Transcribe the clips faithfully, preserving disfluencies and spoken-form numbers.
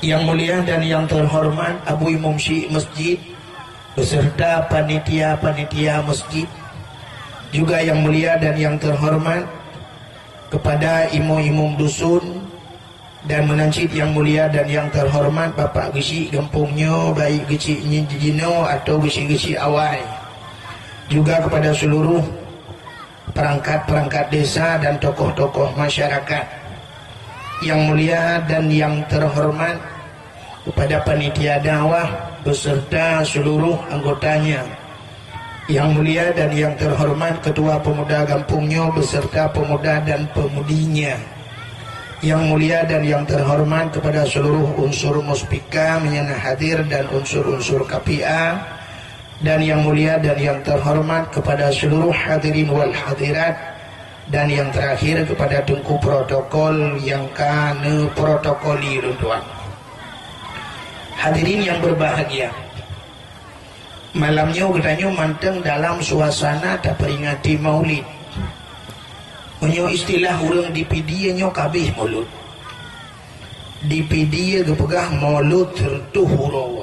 Yang mulia dan yang terhormat Abu Imum Syik Masjid beserta panitia-panitia masjid, juga yang mulia dan yang terhormat kepada imum-imum dusun, dan meunan cit yang mulia dan yang terhormat Bapak Geuchik gampông nyoe, baik Geuchik nyin jinoe atau Geuchik-Geuchik awai, juga kepada seluruh perangkat-perangkat desa dan tokoh-tokoh masyarakat. Yang mulia dan yang terhormat kepada panitia dakwah beserta seluruh anggotanya. Yang mulia dan yang terhormat Ketua Pemuda gampông nyoe beserta pemuda dan pemudinya. Yang mulia dan yang terhormat kepada seluruh unsur Muspika meunyo na hadir dan unsur-unsur K P A, dan yang mulia dan yang terhormat kepada seluruh hadirin wal hadirat, dan yang terakhir kepada Teungku Protokol nyang ka neuprotokoli ulôn tuan. Hadirin yang berbahagia, malam nyoe geutanyoe mantong dalam suasana taperingati Maulid. Meunyoe istilah ureuëng di Pidie nyoe ka abéh Maulud. Di Pidie geupeugah Maulud sireutôh uroe.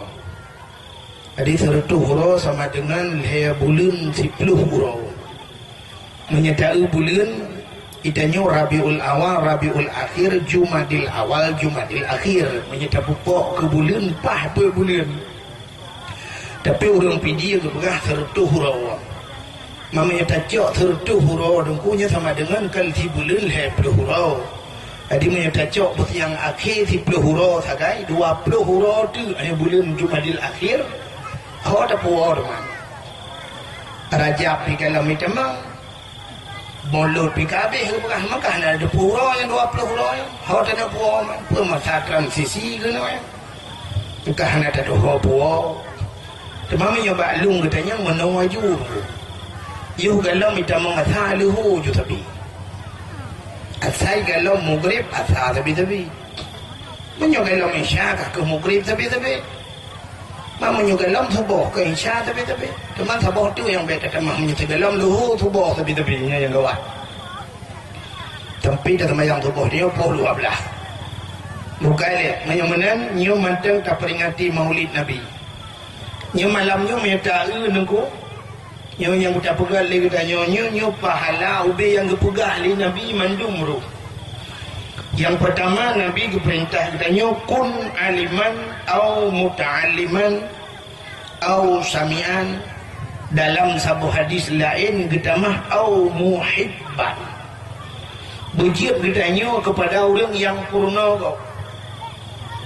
Jadi, sireutôh uroe sama dengan lhée buleuen siplôh uroe. Meunyoe taeu buleuen, geutanyoe Rabiul Awal, Rabiul Akhir, Jumadil Awal, Jumadil Akhir. Meunyoe tapupok keu buleuen, paih peuet buleuen. Tapi ureuëng Pidie geupeugah sireutôh uroe. Meunyoe tacok sireutôh uroe Teungku nyoe sama dengan kan sibuleuen lhée plôh uroe. Jadi meunyoe tacok beusiang akhé siplôh uroe sagai, dua plôh uroe teuk hanya buleuen Jumadil Akhir, ho tapuwoe teuma. Rajab pih ka lom meuteumé, Maulud pih ka abéh geupeugah, maka hana dua plôh uroe nyang dua plôh uroe nyoe. Ho tapuwoe teuma, peue masa transisi keunoe nyoe. Teuka hana tatuho puwoe. Teuma meunyoe bak lôn geutanyoe meunoe aju. Yoh galom itamong asa leuho ju sabe. Asai galom mugrib asa sabe-sabe. Meunyoe galom isya ka keuh mugrib sabe-sabe. Ma meunyoe galom suboh keuh isya sabe-sabe. Teuma saboh tu nyang bèk tatamah meunyoe sigalom leuho suboh sabe-sabe nyan nyang gawat. Tapi taseumayang suboh nyoe poh dua blah. Bukai lé, meunyoe meunan, nyoe mantong taperingati Maulid Nabi. Nyoe malam nyoe meunyoe taeu Teungku, nyoe nyang tapeugah lé geutanyoe, nyoe, nyoe pahala ubé nyang geupeugah lé Nabi mandum rôh. Nyang peurtama, Nabi geupeurintah geutanyoe, "Kun aliman au muta'alliman." Au sami'an, dalam saboh hadis laén geutamah au muhibban. Beujeuet geutanyoe keupada ureuëng nyang peurunoe gob.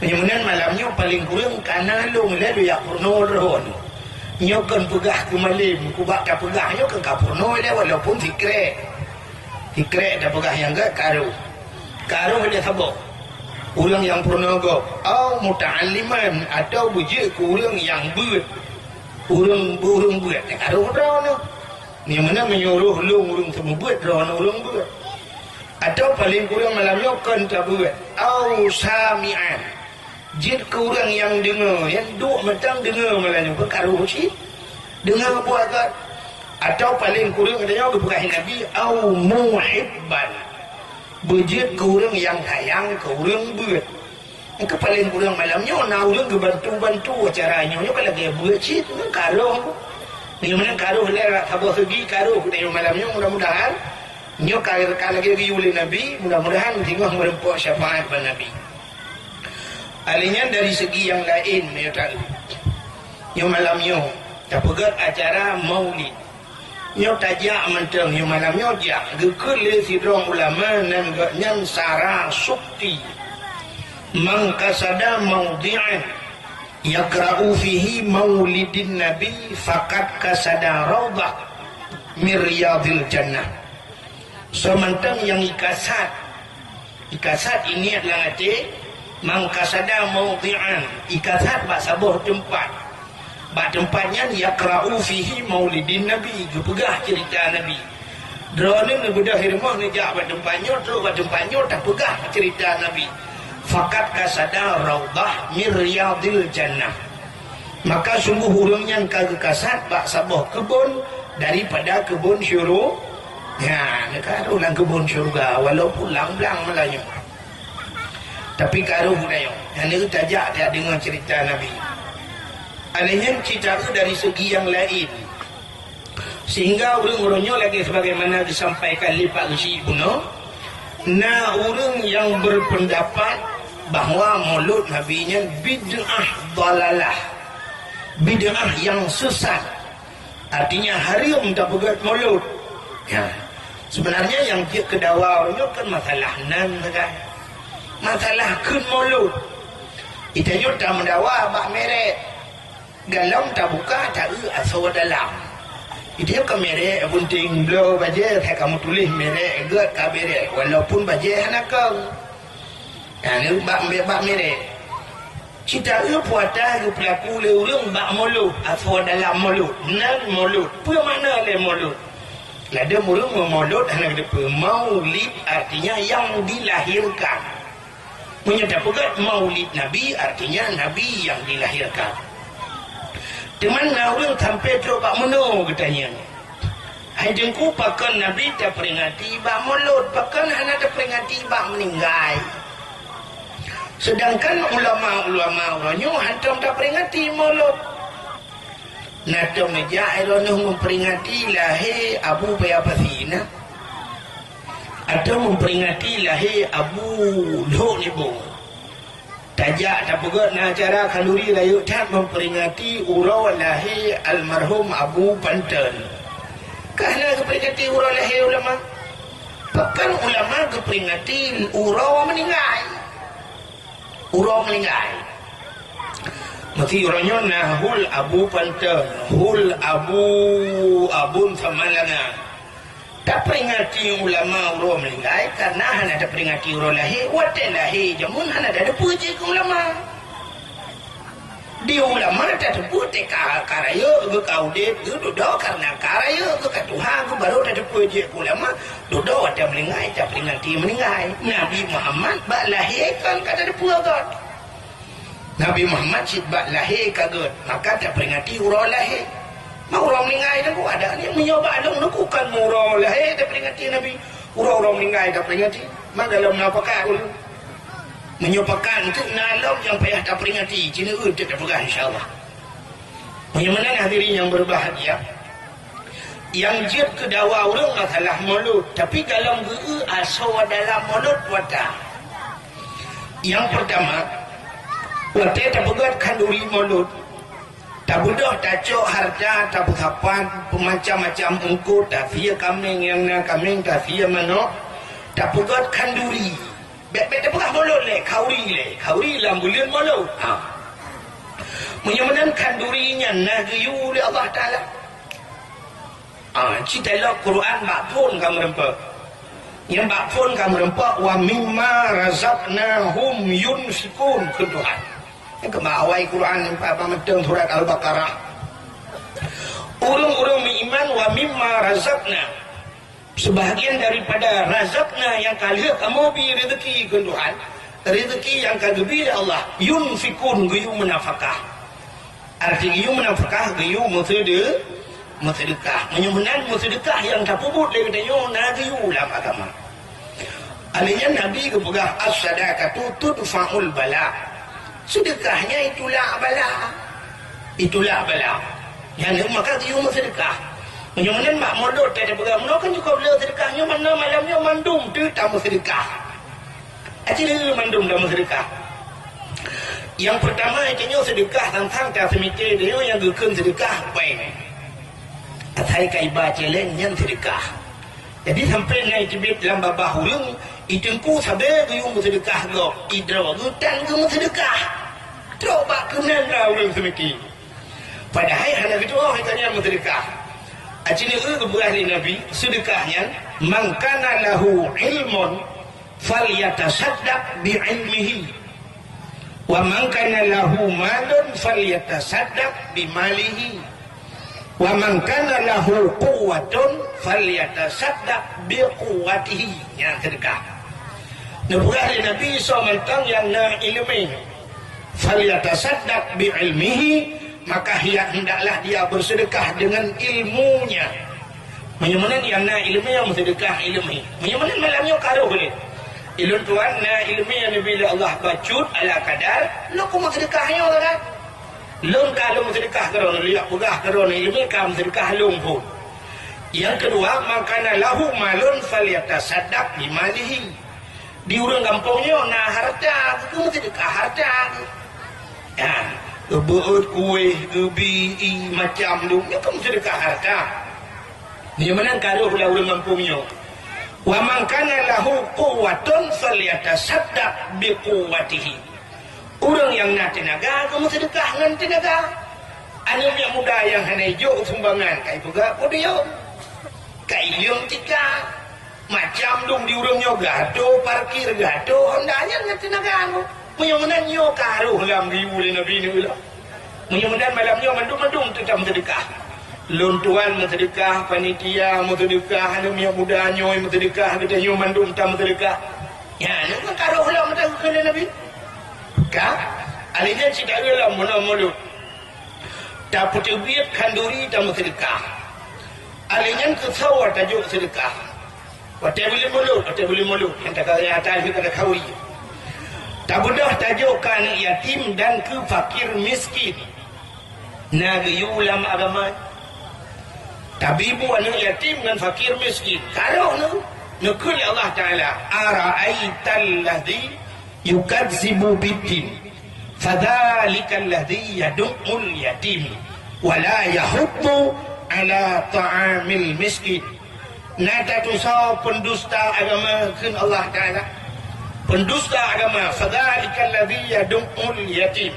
Meunyoe meunan malam nyoe paleng kureueng kana lôn lé dua peurunoe droeneuh. Nyoe kon peugah keu malém, kubak tapeugah nyoe kon ka peurunoe lé walaupun sikrek. Sikrek tapeugah nyang gét karu. Karu lé saboh. Ureuëng nyang peurunoe gob, au muta'alliman, atawa beujeuet keu ureuëng nyang beuet. Ureuëng, ureuëng beuet, nyan karu droeneuh. Nyoe meunan meunyoe roh lôn ureuëng seumeubeuet, droeneuh ureuëng beuet. Atawa paleng kureueng malam nyoe kon tabeuet, au sami'an. Jeuet keu ureuëng nyang deungoe, nyang duek mantong deungoe malam nyoe, kon karu cit. Deungoe buet gét. Atawa paleng kureueng geutanyoe geupeugah Nabi, au muhibban. Beujeuet keu ureuëng nyang sayang keu ureuëng beuet. Engkeu paleng kureueng malam nyoe na ureuëng geubantu-bantu acara nyoe, nyoe ka lagée beuet cit, nyoe karoh. Nyoe meunan karoh lé saboh seugi karoh geutanyoe malam nyoe, mudah-mudahan nyoe ka, ka lagée geuyue lé Nabi, mudah-mudahan singoh meureumpok syafaat ban Nabi. Alèh nyan dari seugi nyang laén, nyoe taeu. Nyoe malam nyoe, tapeugét acara Maulid. Nyoe tajak mantong, nyoe malam nyoe jak, geukheun lé sidroe ulama nan gobnyan Sara Sukti. "Man qasada maudhi'an yaqra'u fihi maulidin nabi, faqad qasada raudhah min riyadhil jannah." Soe mantong nyang ikasat, ikasat iniet lam até, "Man qasada maudhi'an", ikasat bak saboh teumpat. Bak teumpat nyan, "yaqra'u fihi maulidin nabi", geupeugah ceurita Nabi. Droeneuh neubeudôh i rumoh neujak bak teumpat nyoe, trok bak teumpat nyoe tapeugah ceurita Nabi. "Faqad qasada raudhah min riyadhil jannah." Maka sungguh ureuëng nyan ka geukasat bak saboh keubon daripada keubon syuru-, ya, neuka rôh lam keubon syeuruga, walaupun lam blang meulayeue. Tapi karoh geutanyoe, nyan tajak tajak deungoe ceurita Nabi. Alèh nyan cit taeu dari segi nyang laén. Sehingga ureueng-ureueng nyoe lagèe sebagaimana disampaikan lé Pak Geuchik bunoe, na ureueng nyang berpendapat bahwa Maulud Nabi nyan bid'ah dalalah, bid'ah nyang sesat. Artinya hareuem tapeugèt Maulud. Ya. Sebenarnya nyang jeuet keu dawa ureueng nyoe kan masalah nan sagai. Masalah kheun Maulud. Geutanyoe tameudawa bak mirèk. Galom tabuka taeu asoe dalam. Geutanyoe ka mirèk, bunténg, bloe, bajèe, hai kamoe tuléh mirèk gèt ka mirèk, walaupun bajèe hana kong. Nyan bak, bak mirèk. Cit taeu peue ata geupeulaku lé ureueng bak Maulud, asoe dalam Maulud, nan Maulud. Peue makna lé Maulud? Ladôm ureueng meumaulud hana geuteupeue. Maulid artinya yang dilahirkan. Meunyoe tapeugèt Maulid Nabi, artinya Nabi yang dilahirkan. Teuma na ureueng sampoe trok bak meunoe geutanyong, "Hai Teungku, pakon Nabi taperingati bak Maulud, pakon hana taperingati bak meuninggai? Seudangkan ulama-ulama uroe nyoe hantom taperingati Maulud." Na tom neujak droeneuh meuperingati lahé Abu Paya Pasi na, atawa meuperingati lahé Abu Lhok Nibong. Tajak tapeugèt na acara khanduri rayeuk that meuperingati uroe lahé almarhum Abu Panton. Ka hana geuperingati uroe lahé ulama. Pakon ulama geuperingati uroe meuninggai. Uroe meuninggai. Meusi uroe nyoe na hul Abu Panton, hul Abu Abon Samalanga. Taperingati ulama uroe meuninggai karena hana taperingati uroe lahé. Watèe lahé jameun hana tateupeue jeuet keu ulama. Di ulama tateupeue teuka ka rayeuk, geuh ka udép, geuh dudoe karena ka rayeuk, geuh ka tuha, geuh barô tateupeue jeuet keu ulama. Dudoe watèe meuninggai, taperingati meuninggai. Nabi Muhammad bak lahé kon ka tateupeue gèt. Nabi Muhammad cit bak lahé ka gèt, maka taperingati uroe lahé. Ma uroe meuninggai teungku ada ni, meunyoe bak lôn teungku kon uroe lahé taperingati Nabi, uroe-uroe meuninggai taperingati. Ma galom na pakat ulôn. Meunyoe pakat teuk na lom nyang payah taperingati, jineuk teuk tapeugah insya Allah. Meunyoe meunan hadirin yang berbahagia, nyang jeuet keu dawa ureueng masalah Maulud, tapi galom geu-eu asoe dalam Maulud peue ata. Nyang peurtama, watèe tapeugèt khanduri Maulud, tabeudôh tacok hareuta, tapeusapat, peumacan-macan eungkôt, tasie kaméng nyang na kaméng, tasie manok, tapeugèt khanduri. Bèk, bèk tapeugah Maulud lé, khauri lé, khauri lam buleuen Maulud. Ha. Meunyoe meunan khanduri nyan na geuyue lé Allah Taala. Ah, cit ilok Quran bak phôn ka meureumpok. Nyang bak phôn ka meureumpok, "Wa mimma razaqnahum yunfiqun," kheun Tuhan. Nyang keubah awai Quran nyang bak mantong surat Al-Baqarah. Ureueng-ureueng meuiman, "Wa mimma razaqna," sebahagian daripada razaqna nyang ka lheueh kamoe bi rezeki kheun Tuhan, rezeki nyang ka geubi lé Allah, "yunfiqun," geuyue meunafakah. Arti geuyue meunafakah, geuyue meuseude-, meuseudeukah. Meunyoe meunan meuseudeukah nyang tapeubuet lé geutanyoe na geuyue lam agama. Alèh nyan Nabi geupeugah, "As-sadaqatu tudfa'ul bala." Seudeukah nyan itulak bala. Itulak bala. Nyan maka geuyue meuseudeukah. Meunyoe meunan bak Maulud teupeugah, "Meunoe kan cukôp le seudeukah nyoe, mana malam nyoe mandum teuh tameuseudeukah." Aci lé mandum dah meuseudeukah. Nyang peurtama, tanyoe seudeukah tantang taseumiké tanyoe nyang geukheun seudeukah péng. Asai ka iba céléng nyan seudeukah. Jadi sampoe na iteubiet lam babah ureueng, i teungku sabe geuyue meuseudeukah gob, i droe geuh tan geumeuseudeukah. Trok bak keunan na ureueng seumiké. Padahai hana geutuoh geutanyoe meuseudeukah. Aci lé geupeugah lé Nabi, seudeukah nyan, "Man kana lahu ilmun falyatasaddaq bi ilmihi, wa man kana lahu malun falyatasaddaq bi malihi, wa man kana lahu quwwatun falyatasaddaq bi quwwatihi." Nyan seudeukah. Neupeugah lé Nabi soe mantong nyang na ileumé, "Falyatasaddaq bi ilmihi," maka hiyak hendaklah dia bersedekah dengan ilmunya. Meunyoe meunan nyang na ileumé, meuseudeukah ileumé. Meunyoe meunan malam nyoe karoh lé. Ilôn tuan na ileumèe nyang neubi lé Allah bacut ala kadar, lôn keuh meuseudeukah nyoe kan? Lôn ka lôn meuseudeukah keudroe, lôn jak peugah keudroe ileumèe ka meuseudeukah lôn phon. Nyang keudua, man kana lahu malun falyatasaddaq bimalihi. Di ureuëng gampông nyoe na hareuta, keuh meuseudeukah hareuta. Ya, geubeuet kueh, geubi, ié macam dum, nyoe keuh meuseudeukah hareuta. Nyoe meunan ka rôh lam ureuëng gampông nyoe. Wa man kana lahu quwwatun falyatasaddaq biquwwatihi. Ureuëng nyang na teunaga keuh meuseudeukah ngon teunaga. Aneuëk nyang muda nyang hana jok sumbangan ka ipeugah podium, ka ileueng tika. Macam dum di ureuëng nyoe gato parkir, gato honda nyan ngon teunaga nyoe. Meunyoe meunan nyoe ka rôh lam geuyue lé Nabi neuh lom. Meunyoe meunan malam nyoe mandum-mandum teutab meuseudeukah. Lôn tuan meuseudeukah, panitia meuseudeukah, aneuëk miet muda nyoe meuseudeukah, geutanyoe mandum tameuseudeukah. Nyan nyoe ka rôh lom teuh keu lé Nabi. Ka, alèh nyan cit lom meunoe mulod. Tapeuteubiet khanduri tameuseudeukah. Alèh nyan keusoe tajok seudeukah. Watèe buleuen mulod, watèe buleuen mulod, nyang takarya atra jeuet pada khauri. Tabeudôh tajok keu aneuëk yatim dan keu fakir miskin. Na geuyue lam agama. Tabibu aneuëk yatim ngon fakir miskin. Ka rôh neuh, neukheun lé Allah Taala, "Ara'aital ladzi yukadzibu biddin, fadzalikal ladzi yadu'ul yatim, wa la yahuddu ala ta'amil miskin." Na tatusoe peundusta agama kheun Allah Taala. Peundusta agama, fadzalikal ladzi yadu'ul yatim.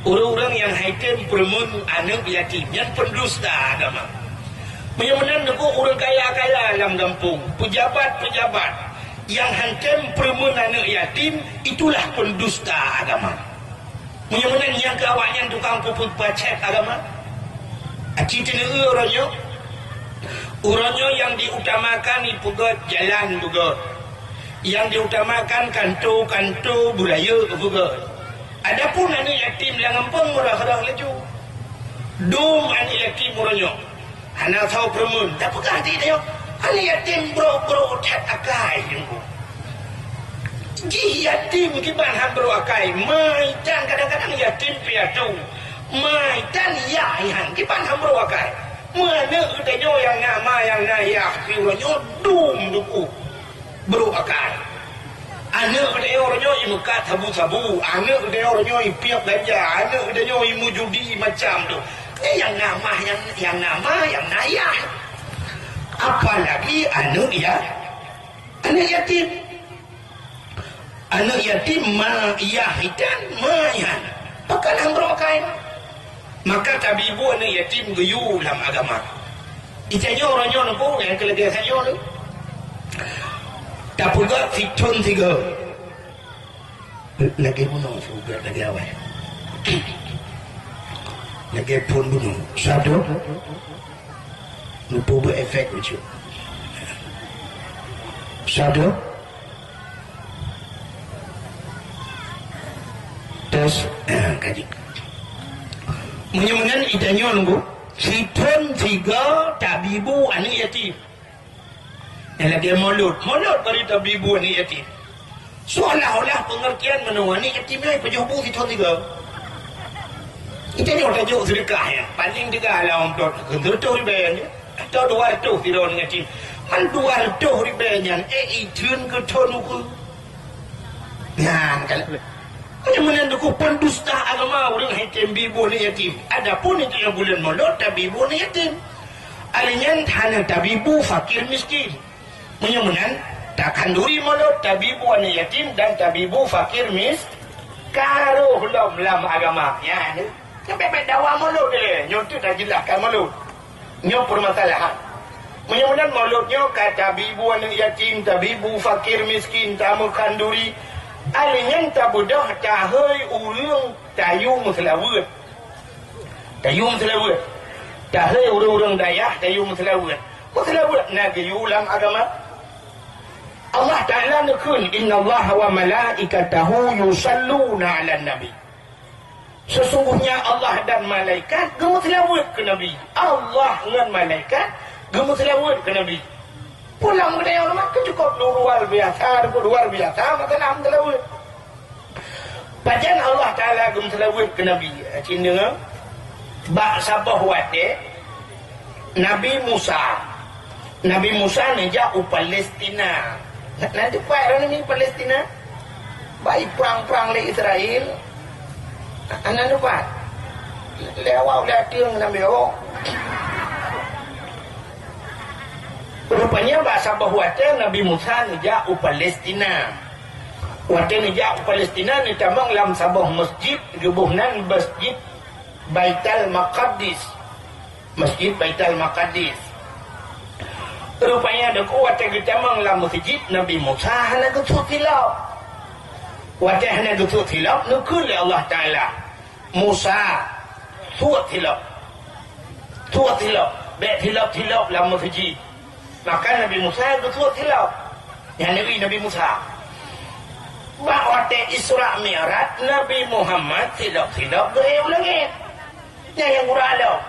Ureuëng-ureuëng nyang han tem peureumeun aneuëk yatim, nyan peundusta agama. Meunyoe meunan neuko ureuëng kaya-kaya lam gampông, peujabat-peujabat nyang han tem peureumeun aneuëk yatim, itulah peundusta agama. Meunyoe meunan nyang keu awaknyan tukang peupeucèt agama. Aci teuneuk uroe nyoe, uroe nyoe nyang diutamakan ipeugöt jalan beugöt. Nyang diutamakan kanto-kanto beurayeuk beugöt. Adapun aneuëk yatim lam gampông meurah-rah laju. Dum aneuëk yatim uroe nyoe. Hana soe peureumeun, tapeugah di tanyoe, aneuëk yatim brok-brok that akai teungku. Jih yatim kiban han brok akai, ma itan kadang-kadang yatim piatu. Ma itan yah ihan kiban han brok akai. Meuaneuëk geutanyoe nyang na ma nyang na yah, uroe nyoe dum teungku. Brok akai. Aneuëk geutanyoe uroe nyoe imeukat sabu-sabu, aneuëk geutanyoe uroe nyoe ipiep ganja, aneuëk geutanyoe imeujudi macam tu. Nyan nyang na ma, nyang, nyang na ma, nyang na yah. Apalagi aneuëk ya, aneuëk yatim. Aneuëk yatim ma yah itan, ma yah. Pakon han brok akai. Maka tabibu aneuëk yatim geuyue lam agama. Itanyoe uroe nyoe neuko nyang keu lagèe tanyoe tu. Tapeugah sithon sigoe. Lagèe bunoe sigoe lagèe awai. Lagèe phon bunoe. Satu. Neupeubeuet efek lucu. Satu. Tes, eh, kaji. Meunyoe meunan itanyoe nunggu, sithon sigoe tabibu aneuëk yatim. Nyang lagèe mulod, mulod bari tabibu aneuëk yatim. Seolah-olah pengertian meunoe aneuëk yatim nyan pajoh bu sithon sigoe. Itanyoe tajok seudeukah nyan, paléng teuga lam amplop, keu seureutôh ribèe nyan. Atau dua reutôh sidroe aneuëk yatim. Man dua reutôh ribèe nyan, eh, itheun keu thon ukeue. Nyan kan. Meunyoe meunan teungku peundusta agama ureuëng han tem bi bu aneuëk yatim. Adapun itanyoe buleuen mulod tabi bu aneuëk yatim. Alèh nyan hana tabi bu fakir miskin. Meunyoe meunan, takhanduri mulod tabi bu aneuëk yatim dan tabi bu fakir mis-, ka rôh lom lam agama. Nyan, nyan bèk-bèk dawa mulod lé. Nyoe teuk tajeulahkan mulod. Nyoe peumasalahan. Meunyoe meunan mulod nyoe ka tabi bu aneuëk yatim, tabi bu fakir miskin, tameukan duri. Alèh nyan tabeudôh tahôi ureuëng tayue meuseulaweuet. Tayue meuseulaweuet. Tahôi ureuëng-ureuëng dayah tayue meuseulaweuet. Meuseulaweuet na geuyue lam agama. Allah Taala neukheun, "Innallaha wa malaikatahu yusalluna 'alan nabi." Sesungguhnya Allah dan malaikat geumeuseulaweuet keu Nabi. Allah ngon malaikat geumeuseulaweuet keu Nabi. Pulang keu tanyoe rumoh keu cukôp luar biasa, luar biasa masa na meuseulaweuet. Pajan Allah Taala geumeuseulaweuet keu Nabi, cit deungoe, bak saboh watée Nabi Musa, Nabi Musa neujak u Palestina. Na, na teupat droeneuh nyoe Palestina? Bak jiprang-prang lé Israel. Na, na teupat. Lé awak lé ateueng Nabi awak. Rupanya bak saboh watée Nabi Musa neujak u Palestina. Watée neujak u Palestina, neutamong lam saboh masjid, geuboh nan Masjid Baitul Maqdis. Masjid Baitul Maqdis. Rupanya deungon watée geutamong lam masjid, Nabi Musa hana geusuet silop. Watée hana geusuet silop, neukheun lé Allah Taala, "Musa, suet silop. Suet silop. Bék silop-silop lam masjid." Maka Nabi Musa geusuet silop. Nyan neubri Nabi Musa. Bak watée Isra Mi'raj, Nabi Muhammad silop-silop geuék u langét. Nyan nyang gura lom.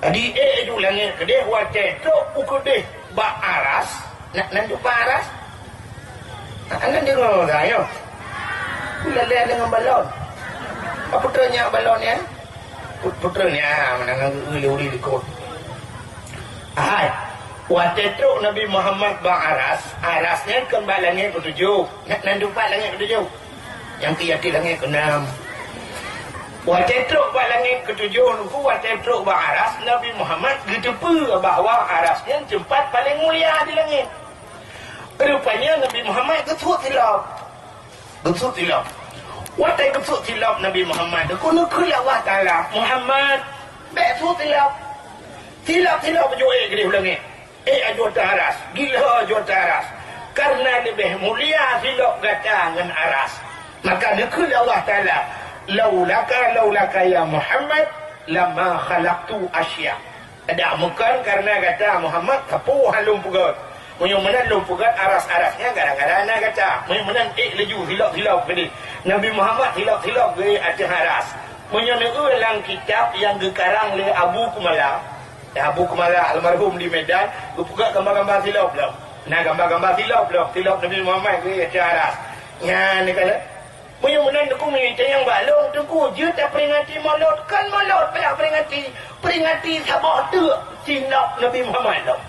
Jadi, ék u langét keudeh watée trok u keudeh bak aras, na, na teupat aras? Na, na deungoe dah, nyoe. Ulée-lée deungon balon. Apa peue treuk nyan balon nyan? Pu-, peue treuk nyan, meunan ngon geu-, geu-, likot. Hai, watée trok Nabi Muhammad bak aras, aras nyan kon bak langét keutujoh. Na, na teupat langét keutujoh. Nyang keu ateueh langét keunam. Watée trok bak langét keutujoh nungku, watée trok bak aras, Nabi Muhammad geuteupeue bahwa aras nyan teumpat paleng mulia di langét. Rupanya Nabi Muhammad geusuet silop. Geusuet silop. Watée geusuet silop Nabi Muhammad, geukheun lé Allah Taala, "Muhammad, bék suet silop. Silop-silop beujeuet keudeh u langét." Ék aju ateueh aras, gila aju ateueh aras. Kareuna leubeh mulia silop gata ngon aras. Maka neukheun lé Allah Taala, "Laulaka, laulaka ya Muhammad, lama khalaqtu asya." Adak meukan kareuna gata Muhammad, sapeue han lôn peugét. Meunyoe meunan lôn peugét aras-aras nyan gara-gara na gata. Meunyoe meunan ék laju silop-silop keudeh. Nabi Muhammad silop-silop geuék ateueh aras. Meunyoe neueu lam kitab nyang geukarang lé Abu Kumala, Abu Kumala almarhum di Medan, geupeugah gambar-gambar silop lom. Na gambar-gambar silop lom, silop Nabi Muhammad geuék ateueh aras. Nyan neukalon. Meunyoe meunan Teungku meunyoe tanyong bak lôn, Teungku, jeuet taperingati Molot? Kon Molot payah peringati. Peringati saboh teuk silop Nabi Muhammad lom.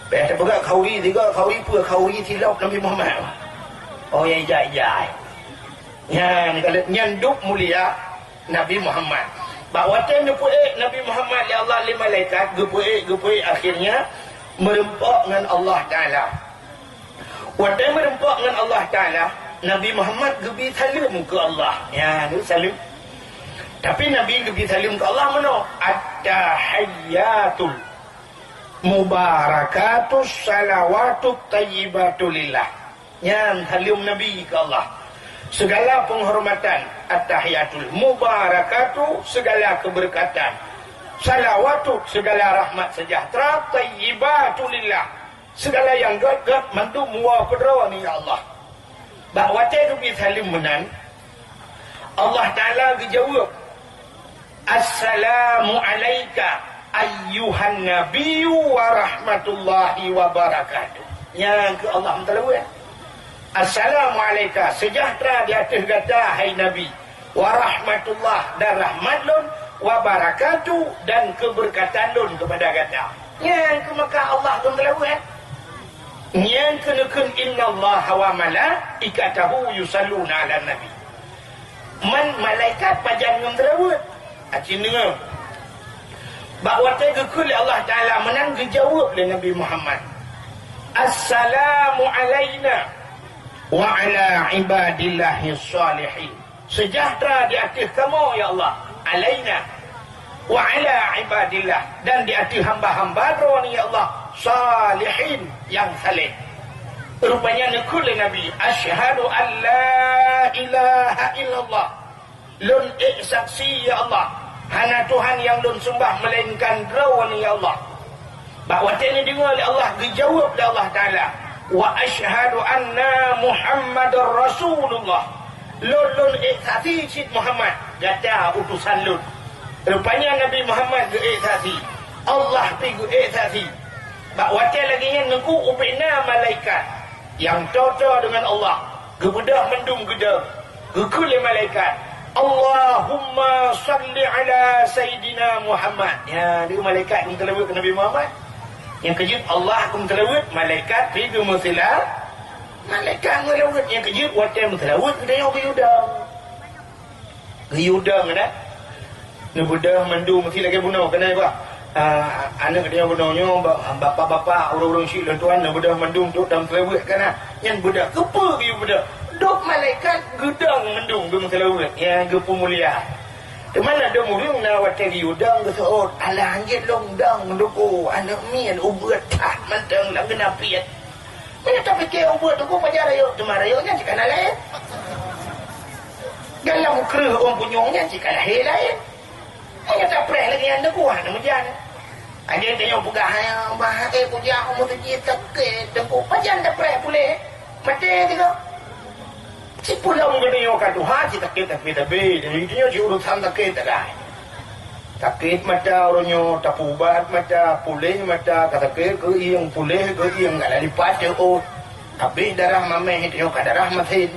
Bèk tapeugah khauri, sigoe khauri peue, khauri silop Nabi Muhammad. Oh, ya ijai-ijai. Nyan, kalau nyan dup mulia Nabi Muhammad. Bak watèe neupeuék Nabi Muhammad lé Allah lé malaikat, geupeuék, geupeuék, akhirnya meureumpok ngon Allah Taala. Watèe meureumpok ngon Allah Taala, Nabi Muhammad geubi saleuem keu Allah. Ya, geubi saleuem. Tapi Nabi geubi saleuem keu Allah meunoe, "At-tahiyyatul mubarakatus salawatut thayyibatu lillah." Nyan saleuem Nabi keu Allah. Segala penghormatan, at-tahiyatul mubarakatu, segala keberkatan, salawatu, segala rahmat sejahtera, thayyibatu lillah, segala nyang gèt-gèt mandum woe keu Droeneuh, ya Allah. Bak watèe geubi saleuem meunan, Allah Taala geujaweueb, "Assalamu alaika ayyuhan nabiyyu wa rahmatullahi wa barakatuh." Nyan keuh Allah meuseulaweuet. "Assalamu alaika, sejahtera di ateueh gata, hai Nabi, wa rahmatullah, dan rahmat Lôn, wa barakatuh, dan keberkatan Lôn kepada gata." Nyan keuh maka Allah meuseulaweuet. Nyan keuh neukheun, "Innallaha wa malaikatahu yusalluna 'alan nabi." Man malaikat pajan ngon seulaweuet. Aci deungö. Bak watèe geukheun lé Allah Taala meunan geujaweueb lé Nabi Muhammad, "Assalamu alaina wa ala ibadillahis shalihin." Sejahtera di ateueh kamoe, ya Allah, alaina, wa ala ibadillah, dan di ateueh hamba-hamba Droeneuh, ya Allah, salihin, nyang saleh. Rupanya neukheun lé Nabi, "Asyhadu an la ilaha illallah." Lôn ék saksi, ya Allah, hana Tuhan nyang lôn seumbah meulainkan Droeneuh, ya Allah. Bak watèe neudeungö lé Allah, geujaweueb lé Allah Taala, "Wa asyhadu anna Muhammadar Rasulullah." Lôn, lôn ék saksi cit Muhammad, gata utosan Lôn. Rupanya Nabi Muhammad geuék saksi, Allah pih geuék saksi. Bak watée lagée nyan Teungku ubena malaikat nyang toe-toe deungon Allah, geubeudôh mandum geudong, geukheun lé malaikat, "Allahumma shalli ala Sayyidina Muhammad." Ya, di malaikat geumeuseulaweuet keu Nabi Muhammad. Nyang keujeuet Allah geumeuseulaweuet, malaikat pi geumeuseula-, malaikat geumeuseulaweuet, nyang keujeuet watée meuseulaweuet geutanyoe geuyue dong. Geuyue dong keunan. Neubeudôh mandum meusti lagée bunoe keunan bah. Ah, aneuk tanyoe bunoe nyoe, ba-, bapak-bapak, ureuëng-ureuëng syik lôn tuan, neubeudôh mandum trok dan meuseulaweuet keunan. Nyan beudôh, keupeue geuyue beudôh? Dok malaikat geudong mandum geumeuseulaweuet, nyang geupeumulia. Teuma na dong ureuëng na watée geuyue dong geuseuôt, "Alah, hanjeuet lôn dong, Teungku, aneuk miet ubeuet that mantong lam geunap piet." Meunyoe tapike ubeuet Teungku pajan rayeuk, teuma rayeuk nyan cit ka laén. Dan lam kreueh ôn punyueng nyan cit ka lahé laén. Meunyoe tapreh lagée nyan Teungku hana meujan. Aja tanyoe peugah, "Hai bah, eh, kujak u meuseujid sakét Teungku." Pajan tapreh puléh? Maté sigoe. Sipulang geutanyoe ka tuha cit sakét tapi-tapi. Jadi tanyoe cit urusan sakét sagai. Sakét mata uroe nyoe, tapeuubat mata, puléh mata, ka sakét geuieng, puléh geuieng, ka lalipat jeuôt. Habéh darah mamèh, tanyoe ka darah masen.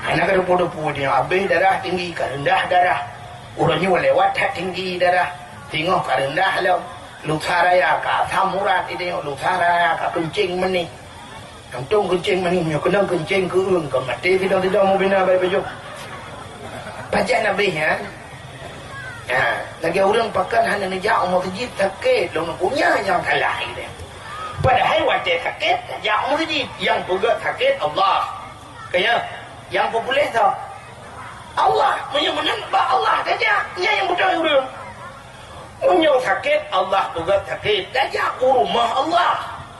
Hana ka deupue-deupue tanyoe, habéh darah tinggi, ka reundah darah. Uroe nyoe lewat that tinggi darah, singoh ka reundah lom. Lusa raya ka asam urat tanyoe, lusa raya ka keuncéng meunéh. Kantong keuncéng manis nyoe keunong keuncéng keu ureuëng ka maté sidang-sidang mubina bai pajoh. Pajan habéh nyan? Ha, lagée ureuëng pakon hana neujak u meuseujid sakét lom kunya nyang salah ilée. Padahai watée sakét tajak u meuseujid, nyang peugét sakét Allah. Kaya, nyang populéh soe? Allah. Meunyoe meunan bak Allah tajak, nyan nyang beutôi ureuëng. Meunyoe sakét, Allah peugét sakét, tajak u rumoh Allah.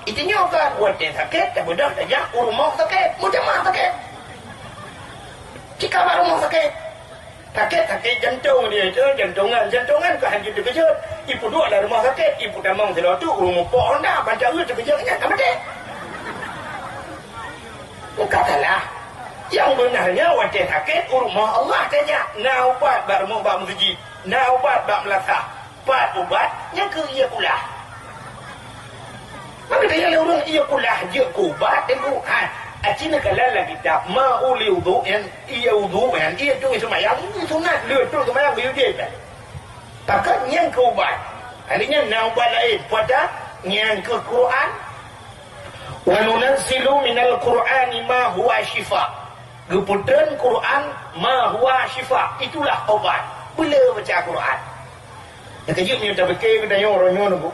Itanyoe kan, watée sakét, tabeudôh tajak u rumoh sakét, meutamah sakét. Cit ka bak rumoh sakét. Sakét-sakét jantong dia, itu jantongan. Jantongan ka hanjeuet teukeujot. Ipeuduek lam rumoh sakét, ipeutamong sidroe teuk, ureuëng mupok honda, banca ueh teukeujot nyan ka maté. Ka salah. Nyang beunarnya watée sakét, u rumoh Allah tajak. Na ubat bak rumoh bak meuseujid. Na ubat bak meulasah. Pat ubat nyang keu ié kulah. Maka tanya lé ureuëng ié kulah jeuet keu ubat, teungku. Ha, aci neukalon lam kitab, ma uli udhu, nyan ié udhu, nyan ié tu seumayang, sunat lé tu seumayang geuyue jép. Pakon nyang keu ubat. Artinya na ubat laén, pada nyang keu Quran. Wa nunazzilu minal Qur'ani ma huwa syifa. Geupeutreun Quran ma huwa syifa, itulah obat. Beu le baca Quran. Nyang keujeuet meunyoe tapike geutanyoe uroe nyoe nunggu.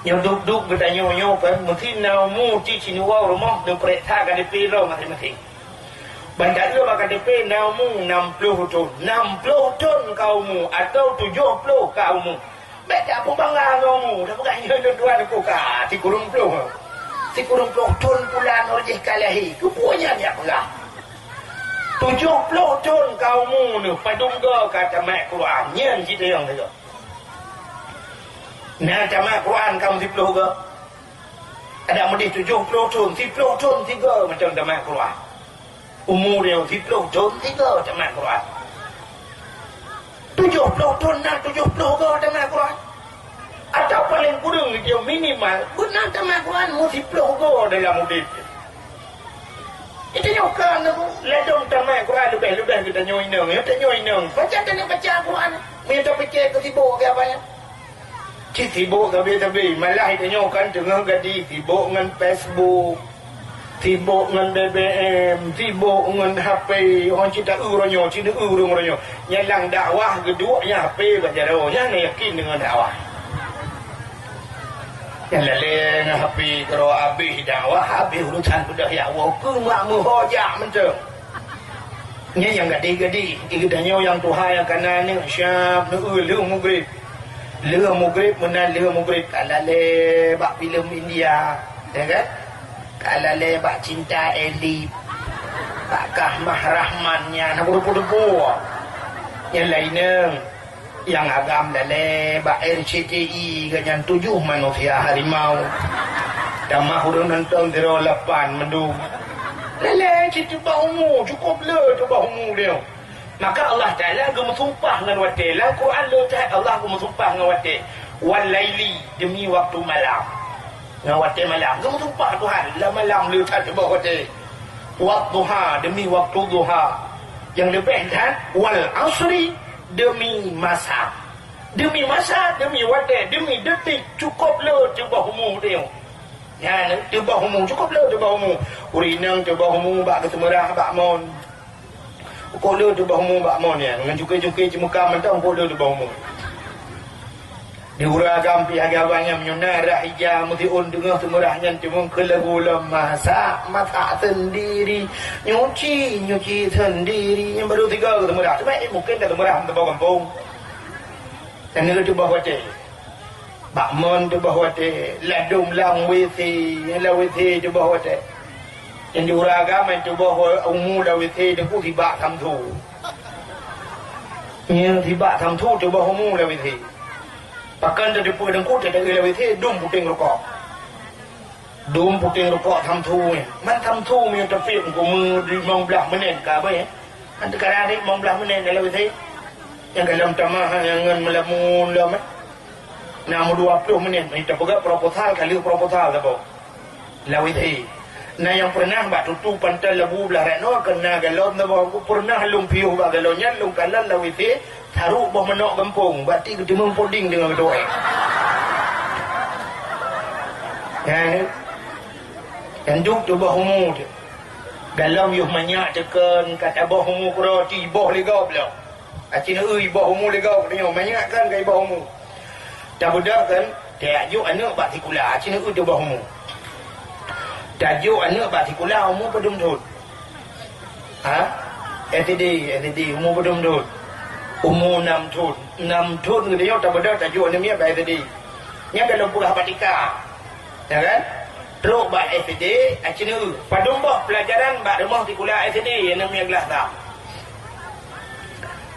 Nyoe duek-duek geutanyoe nyoe kan, meusti na umu cit sinuroe rumoh neupeuriksa K T P droe maséng-maséng. Ban taeu bak K T P na umu nam ploh thon. Nam ploh thon ka umu atau tujoh ploh ka umu. Bék tapeubangga ngon umu, tapeugah nyoe lôn tuan ku ka sikureueng ploh. Sikureueng ploh thon pulan uroe jih ka lahé. Keupeue nyan jak peugah? Tujoh ploh thon ka umu neuh, padum goe ka tamat Quran. Nyan cit nyang lagée. Na tamat Quran ka meusiploh goe. Adak meudeh tujoh ploh thon, siploh thon sigoe macam tamat Quran. Umu dia siploh thon sigoe tamat Quran. Tujoh ploh thon na tujoh ploh goe tamat Quran. Atau paléng kureueng dia minimal beuna tamat Quran meusiploh goe dalam udép. Geutanyoe ka ladôm tamat Quran leubeh-leubeh geutanyoe inong. Ya, tanyoe inong. Baca tanyoe baca Quran. Meunyoe tapike keu sibok ke apa ya? Cit sibok sabe-sabe, malah tanyoe kan teungoh gadih sibok ngon Facebook, sibok ngon B B M, sibok ngon H P, oh cit ta-eu uroe nyoe, cit ta-eu ureuëng uroe nyoe. Nyan lam dakwah geuduek nyan H P bak jaroe, nyan na yakin deungon dakwah. Nyan lalée ngon H P keudroe habéh dakwah, habéh urusan beudôh ya Allah, keu mak meuho jak mantong. Nyan nyang gadih-gadih, di geutanyoe nyang tuha nyang kana nyoe siab neu-eu lheueh mugrib. Lheueh mugrib meunan lheueh mugrib ka lalée bak filem India, ya kan? Ka lalée bak Cinta Elite, bak Kahmah Rahman nyan hana beuteupeue-teupeue. Nyang laén nyan. Nyang agam lalée bak R C T I geuh nyan tujoh manusia harimau. Tamah ureuëng nonton sidroe lapan mandum. Lalée cit teubah umu, cukôp le teubah umu dia. Maka Allah Taala geumeusumpah ngon watée. Lam Quran le that Allah geumeusumpah ngon watée. Wal laili, demi waktu malam. Ngon watée malam. Geumeusumpah Tuhan, lam malam le that teuboh watée. Wad duha, demi waktu duha. Nyang leubeh that, wal asri, demi masa. Demi masa, demi watée, demi detik, cukôp le teuboh umu teuh. Nyan, teuboh umu, cukôp le teuboh umu. Ureueng inong teuboh umu bak geuseumurah bak mon. Kok le teuboh umu bak mon nyan, ngon cuke-cuke ceumeuka mantong kok le teuboh umu. Di ureueng agam pih agam awak nyan meunyoe na rah ija meusiôn teungoh seumurah nyan cuma keu lagu lom masak, masak sendiri, nyuci, nyuci sendiri. Nyan baru tiga geuseumurah. Cuma eh, mungkin dah seumurah teuboh gampông. Dan nyoe teuboh watée. Bak mon teuboh watée, ladôm lam WC, lam WC teuboh watée. Nyang di ureueng agam nyang teuboh umu lam WC teungku sibak samsu. Nyang sibak samsu teuboh umu lam WC. Pakon teuteupeue teungku teudeungoe lam WC dum puténg rukok. Dum puténg rukok samsu nyan. Man samsu meunyoe teupiep umu limong blaih menit ka abéh. Kan teuka limong blaih menit dalam WC. Nyang galom tamah nyang ngon meulamun lom, eh. Na meudua ploh menit, meunan tapeugah proposal, ka lheueh proposal saboh. Lam WC. Na nyang peureunah bak tutu pantai labu blah rot nyoe, keu na galom saboh. Aku peureunah lôn piôh bak galom nyan, lôn kalon lam WC, sarok boh manok gampông, bak ti geuteumeung puding deungon geutuwoe. Nyan, nyan duek teuboh umu teuh. Galom yoh manyak teukon, ka taboh umu keudroe, tiboh lé gob lom. Aci neueu iboh umu lé gob, tanyoe manyak kan ka iboh umu. Tabeudôh kan, tajok aneuk bak sikula, aci neueu teuboh umu. Tajok aneuk bak sikula umu padum thon? Ha? SD, SD, umu padum thon? Umu nam thon. Nam thon geutanyoe tabeudôh tajok aneuk miet bak SD. Nyan ka lôn peugah bak tika. Ya kan? Trok bak SD, aci neueu. Padum boh pelajaran bak rumoh sikula SD, aneuk miet glah sa.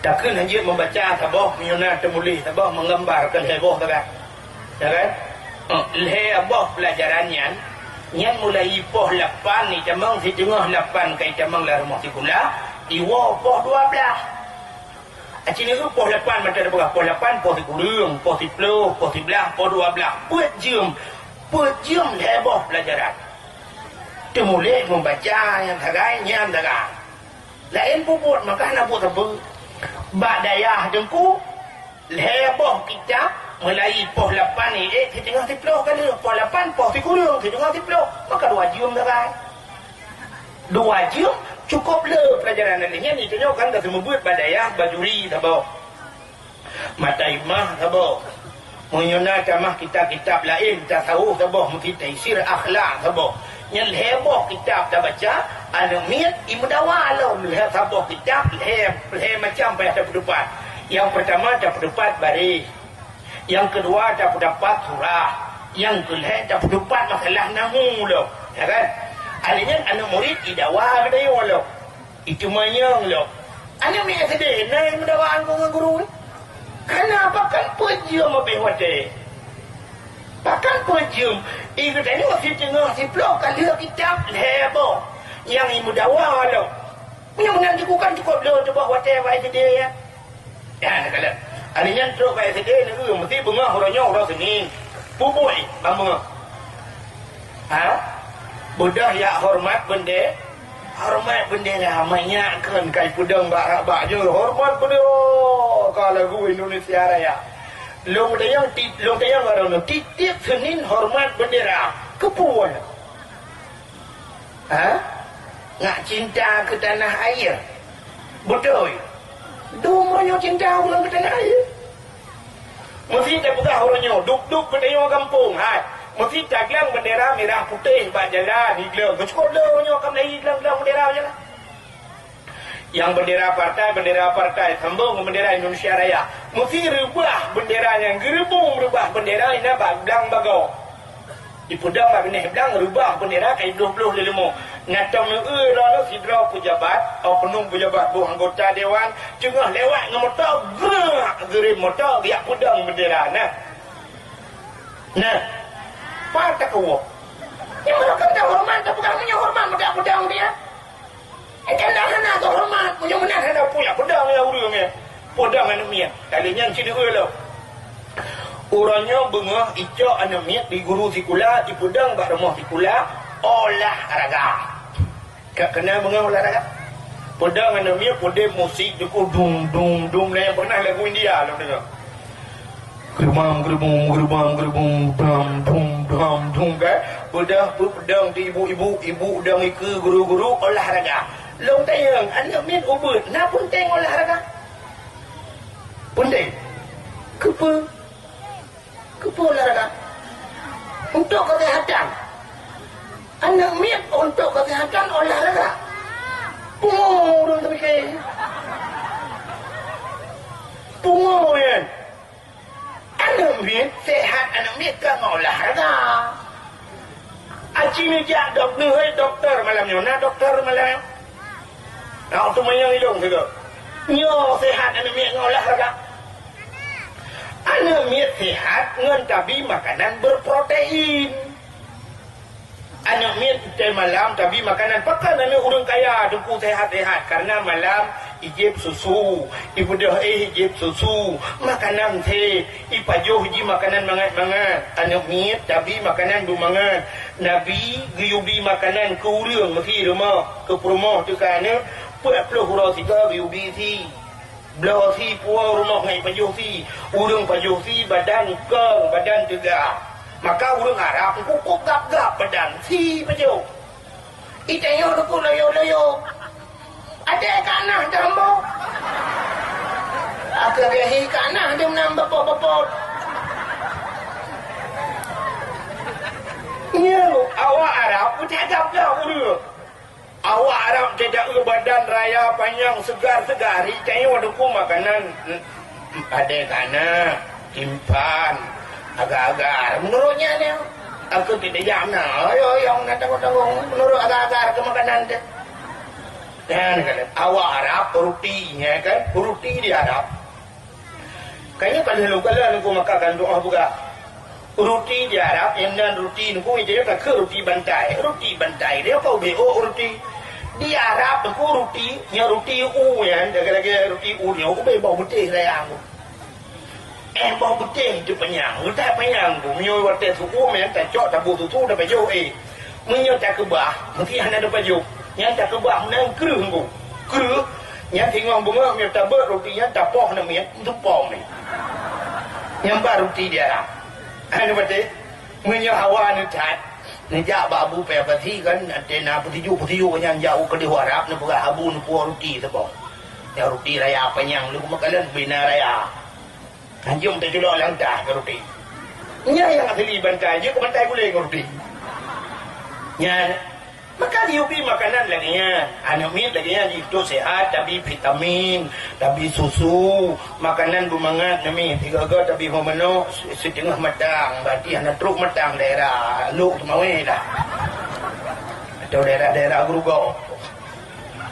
Takheun hanjeuet meubaca saboh, meunyoe na teumuléh saboh, meugambar keu lhèe boh sagai. Ya kan? Eh, lhèe boh pelajaran nyan, nyan mulai poh lapan itamong, siteungoh lapan ka itamong lam rumoh sikula, iwoe poh dua blaih. Aci neueu poh lapan, mantong tapeugah poh lapan, poh sikureueng, poh siploh, poh siblaih, poh dua blaih. Peuet jeuem, peuet jeuem lhèe boh pelajaran. Teumuléh meubaca nyang sagai, nyan sagai. Laén peubuet, maka hana buet sapeue. Bak dayah teungku, lhèe boh kitab, mulai poh lapan, eh, eh, siteungoh siploh ka lheueh, poh lapan, poh sikureueng, siteungoh siploh, maka dua jeuem sagai. Dua jeuem cukôp le pelajaran nyan. Nyan itu nyoe kan ka seumeubeuet bak dayah Bajuri saboh. Mataimah saboh. Meunyoe na tamah kitab-kitab laén tasawuf saboh, meusti taisir akhlak saboh. Nyan lhèe boh kitab tabaca, aneuk miet imeudawa lom lhèe saboh kitab, lhèe, lhèe macam payah tapeuteupat. Nyang peurtama tapeuteupat baréh. Nyang keudua tapeuteupat surah. Nyang keulhèe tapeuteupat masalah nahu lom. Ya kan? Akhirnya aneuk murit idawa geutanyoe lom. Itu manyang lom. Aneuk miet SD na nyang meudawa ngon guru. Kana pakan peuet jeuem abéh watèe. Pakan peuet jeuem. I geutanyoe siteungoh siploh ka lheueh kitab lhèe boh. Nyang imeudawa lom. Meunyoe meunan jih kan cukôp lheueh teuboh watèe bak SD nyan. Nyan kalon. Aneuk nyan trok bak SD neueu, meusti beungoh uroe nyoe uroe Senin. Pubui ban beungoh. Ha? Beudôh jak horeumat beunde-, horeumat beundera, manyak kheun kai peudong bak, bak nyoe horeumat beundera. Oh, ka lagu Indonesia Raya. Lôn tanyong ti-, lôn tanyong bak droeneuh, tiep-tiep Senin horeumat beundera. Keupeue? Ha? Ngat cinta keu tanah air. Beutôi. Dum uroe nyoe cinta ureueng keu tanah air. Meusi tapeugah uroe nyoe, duek-duek geutanyoe gampông, hai. Meusi taglang beundera mirah putéh bak jalan, iglang. Keucukôp le uroe nyoe ka mulai iglang-glang beundera bak jalan. Nyang beundera partai, beundera partai, sambông ngon beundera Indonesia Raya. Meusi reubah beundera nyang geureubông, reubah beundera inan bak blang bagoe. Ipeudong bak binéh blang, reubah beundera ka ibloh-bloh lé leumô. Na tom neueu droeneuh sidroe peujabat, oknum peujabat, boh anggota dewan, teungoh lewat ngon moto, brak, geurem moto, geujak peudong beundera. Nah. Nah. Pat takeuwoe. Nyang meunurot keu horeumat, tapeugah meunyoe horeumat, meudak peudong dia. Enta hana geuhoreumat, meunyoe meunan hana peue jak peudong ya ureueng nyan. Peudong aneuk miet. Kali nyan sideuh lom. Uroe nyoe beungoh icok aneuk miet di guru sikula, ipeudong bak rumoh sikula, olahraga. Ka keunong beungoh olahraga? Peudong aneuk miet, peudeh musik deuku dum, dum, dum, na nyang pernah lagu India lôn deungoe. Geurubam, geurubum, geurubam, geurubum, dam, dum, dam, dum, kan? Peudong, peudong di ibu-ibu, ibu dong ikeue guru-guru olahraga. Lôn tanyong, aneuk miet ubit, na peunteng olahraga? Peunteng. Keupeue? Keupeue olahraga? Untuk kesehatan. Aneuk miet untuk kesehatan olahraga. Pungo ureueng teupike. Pungo nyan. Aneuk miet sehat, aneuk miet ka ngon olahraga. Aci neujak dok-, neuhôi dokto malam nyoe, na dokto malam nyoe? Na teumanyong ilong sigoe. Nyoe sehat aneuk miet ngon olahraga. Aneuk miet sehat ngon tabi makanan berprotein. Aneuk miet teumalam tabi makanan, pakon aneuk ureueng kaya teungku sehat-sehat, karena malam ijép susu, ibeudôh éh ijép susu, makanan sép, ipajoh ji makanan mangat-mangat. Aneuk miet tabi makanan beumangat. Nabi geuyubi makanan keu ureueng meusi rumoh, keu peurumoh teuka aneuk, peuet ploh uroe sigoe geuyubi si. Bloe si puwoe rumoh ngon ipajoh si. Ureueng pajoh si badan kong, badan teuga. Maka ureueng Arab teungku kok gab-gab badan si pajoh. Itanyong teungku loyo-loyo. Adak ka na tambo. Aku biasa ka na dem nam bapot-bapot. Nyoe awak Arab beutagab-gab ureueng. Awak Arab teudaue badan raya panyang seugar-seugar, itanyong teungku makanan, hmm, padé kana, timphan, agar-agar. Meunurot nyan, ya, aku tidak jam na. Ayo, yang na tanggung-tanggung. Meunurot agar-agar keu makanan teuh. Nyan kan, awak Arab ruti, ya kan? Ruti di Arab. Kayaknya pada lôn kalon teungku maka kan doa buka. Ruti di Arab, nyang nan ruti teungku, jadi ka keu ruti bantai. Ruti bantai, dia kau B O ruti. Di Arab teungku ruti, nyang ruti u nyan, lagèe-lagèe ruti u nyan, ubé boh beuteh raya teungku. Eh, boh beuteh teuh panyang, utai panyang teungku. Meunyoe watèe suku, meunan tacok, taboh susu, tapajoh, eh. Meunyoe takeubah, meusti hana tapajoh. Nyan takeubah meunan kreueh teungku. Kreueh, nyan singoh beungoh meunyoe tabeuet ruti nyan tapoh namiet, teupoh mi. Nyan ba ruti di Arab. Hana patéh. Meunyoe hawa neuthat, neujak bak Abu Paya Pasi kan, até na peusijuek-peusijuek nyan jak u keudeh Arab, neupeugah Abu neupuwoe ruti saboh. Nyan ruti raya panyang, lôn meukalon bina raya. Hanjeuet teuculok lam tah ngon ruti. Nyan nyang asli bantai, jeuet keu bantai gulé ngon ruti. Nyan, maka diubi makanan lagèe nyan. Aneuk miet lagèe nyan jih untuk sehat, tabi vitamin, tabi susu, makanan beumangat namiet. Sigoe-goe tabi manok, siteungoh matang, berarti hana trok matang daerah Lhokseumawe dah. Atau daerah-daerah Grogol.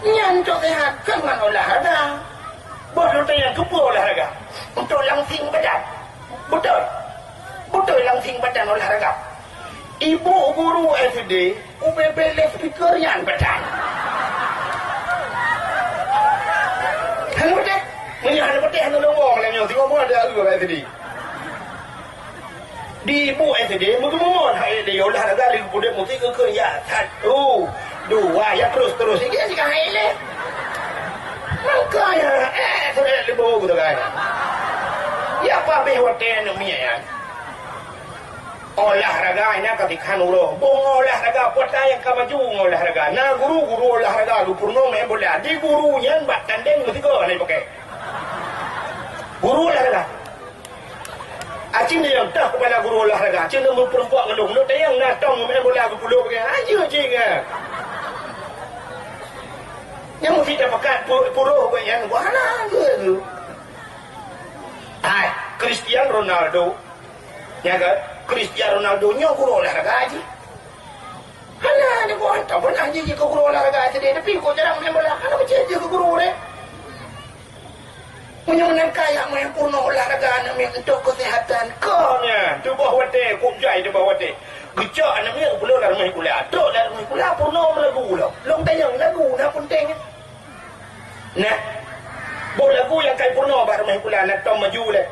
Nyan untuk sehat, kon ngon olahraga. Boh lôn tanyong keupeue olahraga? Untuk langsing badan. Beutôi. Beutôi langsing badan olahraga. Ibu guru S D, ubé-bé lé speaker nyan badan. Hana beuteh. Meunyoe hana beuteh, hana lôn wong lagèe nyoe. Singoh bunoe ada guru S D. Di ibu S D meukeumumon hai lé yolah raga lé pudek musik keu ya satu, dua, ya terus-terus. Ini sih hai lé. Makanya, eh, sudah lé bau gitu kan. Ya pabeh watèe aneuk miet nyan. Olahraga nyan ka tikhan uroe. Bong olahraga, peue nyang ka maju ngon olahraga. Na guru-guru olahraga geupeurunoe main bola. Di guru nyan bak tandeng meusigoe hana jipakai. Guru olahraga. Acim nyang tah kepala guru olahraga. Acim nyang meupeurempuan ngon lôn. Lôn tanyong na tom main bola geupeulo bagaih. Aja cing ah. Nyang mesti tapakat pu-, puroh buat nyan. Wah, hana ke tu. Hai, Cristiano Ronaldo. Nya kan? Cristiano Ronaldo nyoe guru olahraga jih. Hana, nyoe guru hantom pernah jih keu guru olahraga sideh, tapi kok jarang main bola. Hana peucaya jih keu guru deh. Meunyoe meunan kaya meunan peurunoe olahraga aneuk miet untuk kesehatan. Kon nyan, tuboh watèe, kok jai tuboh watèe. Geucok aneuk miet geupulo lam rumoh sikula. Trok lam rumoh sikula, peurunoe meulagu lom. Lôn tanyong, lagu na peunteng nyan. Nah, boh lagu nyang ka jipeurunoe bak rumoh sikula na tom maju lé.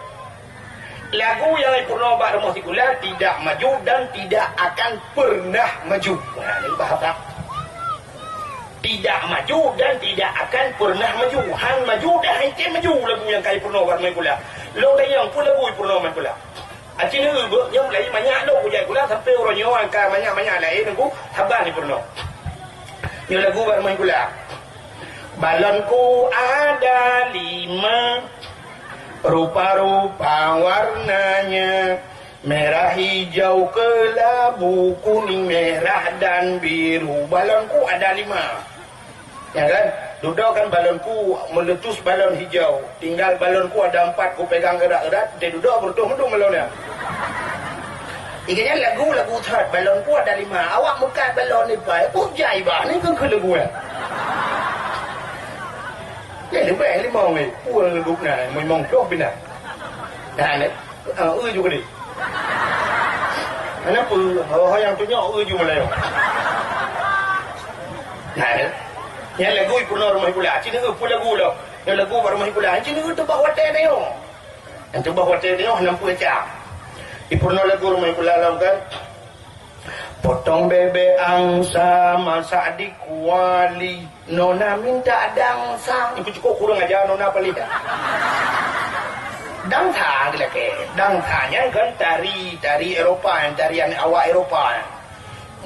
Lagu nyang jipeurunoe bak rumoh sikula tidak maju dan tidak akan pernah maju. Nah, ini bahasa. Tidak maju dan tidak akan pernah maju. Han maju dan han tem maju lagu nyang ka jipeurunoe bak rumoh sikula. Lôn tanyong peue lagu jipeurunoe bak sikula. Aci neu beuh nyang mulai manyak lôn kujak sikula sampai uroe nyoe angka manyak-manyak laén nunggu saban jipeurunoe. Nyoe lagu bak rumoh sikula. Balonku ada lima, rupa-rupa warnanya, merah, hijau, kelabu, kuning, merah, dan biru. Balonku ada lima. Ya kan? Dudoe kan balonku meletus balon hijau. Tinggal balonku ada empat, kupegang erat-erat, di dudoe beruntung mendung balon ya. Ikannya lagu-lagu that, balonku ada lima. Awak muka balon ni pai, pun jai bah ni kan ke lagu ya. Ya, lebih lima weh. Pun lagu na, memang doh bina. Nah, ni, ah, eu juga ni. Kenapa? Oh, yang tunjuk eu juga Melayu. Nah, ya. Yang lagu pun rumah pula. Cina eu pun lagu lah. Yang lagu baru rumah pula. Cina eu tu bak hotel dia. Yang tu bak hotel dia, nampak cak. Di pun lagu rumah pula lah kan. Potong bebek angsa masak di kuali. Nona minta dangsa. Iku cukup kurang aja nona paling. Dangsa gelake. Dangsa nyan kan tari, tari Eropa, tarian awak Eropa.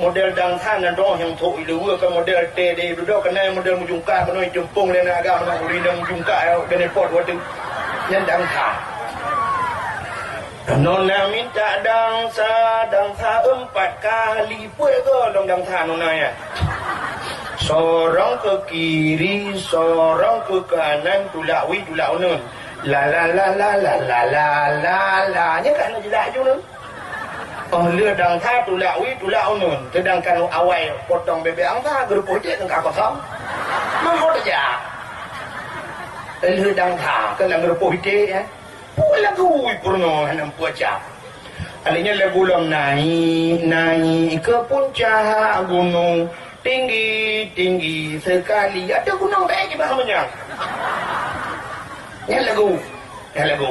Model dangsa na doh nyang thok ilewe ka model T D dudoe kena model mujungka kena jempung lé naga mena uri dan mujungka ya, benepot waktu. Nyan dangsa. Nona minta dangsa, dangsa empat kali. Peue goh lom dangsa nona ya. Sorong ke kiri, sorong ke kanan, tulak wi, tulak unun. La la la la la la la la la. Nya kan jelas ju nun. Oh, le dangsa tulak wi, tulak unun. Sedangkan awai potong bebek angsa, geureupoh jih ka kosong. Mambo teujak. Le dangsa, keulang geureupoh jih, ya. Peue lagu peurunoe hana meupuaca. Akhirnya lagu lom naik, naik ke puncak gunung, tinggi, tinggi sekali. Ada gunung baik di bawah menyang. Nyan lagu. Nyan lagu.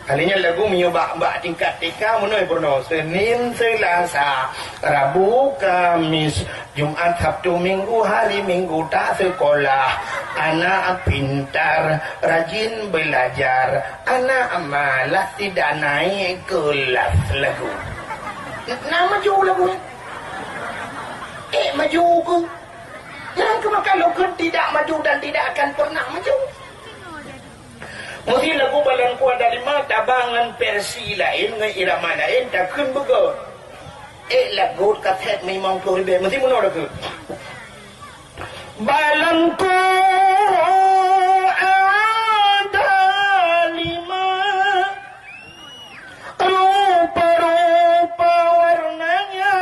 Akhirnya lagu menyubak bak tingkat T K meunoi peurunoe. Senin, Selasa, Rabu, Kamis, Jumat, Sabtu, Minggu, hari Minggu tak sekolah. Anak pintar, rajin belajar. Anak malas tidak naik kelas lagu. Nah, maju lagu. Eh, maju ke? Yang ke maka lagu tidak maju dan tidak akan pernah maju. Mesti lagu Balonku Ada Lima, tabang ngon versi laén, ngon irama laén, takheun beugöt. Eh, lagu kaset memang ploh ribèe, mesti meunoe lagu. Balonku ada lima, rupa-rupa warnanya,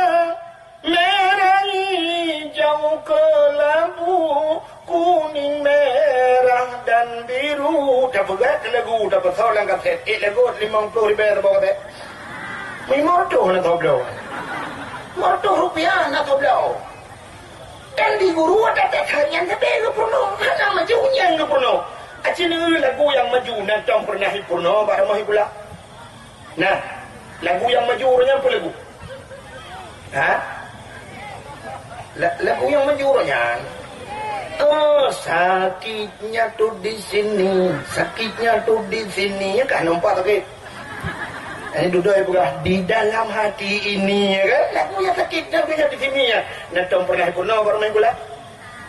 merah, hijau, kelabu, kuning, merah, dan biru. Tapeugah lagu, tapeusau lam kaset. Eh, lagu limong ploh ribèe saboh kaset. Limong reutôh na toblo. Limong reutôh rupiah na toblo. Dan di guru ada tes harian sabe geupeurunoe. Hana maju nyang geupeurunoe. Aci neu lagu nyang maju, na tom pernah jipeurunoe bak rumoh sikula. Nah, lagu nyang maju uroe nyan peue lagu? Ha? La-, lagu nyang maju uroe nyan. Oh, sakitnya tuh di sini, sakitnya tuh di sini. Ya kan nampak sakit? Ini duduk ya peugah di dalam hati ini ya kan? Lagu nyang sakit, lagu nyang di sini ya. Na tom pernah peurunoe bak rumoh sikula?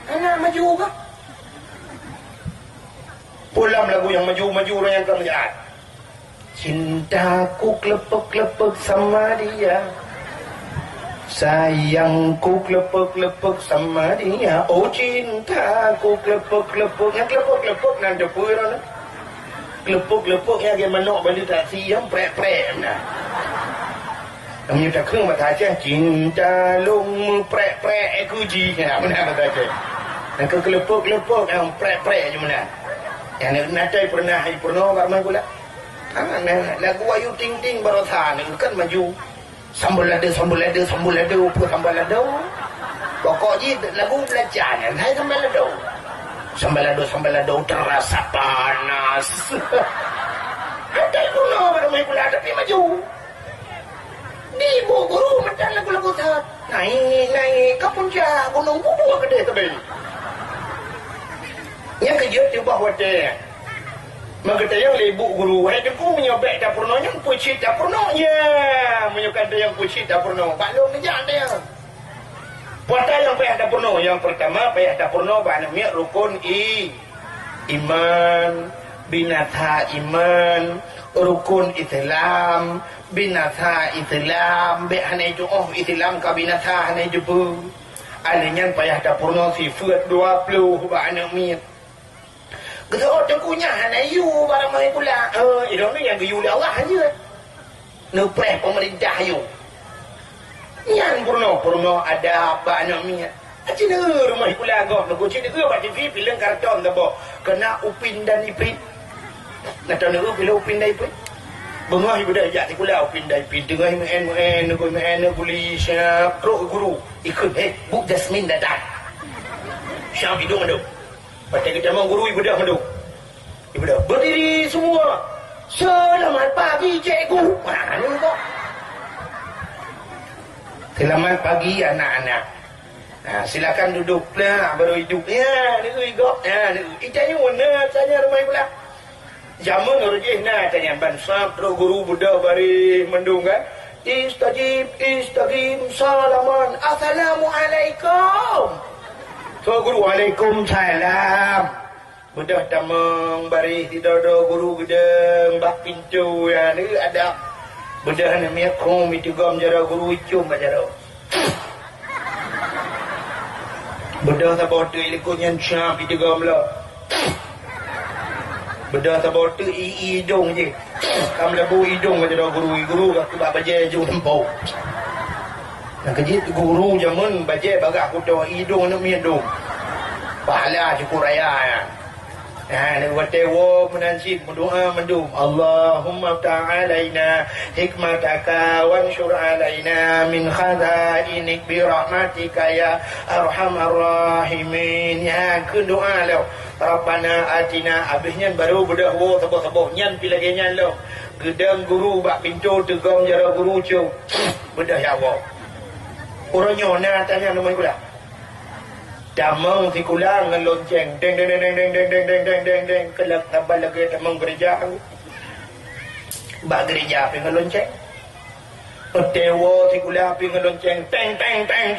Hana maju kah? Pulang lagu nyang maju-maju uroe nyan ka meujahat. Cintaku klepek-klepek sama dia. Sayangku klepek-klepek sama dia. Oh cintaku klepek-klepek. Nyang klepek-klepek nan depan. Klepek-klepek nyang lagèe manok bali taksi nyang prek-prek nah. Nyang takheun bak Aceh, cinta lôn meuprek-prek, eh, kuji. Ya, beuna bak Aceh. Nyang keu klepek-klepek nyang prek-prek je meunan. Nyang na, na tai pernah, pernah bak rumah gula. Ha, na, lagu Ayu Ting Ting baroesa ni kan maju. Sambal lada, sambal lada, sambal lada, apa sambal lada? Pokok jih lagu belajar nyan, hai sambal lada. Sambal lada, sambal lada, terasa panas. Ada guna Meukulah tapi maju. Di ibu guru meutan lagu-lagu that. Naik, naik ke puncak gunung, bubuh gede tebing. Nyang keujeuet di bawah watèe. Maka tayang lé ibu guru, "Hai Teungku, meunyoe bèk tapeurunoe nyan, peucit tapeurunoe." "Ya, meunyoe kan tayang peucit tapeurunoe, bak lôn neujak tayang." Peue nyang payah tapeurunoe? Nyang peurtama payah tapeurunoe bak aneuk miet rukon i-, iman, binasa iman, rukon Islam, binasa Islam, bèk hana jitu'oh Islam ka binasa hana jiteupeue. Alèh nyan payah tapeurunoe sifeuet dua ploh bak aneuk miet. Geuseuôt teungku nyan hana yue bak rumoh sikula. Eh, ilôn ni nyang geuyue lé Allah hanjeuet. Neupreh peumeurintah yue. Nyan peurunoe, peurunoe adab bak aneuk miet. Aci neueu rumoh sikula gob, neuku cit neueu bak T V, filem karton saboh. Keunan Upin dan Ipin. Neutô neueu filem Upin dan Ipin. Beungoh ibeudôh jak sikula Upin dan Ipin. Teungoh meu'en-meu'en, neuku meu'en, neuku li siap. Trok guru. Ikheun, "Hei, Bu Jasmine datang." Siap idong mandum. Watèe geutamong guru ibeudôh mandum. Ibeudôh, "Berdiri semua. Selamat pagi, cikgu." Ha, nyan kok. "Selamat pagi, anak-anak. Ha, silakan duduk." Nah, baru iduek. Ya, neueu gob. Ya, neueu. Itanyong na tanyong rumoh sikula. Jameun ureueng jih na tanyong ban sab trok guru beudôh baréh mandum kan. Istajib, istajib, salaman. Assalamualaikum. Trok guru, "Waalaikumsalam." Beudôh tamong baréh sidroe-droe guru geudong bak pintoe, ya, neueu adab. Beudôh aneuk miet khueng meuteugom jaroe guru, icôm bak jaroe. Beudôh saboh teuk likot nyan siap meuteugom lom. Beudôh saboh teuk i-i idong jih. Ka meulabu idong bak jaroe guru, guru ka keubah bajèe jong tempo. Nyang keujeuet guru jameun bajèe bagaih kuto, idong aneuk miet dong. Pahala cukôp raya nyan. Nah, watèe woe meunan cit meudoa mandum, "Allahumma iftah alaina hikmataka wansyur alaina min khazainik birahmatika ya arhamar rahimin." Nyan kheun doa lom. "Rabbana atina," abéh nyan baru beudôh woe saboh-saboh. Nyan pih lagèe nyan lom. Geudong guru bak pintoe teugom jaroe guru cok. Beudôh jak woe. Uroe nyoe na tanyong rumoh sikula. Tamong sikula ngon lonceng. Deng, deng, deng. Keulak saban lagèe tamong gereja. Bak gereja pih ngon lonceng. Watèe woe sikula pih ngon lonceng. Teng, teng, teng,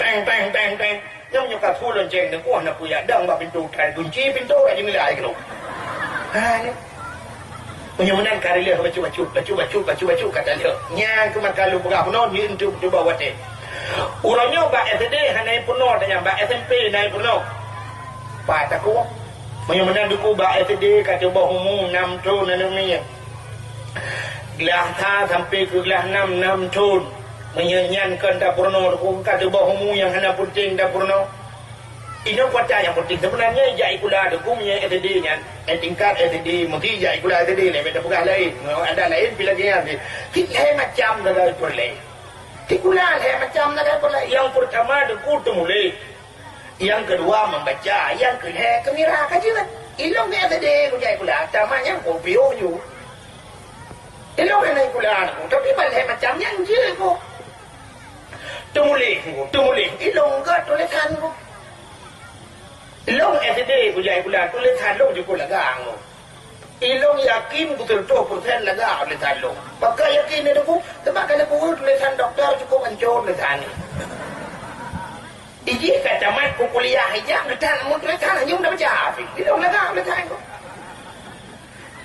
teng. Nyang nyoe ka su lonceng teungku hana peue jak dong bak pintoe, tai gunci pintoe ka jinilai keunoe. Ha, nyoe. Meunyoe meunan ka rileuh bacut-bacut, bacut-bacut, bacut-bacut ka talheueh. Nyan keuh maka lôn peugah bunoe, nyoe enteuk teuba watèe. Uroe nyoe bak S D hana peurunoe tanyong, bak S M P na peurunoe. Pat takue. Meunyoe meunan teungku bak S D ka teuboh umu nam thon aneuk miet. Glah sa sampai keu glah nam, nam thon. Meunyoe nyan kon tapeurunoe teungku ka teuboh umu nyang hana peunteng tapeurunoe. Inoe kuasa nyang peunteng seubeunarnya jak sikula teungku meunyoe S D nyan, eh, tingkat S D, meusti jak sikula S D, lé bèk tapeugah laén. Ngon adat laén pih lagèe nyan cit. Cit lhèe macam sagai peureulèe. Sikula lhèe macam sagai peureulèe. Nyang peurtama teungku teumuléh. Nyang keudua membaca, nyang keulhèe keumira ka jeuet. Ilôn di S D kujak sikula, tamat nyang kopiôh ju. Ilôn hana sikula teungku, tapi ban lhèe macam nyan jeuet kok. Teumuléh teungku, teumuléh. Ilôn gèt tulésan teungku. Lôn S D kujak sikula, tulésan lôn jukôt lagak teungku. Ilôn yakin beutôi reutôh peureusén lagak tulésan lôn. Pakon yakin nyan teungku, sabab ka lheueh kuweueh tulésan dokto cukôp hancô tulésan nyan. Ijih ka tamat ku kuliah ijak geutan amun tulésan hana jeuem tabaca. Ilôn lagak tulésan teungku.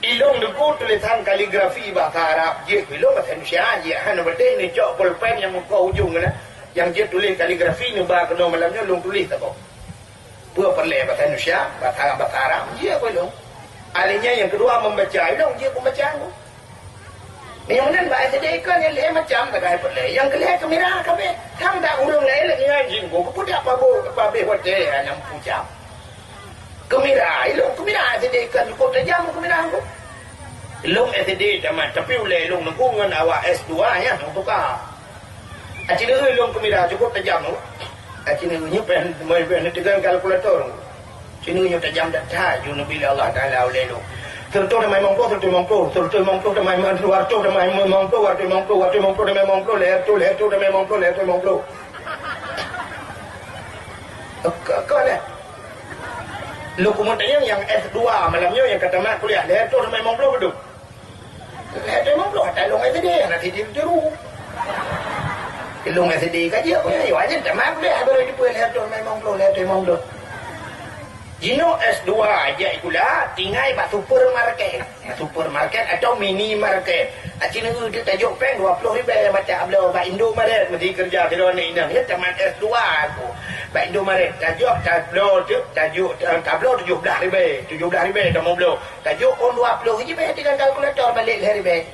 Ilôn teungku tulésan kaligrafi bahasa Arab, jeuet keu ilôn bahasa Indonesia, jeuet hana beutôi neucok pulpen nyang meukoh ujong na, nyang jeuet tuléh kaligrafi neuba keunoe malam nyoe lôn tuléh saboh. Peue peureulèe bahasa Indonesia, bahasa, bahasa Arab, jeuet keu ilôn. Ahlinya nyang keudua membaca, ilôn jeuet pembaca teungku. Nyang meunan bak S D kon nyang lhèe macam sagai peureulèe. Nyang keulhèe keumira kabeh. Sang dak ureueng laén lagèe nyan jih teungku, keupeue dak pabôh, pabéh watèe hana meupucam. Keumira, ilôn keumira S D kon cukôp tajam keumira teungku. Ilôn S D tamat, tapi ulèe ilôn teungku ngon awak S dua nyan, tuka. Aci neueu ilôn keumira cukôp tajam teungku. Aci neueu nyoe pèh, pèh neuteugon kalkulator. Aci neueu nyoe tajam that-that, jeuet neubi lé Allah Taala ulèe ilôn. Seureutôh tamai limong ploh, seureutôh limong ploh, seureutôh limong ploh tamai limong ploh, dua reutôh tamai limong ploh, dua reutôh limong ploh, dua reutôh limong ploh, lhèe reutôh, lhèe reutôh tamai limong ploh, lhèe reutôh limong ploh. Ka, ka lhèe. Lôn keumeung tanyong nyang S dua malam nyoe nyang ka tamat kuliah, lhèe reutôh tamai limong ploh beudôh. Lhèe reutôh limong ploh, ata lôn S D, hana siti tiru. Lôn S D ka jeuet, nyoe aja tamat kuliah, baru jipeu lhèe reutôh tamai limong ploh, lhèe reutôh limong ploh. Jinoe S dua jak sikula, tinggai bak supermarket. Supermarket atau minimarket. Aci neu teuk tajok péng dua ploh ribèe macam bloe bak Indomaret meusti keureuja sidroe aneuk inong. Ya tamat S dua aku. Bak Indomaret tajok tabloe teuk, tajok, eh, tabloe tujoh blah ribèe. Tujoh blah ribèe tamong bloe. Tajok ôn dua ploh ji bèe dengan kalkulator balek lhèe ribèe.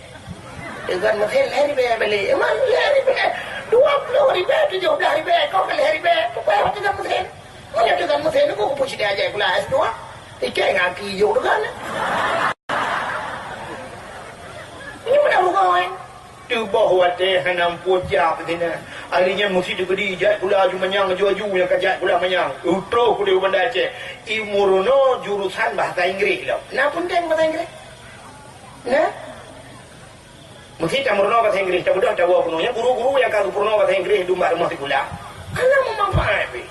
Dengan mesin lhèe ribèe balek. Emang lhèe ribèe. Dua ploh ribèe, tujoh blah ribèe. Kau kan lhèe ribèe. Pokoknya dengan mesin. Meunyoe teuka meusé nyoe, peue cit ajaéb pula S dua? Ikei ngon aki jok teuka nyoe. Nyoe meunan rugoe. Teuboh watèe hana muphom jak sinan. Ahli nyan meusti teukeudi jak pula aju manyang, aju-aju nyang ka jak pula manyang. Utroh keudéh u Banda Aceh. Imeurunoe jurusan bahasa Inggris lom. Na peunteng bahasa Inggris? Na? Meusti tameurunoe bahasa Inggris, tabeudôh tawoe keunoe. Nyan guru-guru nyang ka geupeurunoe bahasa Inggris dum bak rumoh sikula. Hana meumanfaat pih.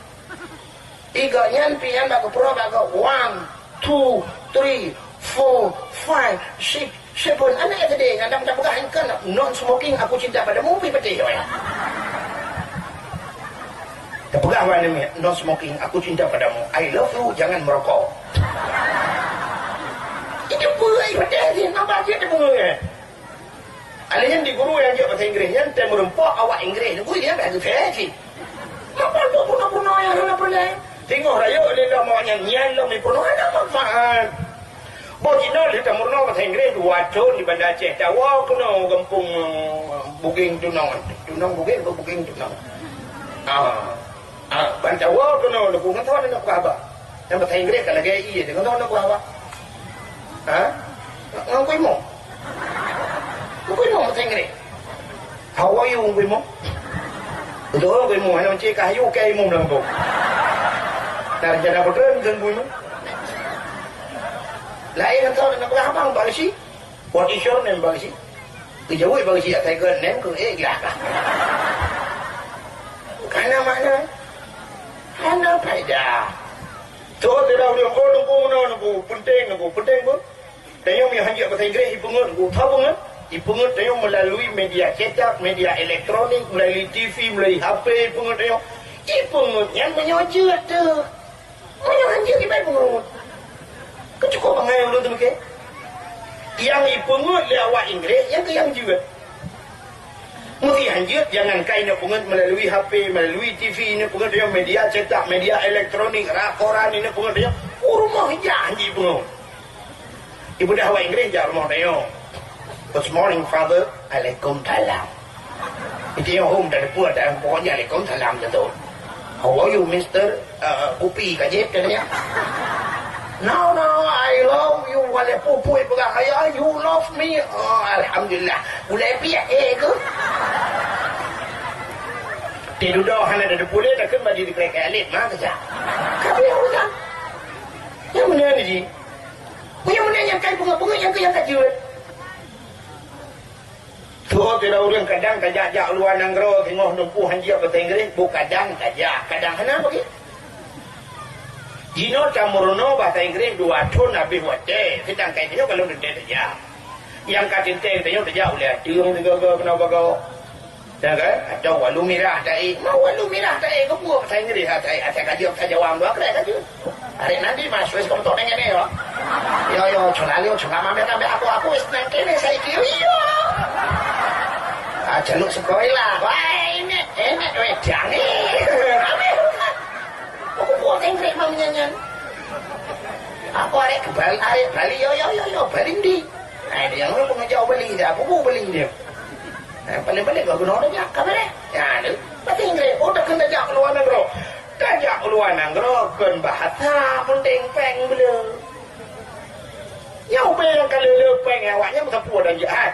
Tiga nyan pih nyan bak geupeurunoe bak one, two, three, four, five, six, seven. Aneuk S D nyan dang tapeugah kan, "Non smoking, aku cinta padamu," pih patéh, oi. Tapeugah bak aneuk miet, "Non smoking, aku cinta padamu. I love you, jangan merokok." Itu peue, ih, patéh jih, nambah jih dia peue, eh. Alèh nyan di guru nyang jeuet bahasa Inggris nyan, tem meureumpok awak Inggris, guru nyan dah geuseuci. Apa tu puna-puna nyang hana peureulèe? Teungoh rayeuk lé lom awak nyan, nyan lom jipeurunoe hana manfaat. Boh jinoe lheueh tameurunoe bahasa Inggris dua thon di Banda Aceh, tawoe keunoe gampông, eh, Bugeng Tunong. Tunong Bugeng atau Bugeng Tunong? Ah. Ah, ban tawoe keunoe, Teungku, ngon soe neupeugah haba? Nyang bahasa Inggris ka lagèe ie, ngon soe neupeugah haba? Ha? Ngon Teungku Imum? Teungku Imum bahasa Inggris? "How are you, Teungku Imum?" Beutôi, Teungku Imum, hana cit ka hayu, keu imum lam kampung. Nah, rencana beutôi, Teungku Imum. Laén ngon soe neupeugah haba, Pak Geuchik? What is your name, Bang Geuchik? Geujaweueb Bang Geuchik, "I got name," keu, eh, glah. Ka na makna. Hana faedah. Soe teudah ureueng, "Oh, Teungku, meunoe, Teungku, peunteng, Teungku, peunteng, Bu." Tanyoe meunyoe hanjeuet bahasa Inggris, ipeungeut, Teungku. Soe peungeut? Ipeungeut tanyoe meulalui media cetak, media elektronik, meulalui T V, meulalui H P, ipeungeut tanyoe. Ipeungeut nyan meunyoe jeuet teuh. Meunyoe hanjeuet, ibai peungeut. Keucukup bangai ulôn teumeuke. Nyang ipeungeut lé awak Inggris, nyan keuh nyang jeuet. Meunyoe hanjeuet, jangankan ineuk peungeut meulalui H P, meulalui T V, ineuk peungeut lé media cetak, media elektronik, rak koran, ineuk peungeut lé, u rumoh jak hanjeuet ipeungeut. Ipeugah awak Inggris jak rumoh tanyoe. "Good morning, Father." "Alaikumsalam." Itu yang home dan pun dan pokoknya "Alaikumsalam" tu. "How are you, Mister, uh, Kupi Kajib?" katanya. "No, no, I love you." Walaupun pun peugah, "Ayah, you love me." "Oh, alhamdulillah." Ulai piak, eh, ke? Tidur dah hana ada pulih, takkan bagi dikerek alit, mah kejap. Tapi ya udah. Yang mana ni, Ji? Meunyoe meunan nyang kai beungoh-beungoh nyang keu nyang ka jeuet. Tuho sidroe ureueng kadang tajak-jak u luwa nanggroe singoh neumpuh hanjeuet bahasa Inggréh, bu kadang tajak, kadang hana bagi. Jinoe tameurunoe bahasa Inggréh dua thon habéh watèe, seudangkan tanyoe ka lheueh teuntèe tajak. Nyang ka teuntèe tanyoe tajak ulèe ateueng sigoe-goe keunoe bagoe. Ya kan? Atau walu mirah taék. Mau walu mirah taék ke buah bahasa Inggréh taék. Asai ka jeuet bahasa Jawa meuakhirat ka jeuet. Hari nanti mas wis keumeutôk dengan dia. Yo yo, cuma liu cuma mampir ngambil aku aku wis nang kene saya kiri yo. Ah, jaluk sekolah. Wah, ini ini weh jangan. Aku buat Inggréh mau nyanyian. Aku arek kebal arek Bali yo yo yo yo Bali ndi. Nah, dia yang lu kena jauh Bali dia. Aku mau Bali dia. Eh, paléng-paléng ka keunoe tajak, ka beureh. Nyan, bahasa Inggréh, oh, takheun tajak u luwa nanggroe. Tajak u luwa nanggroe kon bahasa, peunteng péng beu le. Nyoe ubé nyang ka le-le péng awaknyan meusapeue dan jahat.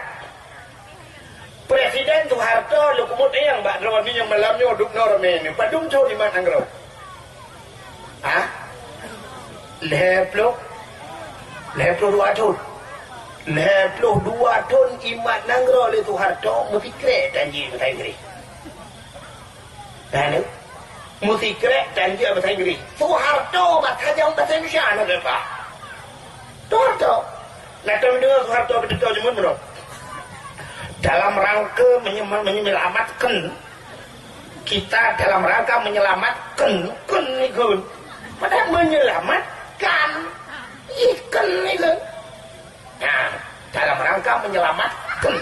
Presiden Soeharto lôn peumeu'en bak droeneuh nyang malam nyoe duek noe ramé nyoe. Padum thon imat nanggroe? Hah? Lhèe ploh? Lhèe ploh dua thon. Lhèe ploh dua thon imat nanggroe lé Soeharto meusikrek tan jeuet bahasa Inggris. Nah, ni. Meusikrek tan jeuet bahasa Inggris. Soeharto bak tajam bahasa Indonesia na geupa. Soeharto. Nah, tahu dengar Soeharto betul jameun belum? Dalam rangka menye-, menyelamatkan, kita dalam rangka menyelamatkan, kan ikut. Padahal menyelamatkan, ikan ikut. Nah, dalam rangka menyelamatkan.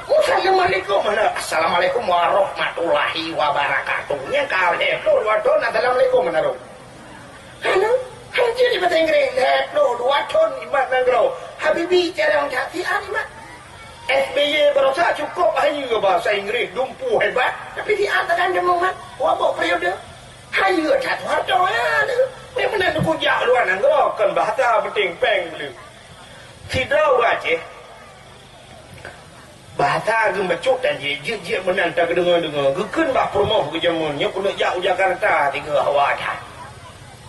Assalamualaikum, mana? Assalamualaikum warahmatullahi wabarakatuh. Nya kau deh, tu dua tahun assalamualaikum mana tu? Hana, hana jadi bahasa Inggris. Deh, tu dua tahun imat nanggroe. Habibie jarang jadi imat. S B Y berusaha cukup hanya bahasa Inggris, dumpu hebat. Tapi dia tak ada memang. Wabok periode. Hayeue that hareuta ya tu. Memang meunan kujak luwa nanggroe kon bahasa penting peng beuleue. Sidroe ureueng Aceh, bahasa geuh bacut dan jeuet-jeuet meunan ta geudeungoe-deungoe. Geukheun bak peurumoh geuh jameun nyoe keuneuk jak u Jakarta tiga hawa that.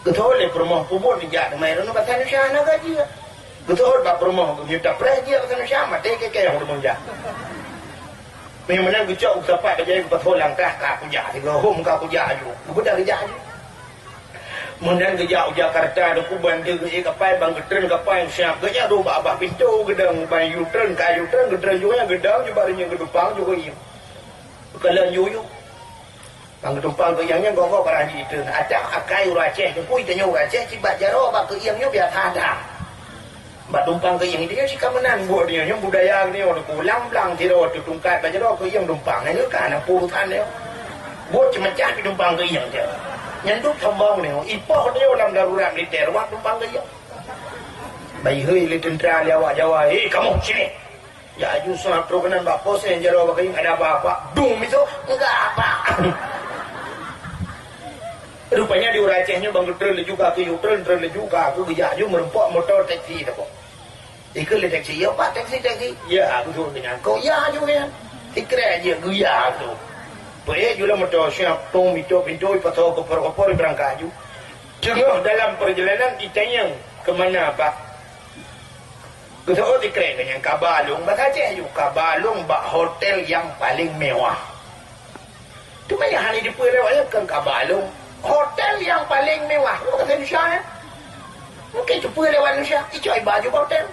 Geuteupeue lé peurumoh peubuet jak teumai droeneuh bahasa Indonesia hana ka jeuet. Geuteupeue bak peurumoh geuh nyoe tapreh jeuet bahasa Indonesia maté keu kayong deungon jak. Meunan geucok geusapat bajée geupasoe langkah ka kujak sigoe hom ka kujak aju. Geubeudôh geujak aju. Meunan geujak u Jakarta, Teungku, ban deuh geuék kapai, ban geutreun kapai, siap geujak dong bak babah pintoe geudong, ban yue treun ka yue treun, geutreun juga geudong, juba reunyeuk geutumpang juga iyong. Keukalon yue-yue. Ban geutumpang keu iyong nyan goh-goh barang jitreun. Adak akai ureueng Aceh, Teungku, tanyoe ureueng Aceh, cibat jaroe bak keu iyong nyoe biasa that. Bak tumpang keu iyong, tanyoe cit ka meunan buet tanyoe, nyoe budaya tanyoe, Teungku. Lam blang sidroe teutungkat bak jaroe keu iyong tumpang. Nyan ka na urusan tanyoe. Buet ceumeucah pih tumpang keu iyong jih. Nyan dum sombong tanyoe. Ipoh tanyoe lam darurat militer, wak tumpang keu iyong. Bai hei lé teuntra lé awak Jawa, "Hei, kamoe sini!" Ya aju sa trok keunan bak pos nyang jaroe bak kayong, "Ada apa, Pak?" "Dum itu, enggak apa." Rupanya di ureueng Aceh nyoe ban geutreun laju ka keu yue treun, treun laju ka keu geujak aju meureumpok motor teksi teuh. Ikheun lé teksi, "Ya, Pak, teksi, teksi." "Ya," aku suruh dengan kok, "Ya," aju nyan. Sikrek jeuet geuya tu. Peuék ju lam motor siap, tong mito pintoe, ipasoe kopor-kopor, ibeurangkat aju. Teungoh dalam perjalanan itanyong, "Kemana, Pak?" Geuteupeue sikrek geuh nyan, "Kaba lôn," bahasa Aceh ju, "Kaba lôn bak hotel nyang paleng mewah." Teuma nyang hana jiteupeue lé awak nyan kon kaba lôn. Hotel nyang paleng mewah. Nyoe bahasa Indonesia nyan. Mungken jiteupeue lé awak Indonesia. Icok iba ju bak hotel.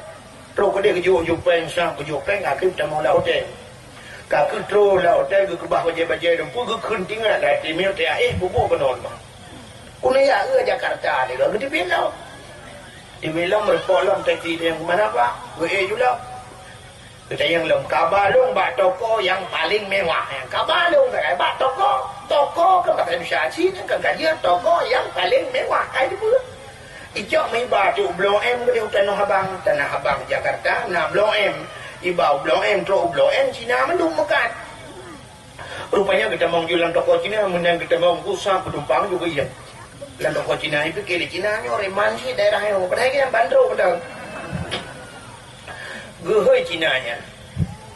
Trok keudeh geujok ju péng, sa geujok péng, ka keuh tamong lam hotel. Ka keuh trok lam hotel, geukeubah bajée-bajée, dan peue geukheun tingat lam até, meunyoe teuh éh, buboh keunoe mah. Keuneuk jak u Jakarta lé, geuteubiet lom. Teubiet lom, meureumpok lom teksi, tanyong, "Kemana, Pak?" Geuék ju lom. Geutanyong lom, "Kaba lôn bak toko nyang paleng mewah." Kaba lôn sagai bak toko. Toko kan bahasa Indonesia cit, kan ka jeuet toko nyang paleng mewah. Ai dipeue? Icok meuiba cok u Blok M keudeh u Tanah Abang. Tanah Abang Jakarta na Blok M. Iba u Blok M, trok u Blok M, Cina mandum meukat. Rupanya geutamong ju lam toko Cina, meunan geutamong, geusa geutumpang ju geuiem. Lam toko Cina, ipike lé Cina nyoe reman cit daerah nyoe, padahai geuhnyan bandar beutôi. Geuhôi Cina nyan,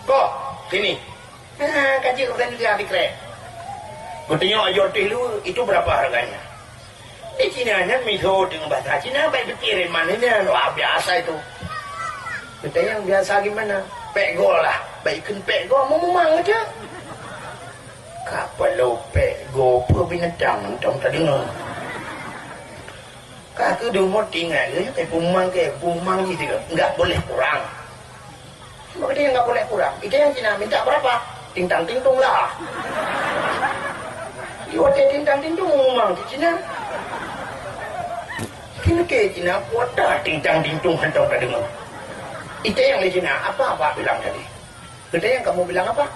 "Kok, sini." "Ha, ka jeuet," kheun Cina sikrek. Geutunyok ajoe teuh lu, "Itu berapa harganya?" Di Cina nyan miseue deungon bahasa Cina, bak pike reman nyan, wah, biasa itu. Geutanyong, "Biasa gimana?" "Pék goe lah." Bak ikheun pék goe, meumang aja. Ka paloe pék goe, peue binatang, mantong tadeungoe. Ka keuh deungon teuingat lé, eh, peumang keu, peumang jih tiga, enggak boleh kurang. Maka dia enggak boleh kurang. Itu yang Cina minta berapa? Tintang tintung lah. Iwa teh tintang tintung, peumang di Cina. Kini ke Cina, kuat dah tintang tintung hantom ka dengar. Itu yang di Cina, apa Abah bilang tadi? Geutanyong, "Kamu bilang apa?"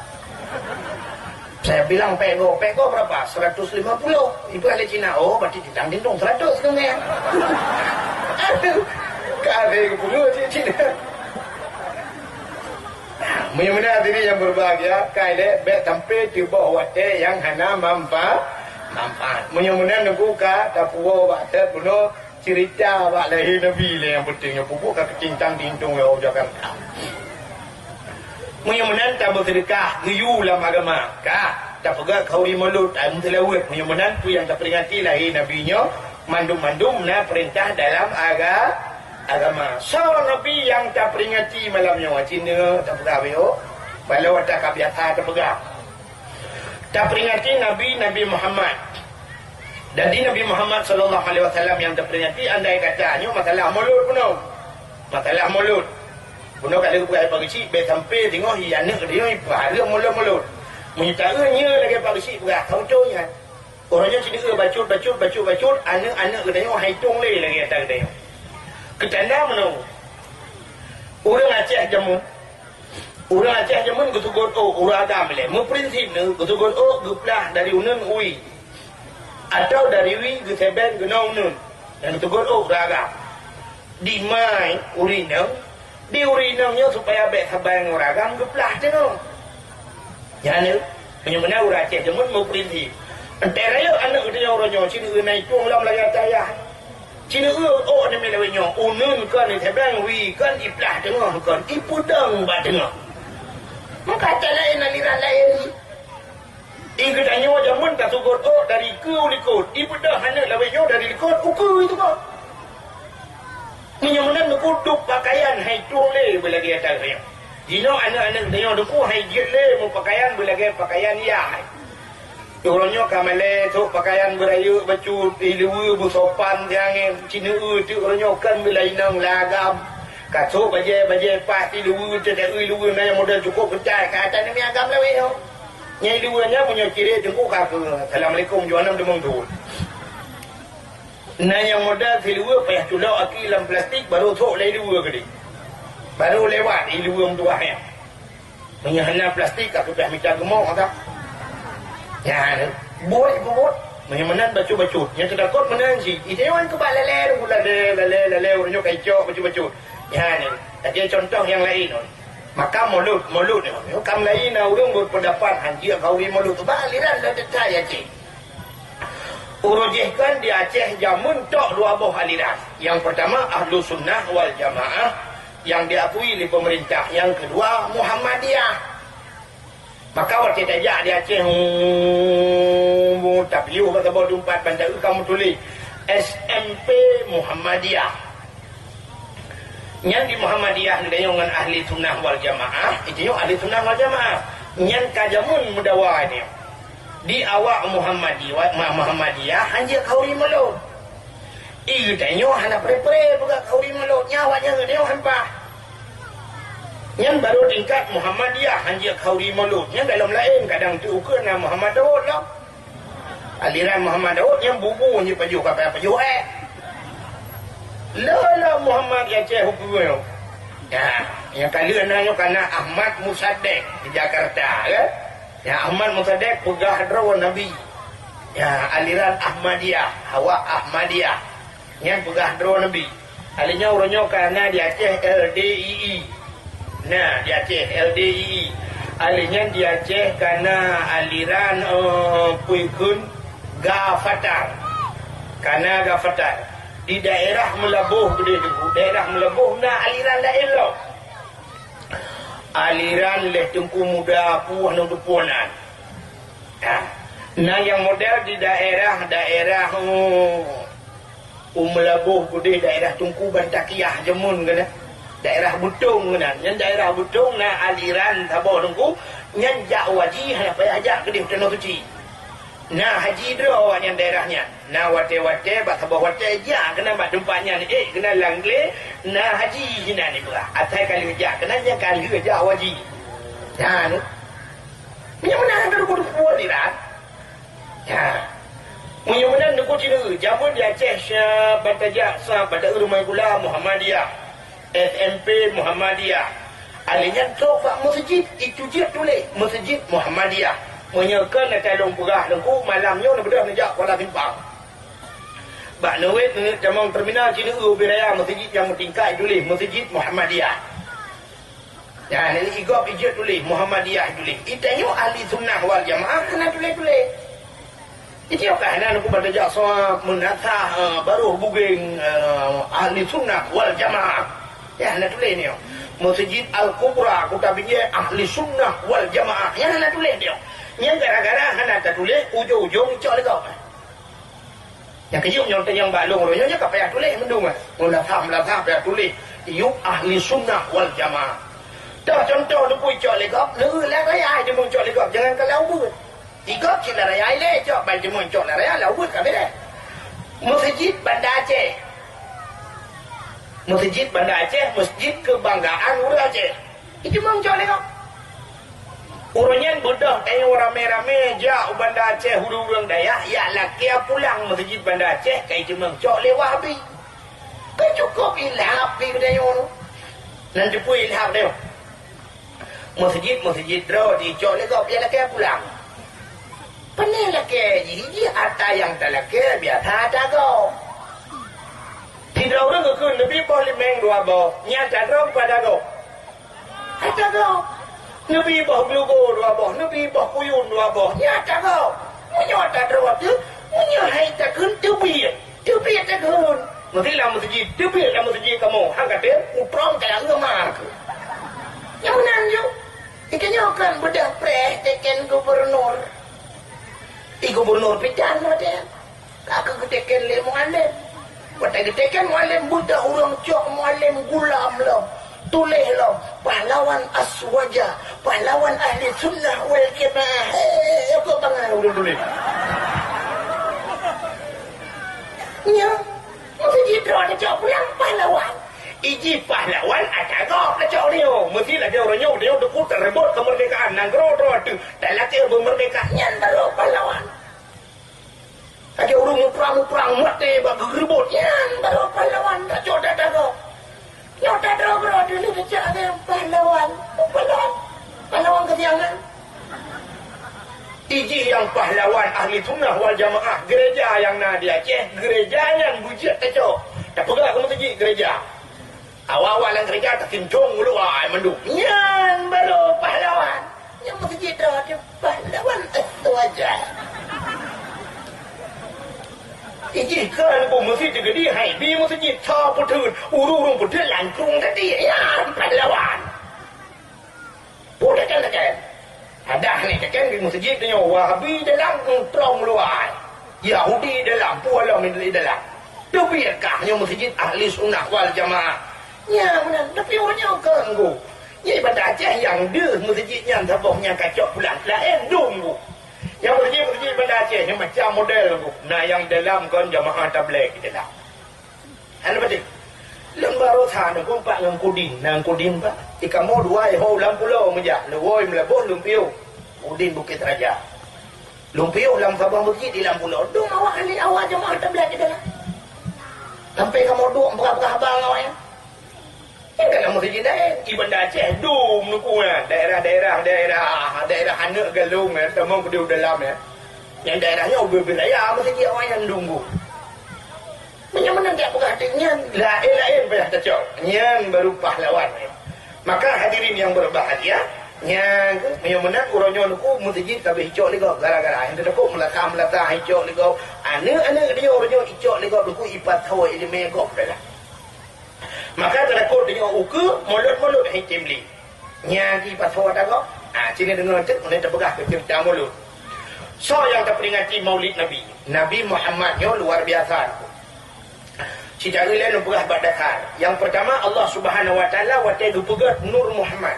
"Saya bilang pék goe." "Pék goe berapa?" "Seratus lima puluh." Ipeugah lé Cina, "Oh, berarti tintang tintung seratus keu nyan." Aduh, ka lheueh geupeungeut cit Cina. Meunyoe meunan hadirin yang berbahagia, kai lé bék sampai teuboh watée nyang hana manfa-, manfaat. Meunyoe meunan Teungku ka tapuwoe bak that bunoe, cerita bak lahé Nabi lé nyang penting nyoe, pupuk ka keucintang tintung lé ureueng Jakarta. Meunyoe meunan tameuseudeukah geuyue lam agama, ka tapeugah khauri maulud, ai meuseulaweuet. Meunyoe meunan peue nyang taperingati lahé Nabi nyoe, mandum-mandum na peurintah dalam aga-, agama. Soe nabi nyang taperingati malam nyoe? Cina tapeugah beu. Balo ata ka biasa tapeugah. Taperingati Nabi, Nabi Muhammad. Jadi Nabi Muhammad sallallahu alaihi wasallam nyang taperingati, andai kata nyoe masalah Maulud bunoe. Masalah Maulud. Bunoe ka lheueh peugah Pak Geuchik, bèk sampai teungoh hi aneuk geutanyoe ipeugah hareuem Maulud-Maulud. Meunyoe taeu nyoe lagèe Pak Geuchik peugah, ka beutôi nyan. Uroe nyoe cit bacut, bacut, bacut, bacut, aneuk-aneuk geutanyoe han itong lé lagèe ata geutanyoe. Keutanda meunoe, ureueng Aceh jameun, ureueng Aceh jameun geusugot ôk, ureueng agam ilèe. Meuprinsip nyoe, geusugot ôk geuplah dari uneun u wie. Atau dari wie geusèbèn keunoe uneun. Nyang geusugot ôk ureueng agam. Di ma ureueng inong, di ureueng inong nyoe supaya bèk saban ngon ureueng agam geuplah teungoh. Nyan, meunyoe meunan ureueng Aceh jameun meuprinsip. Enteuk rayeuk aneuk geutanyoe uroe nyoe, cit na itong lom lagèe ata yah. Cit ôk nyoe lawét nyoe, uneun kon isèbèn, wie kon iplah teungoh kon, ipeudong bak teungoh. Meukatai laén aliran laén. Di geutanyoe jameun tasugot ôk dari keue u likot, ipeudong aneuk lawét nyoe dari likot u keue itu kok. Meunyoe meunan teungku dub pakaian han itong lé beulagèe ata geutanyoe. Jinoe aneuk-aneuk geutanyoe teungku han ijeuet lé meupakaian beulagèe pakaian yah. Uroe nyoe ka malèe, sôk pakaian beurayeuk bacut, iluweue beusopan siangén, cit na teuk uroe nyoe kon beulagèe inong lam agam. Ka sôk bajèe-bajèe paih, iluweue teuh, iluweue na nyang model cukôp geutai, ka ata nyan agam lawét nyoe. Nyang iluweue nyan meunyoe cirét teungku ka keu, "Assalamualaikum, juah nam teumong tuwot." Na nyang model siluweue payah culok aki lam plastik, barô sôk lé iluweue keudéh. Barô lewat iluweue meutuah nyan. Meunyoe hana plastik, ka payah mita geumok ata. Nyan, buet ibubuet. Meunyoe meunan bacut-bacut. Nyang teutakot meunan cit. Ita nyoe keubah lalè, lalè, lalè, lalè, ureueng nyoe ka icok bacut-bacut. Nyan, lagèe contoh nyang laén. Maka Maulud, Maulud nyoe, nyoe ka mulai na ureueng berpendapat han jeuet khauri Maulud. Bah aliran lam data ya cit. Ureueng jih kan di Aceh jameun tok dua boh aliran. Nyang peurtama Ahlussunnah wal Jamaah nyang diakui lé peumeurintah, nyang keudua Muhammadiyah. Maka watèe tajak di Aceh, hmm, tapiôh bak saboh teumpat ban taeu ka meutuléh S M P Muhammadiyah. Nyan di Muhammadiyah geutanyoe ngon Ahli Sunnah wal Jamaah, geutanyoe Ahli Sunnah wal Jamaah. Nyan ka jameun meudawa nyoe. Di awak Muhammadi-, Muhammadiyah han jeuet khauri Maulud. Geutanyoe hana pre-pre peugah khauri Maulud, nyan awaknyan geutanyoe han paih. Nyan barô tingkat Muhammadiyah han jeuet khauri Maulud. Nyan dalam laén kadang teuh ukeue na Muhammad Daud lom. Aliran Muhammad Daud nyan bubu nyan pajoh ka pajoh, eh. Lolo Muhammad di Aceh ukeue nyoe. Nah, nyang ka lheueh na nyoe ka na Ahmad Musaddiq di Jakarta, kan? Nyang Ahmad Musaddiq peugah droe Nabi. Ya, aliran Ahmadiyah, awak Ahmadiyah. Nyan peugah droe Nabi. Aliran nyoe uroe nyoe ka na di Aceh L D I I. Na di Aceh L D I I. Aliran nyan di Aceh ka na aliran, eh, peue kheun Gafatar. Ka na Gafatar. Di daerah Meulaboh keudéh teungku. Daerah Meulaboh na aliran laén lom. Aliran lé Teungku Muda Puh Nang Teupon nyan. Ha. Na nyang model di daerah-daerah, oh, u Meulaboh keudéh daerah Teungku Bantakiah jameun keunan. Daerah Beutong keunan. Nyan daerah Beutong na aliran saboh teungku. Nyan jak u haji hana payah jak keudéh u Tanoh Suci. Na haji droe awaknyan daerah nyan. Na watèe-watèe bak saboh watèe jak keunan bak teumpat nyan, ék keunan lam glé, na haji sinan ipeugah. Asai ka lheueh jak keunan, nyan ka lheueh jak u haji. Nyan. Meunyoe meunan ka teupeu-teupeu aliran. Nyan. Meunyoe meunan teungku cit, jameun di Aceh siat ban tajak, siat ban taeu rumoh sikula Muhammadiyah. S M P Muhammadiyah. Aliran nyan trok bak meuseujid, itu jeuet tuléh Meuseujid Muhammadiyah. Meunyoe kon na calon peugah teungku, malam nyoe neubeudôh neujak Kuala Simpang. Bak neuwet, neuneuk tamong terminal, sineuk ubé raya meuseujid nyang meutingkat tuléh Meuseujid Muhammadiyah. Nyan, i gob ijeuet tuléh Muhammadiyah tuléh. Geutanyoe Ahli Sunnah wal Jamaah hana tuléh-tuléh. Ijeuet ka hana, neuku ban tajak soe meunasah, eh, barô bugeng, eh, Ahli Sunnah wal Jamaah. Ya, hana tuléh nyoe. Meuseujid Al-Kubra Kuta Binjai Ahli Sunnah wal Jamaah. Nyan hana tuléh nyoe. Nyan gara-gara hana tatuléh, ujong-ujong icok lé gob. Nyang keujeuet nyoe teunyang bak lôn uroe nyoe ka payah tuléh mandum, eh. Meunasah-meunasah payah tuléh. Yub Ahli Sunnah wal Jamaah. Toh contoh teupeu cok lé gob, lé raya jeumeung cok lé gob, jangan ka lau beuet. Di gob cit la raya ilée cok, ban jeumeung cok la raya lau beuet ka beureh. Meuseujid Banda Aceh. Meuseujid Banda Aceh, meuseujid keubanggaan ureuëng Aceh. Itu meuncok lé gob. Uroe nyan beudôh tanyoe ramé-ramé jak u Banda Aceh, ureuëng-ureuëng dayah jak lakée pulang meuseujid Banda Aceh ka itu meuncok lé Wahabi. Ka cukôp ilhab pi geutanyoe. Nan teupeu ilhab tanyoe. Meuseujid-meuseujid droe dicok lé gob jak lakée pulang. Pane lakée jih, jih ata nyang talakée biasa ata gob. Sidroe ureuëng geukheun neubi boh limeng dua boh, nyan ata droe pada gob. Ata gob. Neubi boh glugo dua boh, neubi boh kuyun dua boh, nyan ata gob. Meunyoe ata droe teuh, meunyoe hai takheun teubiet, teubiet takheun. Meusti lam meuseujid, teubiet lam meuseujid kamoe, han ka tem, utrong kaya ngeuma keu. Nyang meunan ju. Itanyoe kan beudah preh teken gubernur. I gubernur pidan model. Ka keu geuteken lé mualem. Watée geuteken mualem, beudah ureuëng cok mualem gulam lom. Tuléh lom, pahlawan Aswaja, pahlawan Ahli Sunnah wal Jamaah. Hei, kok bangai ureuëng tuléh. Nyo, meuseujid droe tacok pulang pahlawan. Iji pahlawan ata gob tacok nyoe. Meusti lagée uroe nyoe, nyoe teupeu teureubot keumeurdekaan nanggroe droe teuh. Talakée beumeurdeka nyan baru pahlawan. Lagée ureuëng muprang-muprang maté bak geugeureubeut, nyan baru pahlawan, tacok ata gob. Nyoe tadroe-droe dulu tacok lagée pahlawan. Pahlawan. Pahlawan keusiangan. Iji nyang pahlawan Ahli Sunnah wal Jamaah, gereja nyang na di Aceh, gereja nyan bujiet tacok. Tapeugah keu meuseujid gereja. Awak-awak lam gereja tasincong ulu ai mandum. Nyan baru pahlawan. Nyang meuseujid droe teuh pahlawan Aswaja. Ijih keu Teungku meuseujid geude hai bi meuseujid sa peutheun, ureuëng-ureuëng peutheun langsong tadi. Nyan pahlawan. Peue teken-teken? Adak ni teken di meuseujid nyoe Wahabi dalam, utrong luwai. Yahudi dalam, peue lom di dalam. Teubiet kah nyoe meuseujid Ahli Sunnah wal Jamaah. Nya meunan, tapi ureuëng nyoe keu Teungku. Nyoe ibadat Aceh nyang deuh meuseujid nyan saboh nyang kacok pulang. Laén dum Teungku. Nyang meuseujid-meuseujid ibadat Aceh nyoe macam model Teungku. Na nyang dalam kon jamaah tabligh di dalam. Hana patéh. Lôn baroesa neukumpak ngon Kudin, ngon Kudin, Pak. Di kamoe dua ho lam pulo meujak, leuwôi meulaboh lôn piôh. Kudin Bukit Raja. Lôn piôh lam saboh meuseujid di lam pulo. Dum awak ahli awak jeumaah tabligh di dalam. Sampai kamoe duek peugah-peugah haba ngon awaknyan. Nyan ka lam meuseujid laén. Di Banda Aceh dum nuku nyan. Daerah-daerah, daerah, daerah aneuk galong nyan, tamong keudeh u dalam nyan. Nyan daerah nyan ubé-ubé raya meuseujid awaknyan dum. Meunyoe meunan jak peugah teuk nyan, laén-laén payah tacok. Nyan baru pahlawan. Maka hadirin yang berbahagia, nyan keuh, meunyoe meunan uroe nyoe nuku meuseujid ka abéh icok lé gob gara-gara nyang teudeukok meulata-meulata icok lé gob. Aneuk-aneuk geutanyoe uroe nyoe icok lé gob nuku ipat sawoe ileumèe gob dah. Maka teudeukok tanyoe ukeue mulod-mulod hai tem lé. Nyan di pasoe ata gob. Ah, sini deungoe teuk, ulôn tapeugah keu ceurita mulod. Soe nyang taperingati Maulid Nabi? Nabi Muhammad nyoe luar biasa. Cit lagée lôn peugah bak dasar. Nyang peurtama, Allah Subhanahu wa Taala watée geupeugét Nur Muhammad.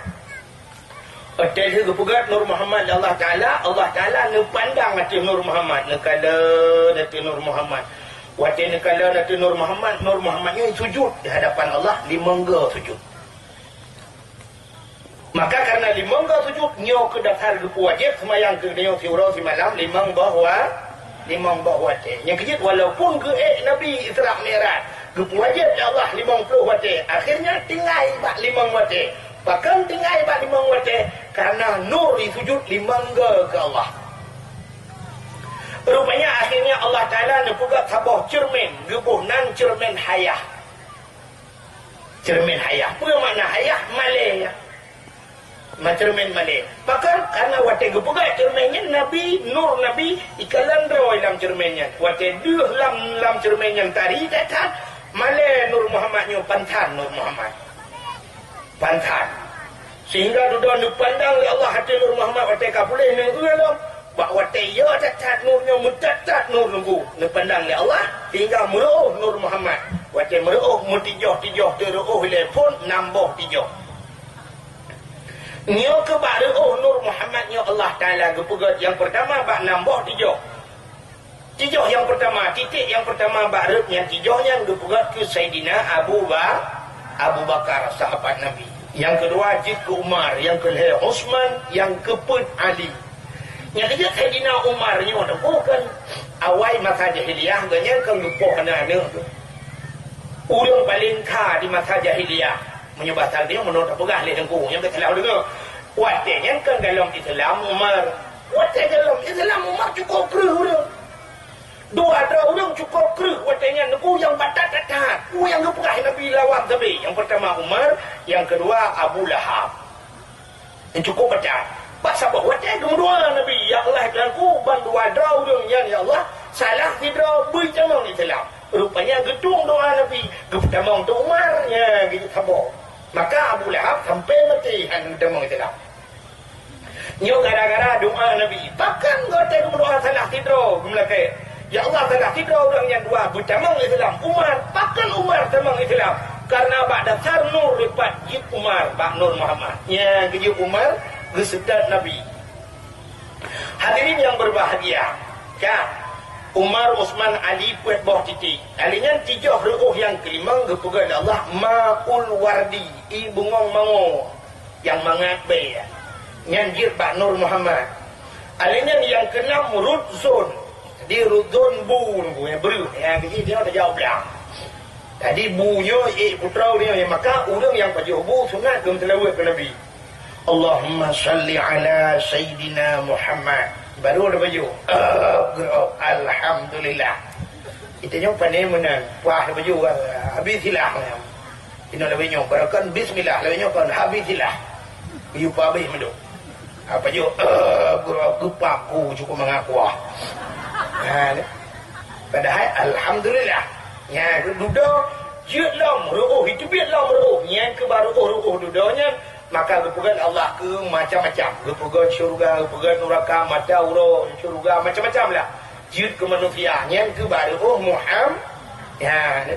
Watée lheueh geupeugét Nur Muhammad lé Allah Taala, Allah Taala neupandang ateueh Nur Muhammad, neukalon ateueh Nur Muhammad. Watée neukalon ateueh Nur Muhammad, Nur Muhammad nyoe sujud di hadapan Allah, limong goe sujud. Maka kareuna limong goe sujud, nyoe keuh dasar geupeuwajéb seumayang keu geutanyoe siuroe simalam limong boh wa-, limong boh watée. Nyang keujeuet, walaupun geuék Nabi Isra Mi'raj, geupeuwajéb lé Allah limong ploh watée, akhirnya tinggai bak limong watée. Pakon tinggai bak limong watée? Kareuna Nur jisujud limong goe keu Allah. Rupanya akhirnya Allah Taala neupeugét saboh ceureumen, geuboh nan ceureumen hayah. Ceureumen hayah. Peue makna hayah? Malée. Ma ceureumen malée. Pakon? Kareuna watée geupeugét ceureumen nyan, Nabi, Nur Nabi, ikalon droe lam ceureumen nyan. Watée deuh lam, lam ceureumen nyan tari that-that, malée Nur Muhammad nyoe, pansan Nur Muhammad. Pansan. Sehingga dudoe neupandang lé Allah ateueh Nur Muhammad watée ka puléh neu-eu lom. Bak watée yo that-that nur nyoe, meutat-tat nur nunggu neupandang lé Allah, hingga meureuôh Nur Muhammad. Watée meureuôh, meutijoh-tijoh teureuôh ilée phon nam boh tijoh. Nyoe keuh bak reuôh Nur Muhammad nyoe Allah Taala geupeugét nyang peurtama bak nam boh tijoh. Tijoh nyang peurtama, titék nyang peurtama bak reuôh nyang tijoh nyan geupeugét keu Saidina Abu Ba-, Abu Bakar, sahabat Nabi. Nyang keudua jeuet keu Umar, nyang keulhée Utsman, nyang keupeuet Ali. Nyang keujeuet Saidina Umar nyoe teupeue kan, awai masa jahiliyah geuh nyan kan geupoh aneuk-aneuk geuh. Ureuëng paleng kha di masa jahiliyah. Meunyoe basa geutanyoe meunoe tapeugah lé teungku, nyang geusalah deungoe. Watée nyan kan golom Islam Umar. Watée golom Islam Umar cukôp kreueh ureuëng. Dua droe ureuëng cukôp kreueh watée nyan, teungku, nyang batat that-that. Peue nyang geupeugah Nabi lawan sabe? Nyang peurtama Umar, nyang keudua Abu Lahab. Nyang cukôp batat. Bak saboh watée geumeudoá Nabi, "Ya Allah, Tuhanku, ban dua droe ureuëng nyan, ya Allah, salah sidroe beutamong Islam." Rupanya geutueng doá Nabi, geupeutamong teuk Umar, nyan geujeuet saboh. Maka Abu Lahab sampai maté hana geutamong Islam. Nyoe gara-gara doá Nabi. Pakon gata geumeudoá salah sidroe geumeulakée, "Ya Allah, salah sidroe ureuëng nyan dua beutamong Islam, Umar." Pakon Umar tamong Islam? Karena bak dasar nur ripat jeuet Umar bak Nur Muhammad. Nyan geujeuet Umar geuseutôt Nabi. Hadirin yang berbahagia, ka Umar, Utsman, Ali peuet boh titik. Ali nyan tijoh reuôh nyang keulimong geupeugah lé Allah, "Ma'ul wardi, i bungong mango." Nyang mangat bée nyan jeuet bak Nur Muhammad. Alèh nyan nyang keunam rudzon. Jadi rudzon bu nunggu, ya, breuh. Ya, jadi dia tajaweueb blang. Jadi bu nyoe, eh, putroe nyoe, ya, maka ureuëng nyang pajoh bu sunat geumeuseulaweuet keu Nabi. Allahumma salli ala Sayyidina Muhammad. Baru ada baju. Alhamdulillah. Itu nyoe pandai meunan. Puah ada baju, habis silah. Inoe lawét nyoe, barokon bismillah, lawét nyoe kon habis silah. Geuyue peuhabéh mandum. Apa jeuet, eh, geupaku cukôp mangat kuah. Ha, ni. Padahai alhamdulillah. Nyan dudoe jeuet lom reuôh, itu biet lom reuôh. Nyan keuh baru reuôh dudoe nyan, maka geupeugét Allah keu macam-macam. Geupeugét syeuruga, geupeugét nuraka, mata uroe syeuruga, macam-macam lah. Jeuet keu manusia, nyan keuh baru reuôh Muham-, nyan.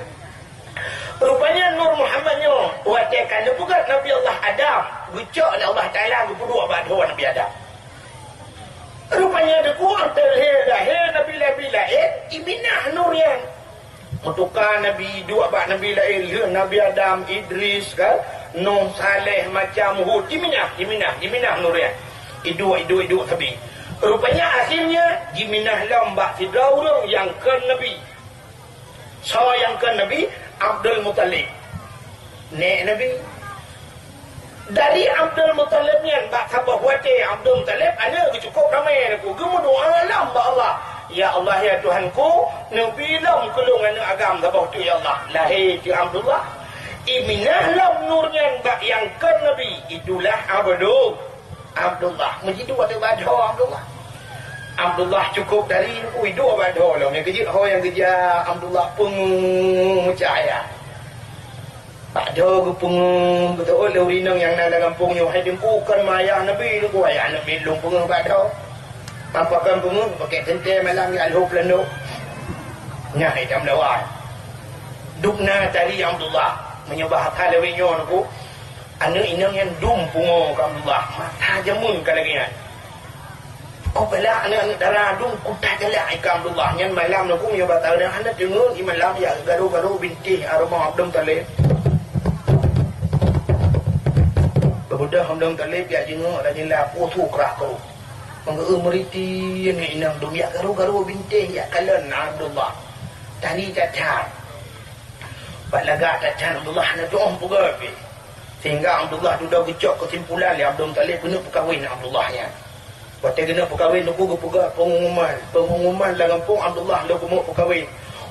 Rupanya Nur Muhammad nyoe, watée ka neupeugét Nabi Allah Adam, geucok lé Allah Taala geupeuduek bak dhoe Nabi Adam. Rupanya deukuah teulhée lahé nabi-nabi laén, iminah nur nyan. Meutuka nabi, duek bak nabi laén, lheueh Nabi Adam, Idris, kan, Nuh, Saleh, macam Hud, iminah, iminah, iminah nur nyan. Iduek, iduek, iduek sabe. Rupanya akhirnya jiminah lom bak sidroe ureuëng nyang kon nabi. Soe nyang kon nabi? Abdul Muthalib. Nék nabi. Dari Abdul Muthalib nyan, bak saboh watée Abdul Muthalib aneuk geuh cukôp ramé, geupeugah, geumeudoá lom bak Allah, "Ya Allah, ya Tuhanku, neubi lom keu lôn aneuk agam saboh teuk, ya Allah." Lahé teuk Abdullah. Iminah lom nur nyan bak nyang kon nabi, itulah Abdul Abdullah, meujiduek ateueh bak dhoe Abdullah. Abdullah cukôp dari nyoe, ui, duek bak dhoe lom. Nyang keujeuet ho nyang geujak Abdullah peungeuh meucahya. Bak dhoe geupeungeuh, geuteuôt lé ureuëng inong nyang na lam gampông nyoe, "Hai Teungku, kon ma ayah Nabi Teungku, ayah Nabi lôn peungeuh bak dhoe." Pakon peungeuh, pakèk teuntèe malam nyan lhôh peulandôk. Nyan itam lawan. Dubna tari Abdullah, meunyoe bahasa lawét nyoe Teungku, aneuk inong nyan dum pungo keu Abdullah, masa jameun ka lagèe nyan. Kupeulak aneuk-aneuk dara dum kutat galak keu Abdullah. Nyan malam Teungku, meunyoe bak tareuk hana teungeut, di malam jak garo-garo bintéh rumoh Abdul Muthalib. Beubeudôh Abdul Muthalib jak jingok dan jilap, oh, su krah keu. Meugeue meuriti aneuk inong dum jak garo-garo bintéh jak kalon Abdullah. Tari that-that. Bak lagak that-that Abdullah hana tu'oh peugah pih. Sehingga Abdullah dudoe geucok keusimpulan lé Abdul Muthalib keuneuk peukawen Abdullah nyan. Watèe keuneuk peukawen Teungku geupeugah peungumuman. Peungumuman lam gampông Abdullah lôn keuneuk peukawen.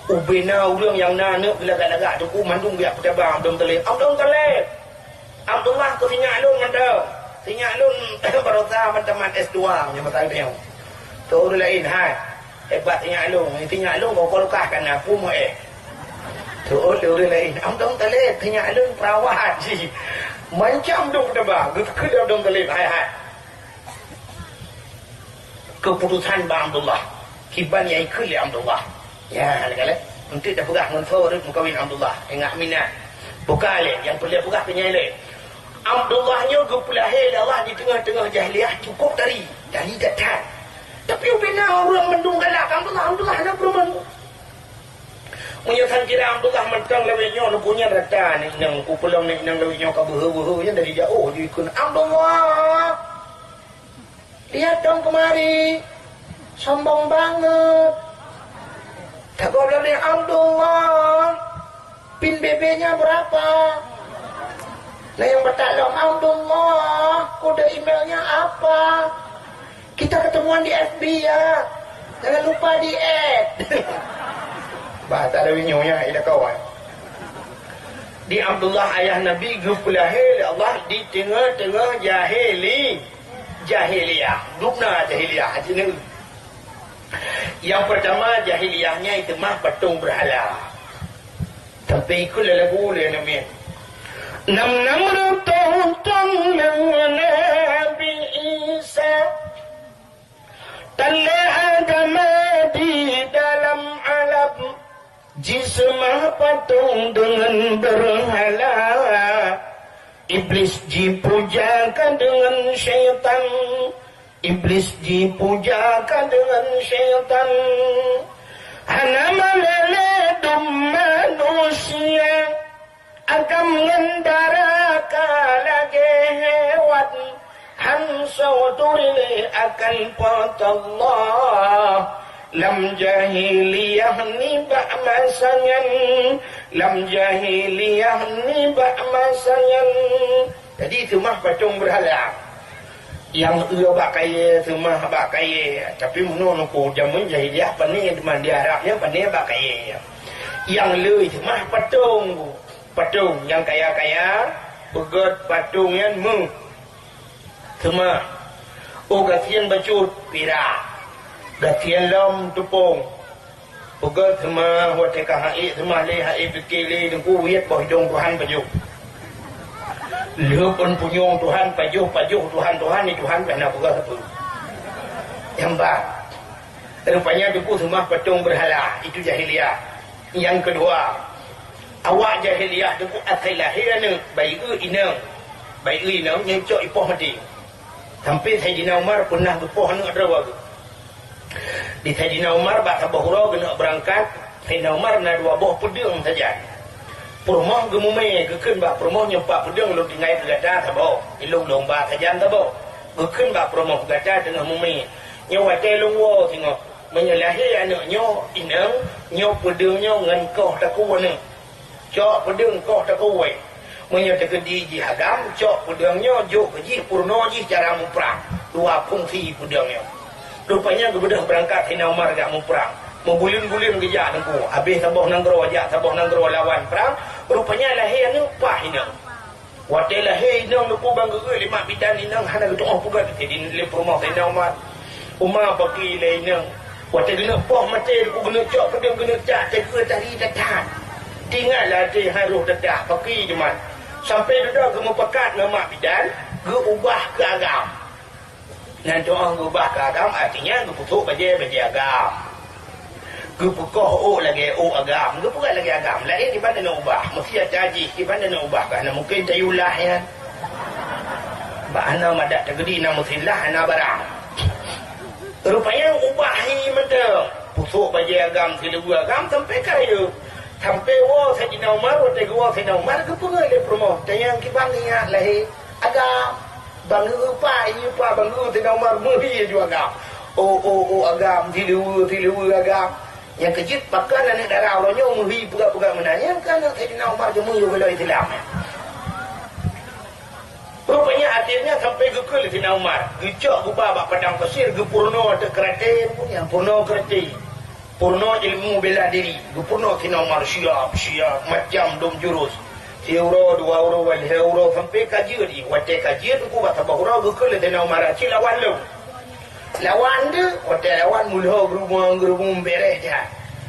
Ubena ureueng nyang na aneuk geulagak-lagak Teungku mandum geujak peutaba Abdul Muthalib. Abdul Muthalib! Abdullah keu sinyak lôn mantong. Sinyak lôn baroesa mantong tamat S dua nyoe masa nyoe. Teu ureueng laén hai. Hebat sinyak lôn. Sinyak lôn kok lukas kana pun eh. Teu ureueng laén. Abdul Muthalib sinyak lôn perawat jih. Macam dong teuba. Geukheun Abdul Muthalib hai hai. Keuputosan bak Abdullah. Kiban nyang ikheun lé Abdullah. Ya, lagèe lé. Eunteuk tapeugah ngon soe rot meukawen Abdullah. Ingat minat. Buka lé, nyang peureulèe peugah keu nyan lé. Abdullah nyoe geupeulahé lé Allah di teungoh-teungoh jahiliyah, cukôp tari. Tari that-that. Tapi ubena ureueng mandum galak keu Abdullah, Abdullah hana peurumoh. Meunyoe sangkira Abdullah mantong lawét nyoe, neupue nyan rata nèk inong, kupeulong nèk inong lawét nyoe ka beuhe-beuhe nyan dari jiôh jikheun, "Abdullah! Lihat dong kemari! Sombong banget!" Tagob lom nèk, "Abdullah! Pin B B-nya berapa? Nah, yang batalom, Abdullah, kode emailnya apa? Kita ketemuan di F B ya. Jangan lupa di-add." Bahasa Dawi nyoe ya, ila kawan. Di Abdullah ayah Nabi geupeulahé lé Allah di teungoh-teungoh jahili, jahiliyah. Dubna jahiliyah, hati neu. Yang pertama jahiliyahnya itu mah patung berhala. Tapi ikut lagu lé namiet. Nam-nam reutôh thôn lheueh Nabi Isa, tanda agama di dalam alam, jiseumah patung deungon beurhala. Iblis jipuja ka deungon syaitan, Iblis jipuja ka deungon syaitan. Hana malée lé dum manusia, agam ngon dara ka lagée hewan. Han soe turi lé akan Po teu Allah. Lam jahiliyah nibak masa nyan, lam jahiliyah nibak masa nyan. Jadi seumah patung beurhala. Nyang eu bak kayée, seumah bak kayée. Tapi meunoe nuku jameun jahiliyah pané teuma di Arab nyan pané bak kayée. Nyang le seumah patung. Patung nyang kaya-kaya, peugét patung nyan meu. Seumah. Oh gasien bacut, pirak. Gasien lom teupông. Peugét seumah watée ka haiek seumah lé haiek pike lé teungku wiet boh idong Tuhan pajoh. Lheueh pun punyueng Tuhan pajoh, pajoh Tuhan, Tuhan ni Tuhan pih na peugah sapeue. Nyang ba. Rupanya teungku seumah patung beurhala, itu jahiliyah. Nyang keudua, awak jahiliyah teungku asai lahé aneuk, bayeue inong. Bayeue inong nyang cok ipoh maté. Sampai Saidina Umar peunah geupoh aneuk droe geuh. Di Saidina Umar bak saboh uroe geuneuk beurangkat, Saidina Umar na dua boh peudeueng sajan. Peurumoh geumumé, geukheun bak peurumoh, "Nyoe pat peudeueng lôn tinggai keu gata saboh, ilôn lôn ba sajan saboh." Geukheun bak peurumoh, "Gata teungoh mumé." Nyoe watée lôn woe singoh. Meunyoe lahé aneuk nyoe inong, nyoe peudeueng nyoe ngon koh takue aneuk. Cok peudeueng koh takue. Meunyoe teukeudi jih agam, cok peudeueng nyoe jok keu jih peurunoe jih cara muprang. Dua fungsi peudeueng nyoe. Rupanya geubeudôh beurangkat Saidina Umar jak muprang. Meubuleuen-buleuen geujak teungku. Habéh saboh nanggroe jak saboh nanggroe lawan prang. Rupanya lahé aneuk paih inong. Watée lahé inong teungku ban geuék lé mak bidan inong hana geutu'oh peugét lé peurumoh Saidina Umar. Uma paki lé inong. Watée geuneuk poh maté teungku geuneuk cok peudeueng geuneuk cak teukeue tari that-that. Teuingat lam até harôh that-that paki jeumah. Sampai dudoe geumeupakat ngon mak bidan geuubah keu agam. Nyan tu'oh geubah keu agam, artinya geupeutrok bajée, bajée agam. Geupeukoh ôk lagée ôk agam, geupeugah lagée agam. Laén kiban taneuk ubah, meusti ata jih kiban taneuk ubah, ka hana mungken tayue lah nyan. Bak hana madat teugeudi na meusilah hana barang. Rupanya ubah hi mantong. Peutrok bajée agam, sileubeu agam sampai ka rayeuk. Sampai woe Saidina Umar, watée geuwoe Saidina Umar geupeugah lé peurumoh, "Tanyong kiban nyak lahé agam." Bangeu pa, ieu pa bangeu Saidina Umar meuhi aju agam. Oh, oh, oh agam, sileue, sileue agam. Nyang keujeuet pakon aneuk dara uroe nyoe meuhi peugah-peugah meunan. Nyang ka aneuk Saidina Umar jeuet meuhi beuloe Islam. Rupanya akhirnya sampai geukheun lé Saidina Umar. Geucok geuba bak padang pasir, geupeurunoe ateueh karate, nyang peurunoe karate. Peurunoe ilmu bela diri, geupeurunoe Saidina Umar siap, siap, macam dum jurus. Siuroe, dua uroe, lhée uroe, sampai ka jeuet. Watée ka jeuet teungku bak saboh uroe geukheun lé Saidina Umar, "Ci lawan lôn." Lawan deuh, watée lawan mulhoe geureumeung-geureumeung béreh that.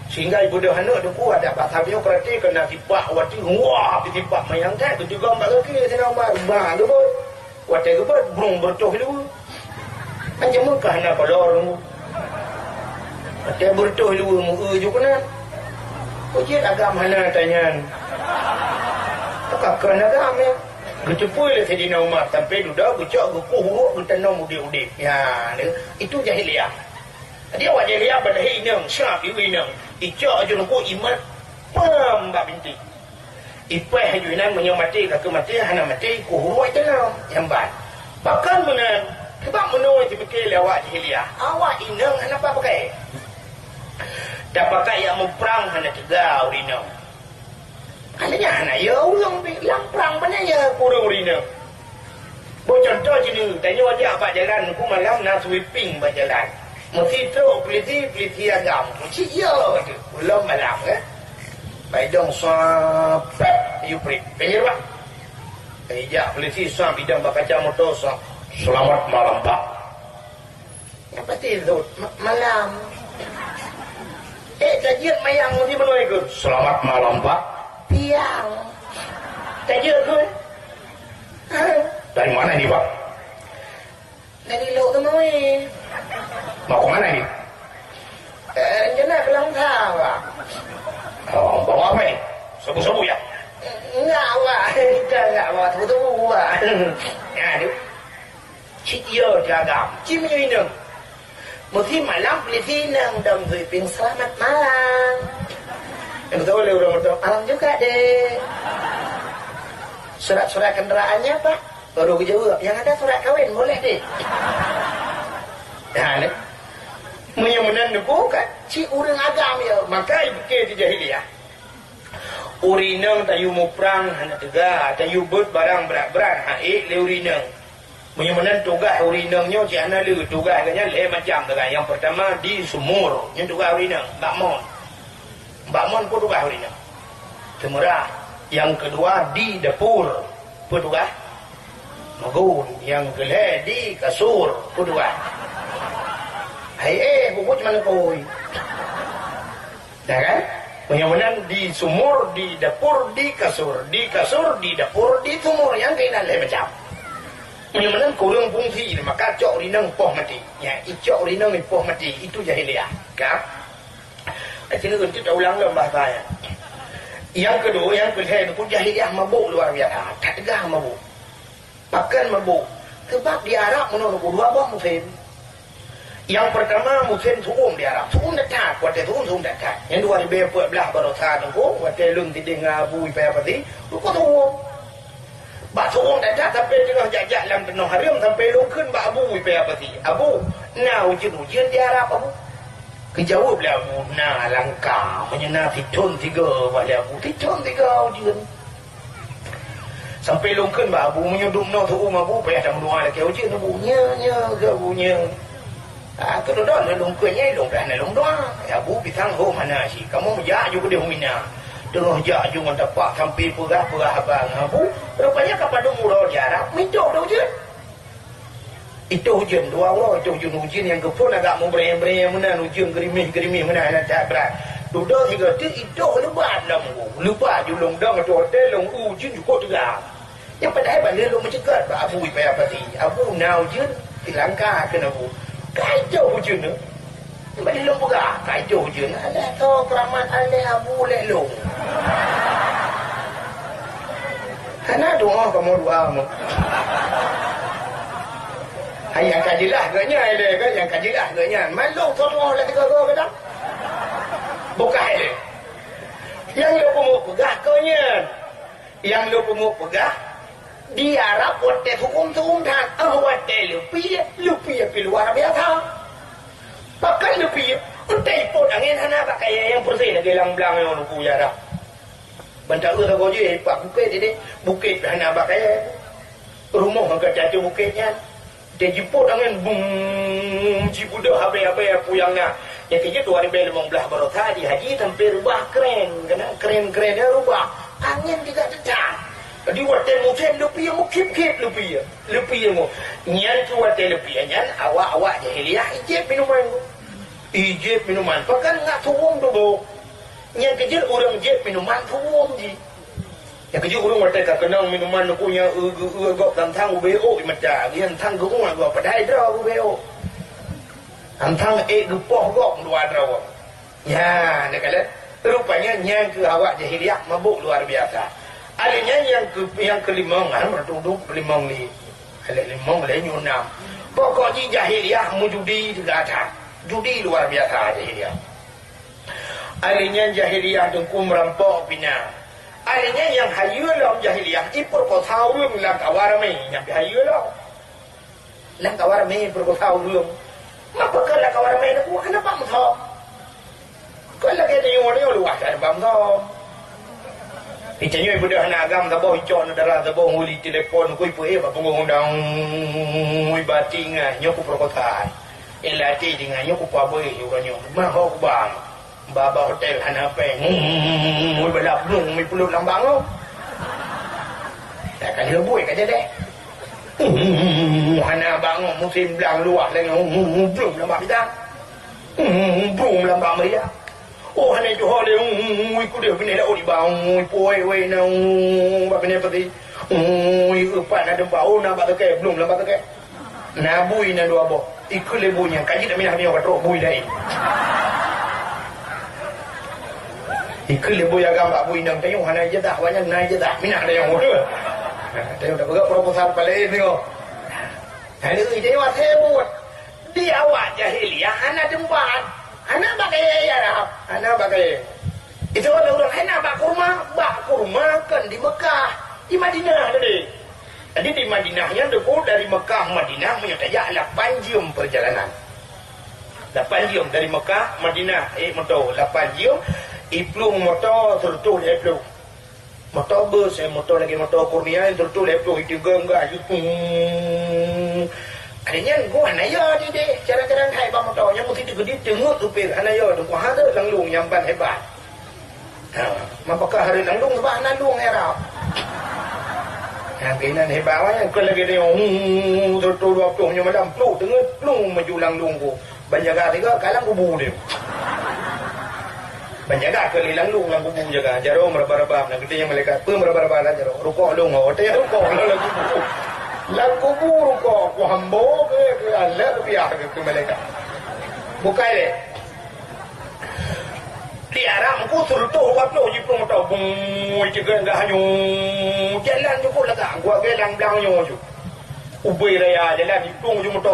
Sehingga ibeudôh aneuk teungku adak basa nyoe karate keunan sipak watée, wah, sipak manyang that, geutigom bak gaki Saidina Umar, bah geubeuet. Watée geubeuet, brong beureutoh lé. Macam mana hana kolor? Watèe beureutoh luweue meu-eu ju keunan. Peue jeuet agam hana tanyan. Ka kon agam, ya. Geuteupeue lé Saidina Umar sampoe dudoe geucok geukueh uruek geutanom udép-udép. Ya, itu jahiliyah. Jadi awak jahiliyah bak lahé inong, siap ibu inong. Icok aju nuku imat pam bak binti. Ipèh aju inan meunyoe maté ka keu maté, hana maté, kueh uruek itanom, nyang ban. Pakon meunan, keubah meunoe jipike lé awak jahiliyah. Awak inong hana pakai. Tapakai jak muprang hana teuga ureueng inong. Hana nyan hana ya ureueng pih lam prang banyak ya ureueng-ureueng inong. Boh contoh jinoe, tanyoe jak bak jalan, ku malam na sweeping bak jalan. Meusi trok polisi, polisi agam. Cit ya tu. Ulôn malam kan. Baidong sa pet yu prit. Pinggir bak. Ijak polisi sa bidang bak kaca moto sa. Selamat malam, Pak. Nyang pasti rhot ma-, malam. Eh, tajeuet mayang meusi meunoe ikôt. Selamat malam, Pak. Piang. Tajeuet keu. Dari mana ini, Pak? Dari Lhokseumawe. Mau ke mana ini? Eh, rencana ke Langsa, Pak. Oh, bawa apa ini? Sabu-sabu ya? Enggak, Pak. Kita enggak bawa sabu-sabu, Pak. Ya, aduh. Cit ya diagam. Cit meunyoe inong. Meusi malam polisi inong dong sweeping, "Selamat malam." Nyang beutôi lé ureueng, "Malam juga, Dek." "Surat-surat kenderaannya, Pak?" Baru geujaweueb, "Yang ada surat kawin, boleh, Dek." Nah, ni. Meunyoe meunan neuku kan, cit ureueng agam ya. Maka ibuke di jahiliyah. Ureueng inong tayue muprang hana teuga, tayue beuet barang brat-brat, ha, ék lé ureueng inong. Meunyoe meunan tugaih ureueng inong nyoe cit hana le, tugaih geuh nyan lhèe macam tugaih. Nyang peurtama di sumur, nyan tugaih ureueng inong, bak mon. Bak mon peue tugaih ureueng inong? Seumeurah. Nyang keudua di dapur, peue tugaih? Magun. Nyang keulhèe di kasur, peue tugaih? Hai eh, bubut mana koi? Ya kan? Meunyoe meunan di sumur, di dapur, di kasur, di kasur, di dapur, di sumur, nyang keunan lhèe macam. Meunyoe meunan kureueng fungsi, maka cok rinong poh maté. Ya, icok rinong poh maté, itu jahiliyah. Ka? Sini untuk taulang dalam bahasa ya. Yang kedua, yang kelhèe itu jahiliyah mabuk luar biasa. Tak tegah mabuk. Pakon mabuk? Sebab di Arab meunoe dua boh musim. Nyang peurtama musim su'um di Arab. Su'um that-that, watèe su'um, su'um that-that. Nyang dua ribèe peuet blah baroesa teungku, watèe lôn sideh ngon Abu i Paya Pasi, teungku su'um. Bak su'um that-that sampoe teungoh jak-jak lam tanoh hareuem sampoe lôn kheun bak Abu i Paya Pasi, "Abu, na ujeuen-ujeuen di Arab, Abu?" Geujaweueb lé Abu, "Na langka, meunyoe na sithon sigoe," bah lé Abu, "sithon sigoe ujeuen." Sampoe lôn kheun bak Abu, "Meunyoe dum noe teu-uem Abu, payah tameudoa lakèe ujeuen Abu." "Nyo, nyo," kheun Abu, "nyo." Ah, keuneuk dong lôn kheun nyan, lôn payah na lôn doa. Ya Abu, pisang hom hana cit. Kamoe meujak ju keudeh u Mina. Teungoh jak ju ngon tapak sampoe peugah-peugah haba ngon Abu. Rupanya ka padum uroe di Arab, meuidop dong ujeuen. Itôh ujeuen, dua uroe itôh ujeuen, ujeuen nyang geuphon agak meubrèe-brèe meunan, ujeuen geurimeh-geurimeh meunan, hana that brat. Dudoe sigoe teuk itôh leubat lam gu. Leubat ju lôn dong ateueh watèe lôn ujeuen cukôp teuga. Nyang padahai ban lheueh lôn meuceugat bak Abu i Paya Pasi. "Abu, na ujeuen?" "Di langka," kheun Abu. Ka itôh ujeuen nyoe. Ban lheueh lôn peugah, ka itôh ujeuen. Alah, toh keuramat alah Abu lé lôn. Hana doa kamoe dua meuh. Hai nyang ka jeulaih geuh nyan, ilèe kan nyang ka jeulaih geuh nyan. Man lôn soe tu'oh lam tiga goe gata? Bukai lé. Nyang lôn peumuet peugah keu nyan. Nyang lôn peumuet peugah, di Arab watèe su'um-su'um that, ah, watèe leupie, leupie pih luar biasa. Pakon leupie, watèe ipot angén hana bak kayèe nyang peureuseh lagèe lam blang nyoe Teungku ya Arab. Ban taeu sagoe jih, bak bukét ini, bukét hana bak kayèe. Rumoh angkat jatuh bukét nyan. Watèe jipot angén, bum, jibeudôh habéh-habéh peue nyang na. Nyang keujeuet dua ribèe limong blah baroesa di haji sampoe reubah kren, keunan kren-kren nyan reubah. Angén tidak tetap. Jadi watèe musém leupie, meukhip-khip leupie. Leupie mo. Nyan keuh watèe leupie nyan, awak-awak jahiliyah ijép minuman. Ijép minuman. Pakon ngat su'um tuboh. Nyang keujeuet ureueng jép minuman su'um jih. Nyang keujeuet ureueng watèe ka keunong minuman Teungku nyan eu geu-, eu gob tang-tang ubé ôk i mata, nyan tang geuuet gob padahai droe ubé ôk. Tantang ék geupoh gob dua droe. Nyan, neukalon. Rupanya nyan keu awak jahiliyah mabök luar biasa. Alèh nyan nyang keu, nyang keulimong, ah, meutuduk keulimong lé. Alèh limong lé nyoe nam. Pokok jih jahiliyah meujudi teuga that. Judi luar biasa jahiliyah. Alèh nyan jahiliyah teungku meurampok pih na. Alèh nyan nyang hayeue lom jahiliyah, ipeurkosa ureueng lam kawa ramé, nyan pih hayeue lom. Lam kawa ramé peurkosa ureueng. Mapa keu lam kawa ramé nyoe, hana bak meusom. Kon lagèe tanyoe, tanyoe luwah hana bak meusom. Di tanyoe beudôh hana agam, saboh icok na dara, saboh nguli telepon, kui peuéh bak punggong undang, ui bati ngai, nyoe kupeurkosa. Éh, latih tinggai nyoe kupabeuéh uroe nyoe. Mah ho kubang. Ba-ba hotel hana péng. Hmm, balak blong mi pulot lam bangoe. Dah ka lheueh buet ka jadi. Hmm, hana bangoe musim blang luwah lagi. Hmm, blong lam bak bidang. Hmm, blong lam bak meriah. Oh, hana johor lé. Hmm, ikut dia binéh laôt iba. Hmm, ipoi wei na. Hmm, bak binéh peti. Hmm, ieupat na teumpat. Oh, na bak teukai. Blong lam bak teukai. Na bui na dua boh. Ikheun lé bui nyan, ka jeuet minah nyoe ka trok bui laén. Ikheun lé bui agam bak bui nyan, tanyoe hana ijazah, awak nyan na ijazah, minah tanyoe. Tanyoe tapeugah proposal paléh nyoe. Hana ijazah, watèe buet. Di awak jahiliyah hana teumpat. Hana bak kayèe Arab, hana bak kayèe. Itu ureueng hana bak kurma, bak kurma kon di Mekah, di Madinah tadi. Jadi di Madinah nyan teungku dari Mekah Madinah meunyoe tajak lapan jeuem perjalanan. Lapan jeuem dari Mekah Madinah, eh, moto lapan jeuem, iplueng moto seureutôh lhèe ploh. Moto bus, eh, moto lagèe moto Kurnia seureutôh lhèe ploh, itu gengga, itu. Ada nyan gua naya di deh, cara-cara hai bak moto nyan mesti digedi teungeut supir, naya tu gua ada lalu nyamban hebat. Ha, mapakah hareuet lam lông, sabab hana lông era. Nyang keunan hebat awak nyan, kon lagèe nyoe, hmm, seureutôh dua ploh nyoe malam, plôh teungeut, plôh maju lam lông ku. Ban jaga tiga, ka lam kubu dia. Ban jaga keu lé lam lông, lam kubu jaga. Jaroe meuraba-raba, na geutanyoe malaikat, peue meuraba-raba lam jaroe? Rukok lông, oh, teuh rukok lam kubu. Lam kubu rukok, ku hambo keu, keu Allah, keu piah keu, keu malaikat. Bukai lé. Di Arab ku seureutôh dua ploh jiplueng moto, bung, tiga enggak hanyu. Jalan cukup lagak, gua gelang blang nyoe ju. Ubé raya jalan jiplueng ju moto,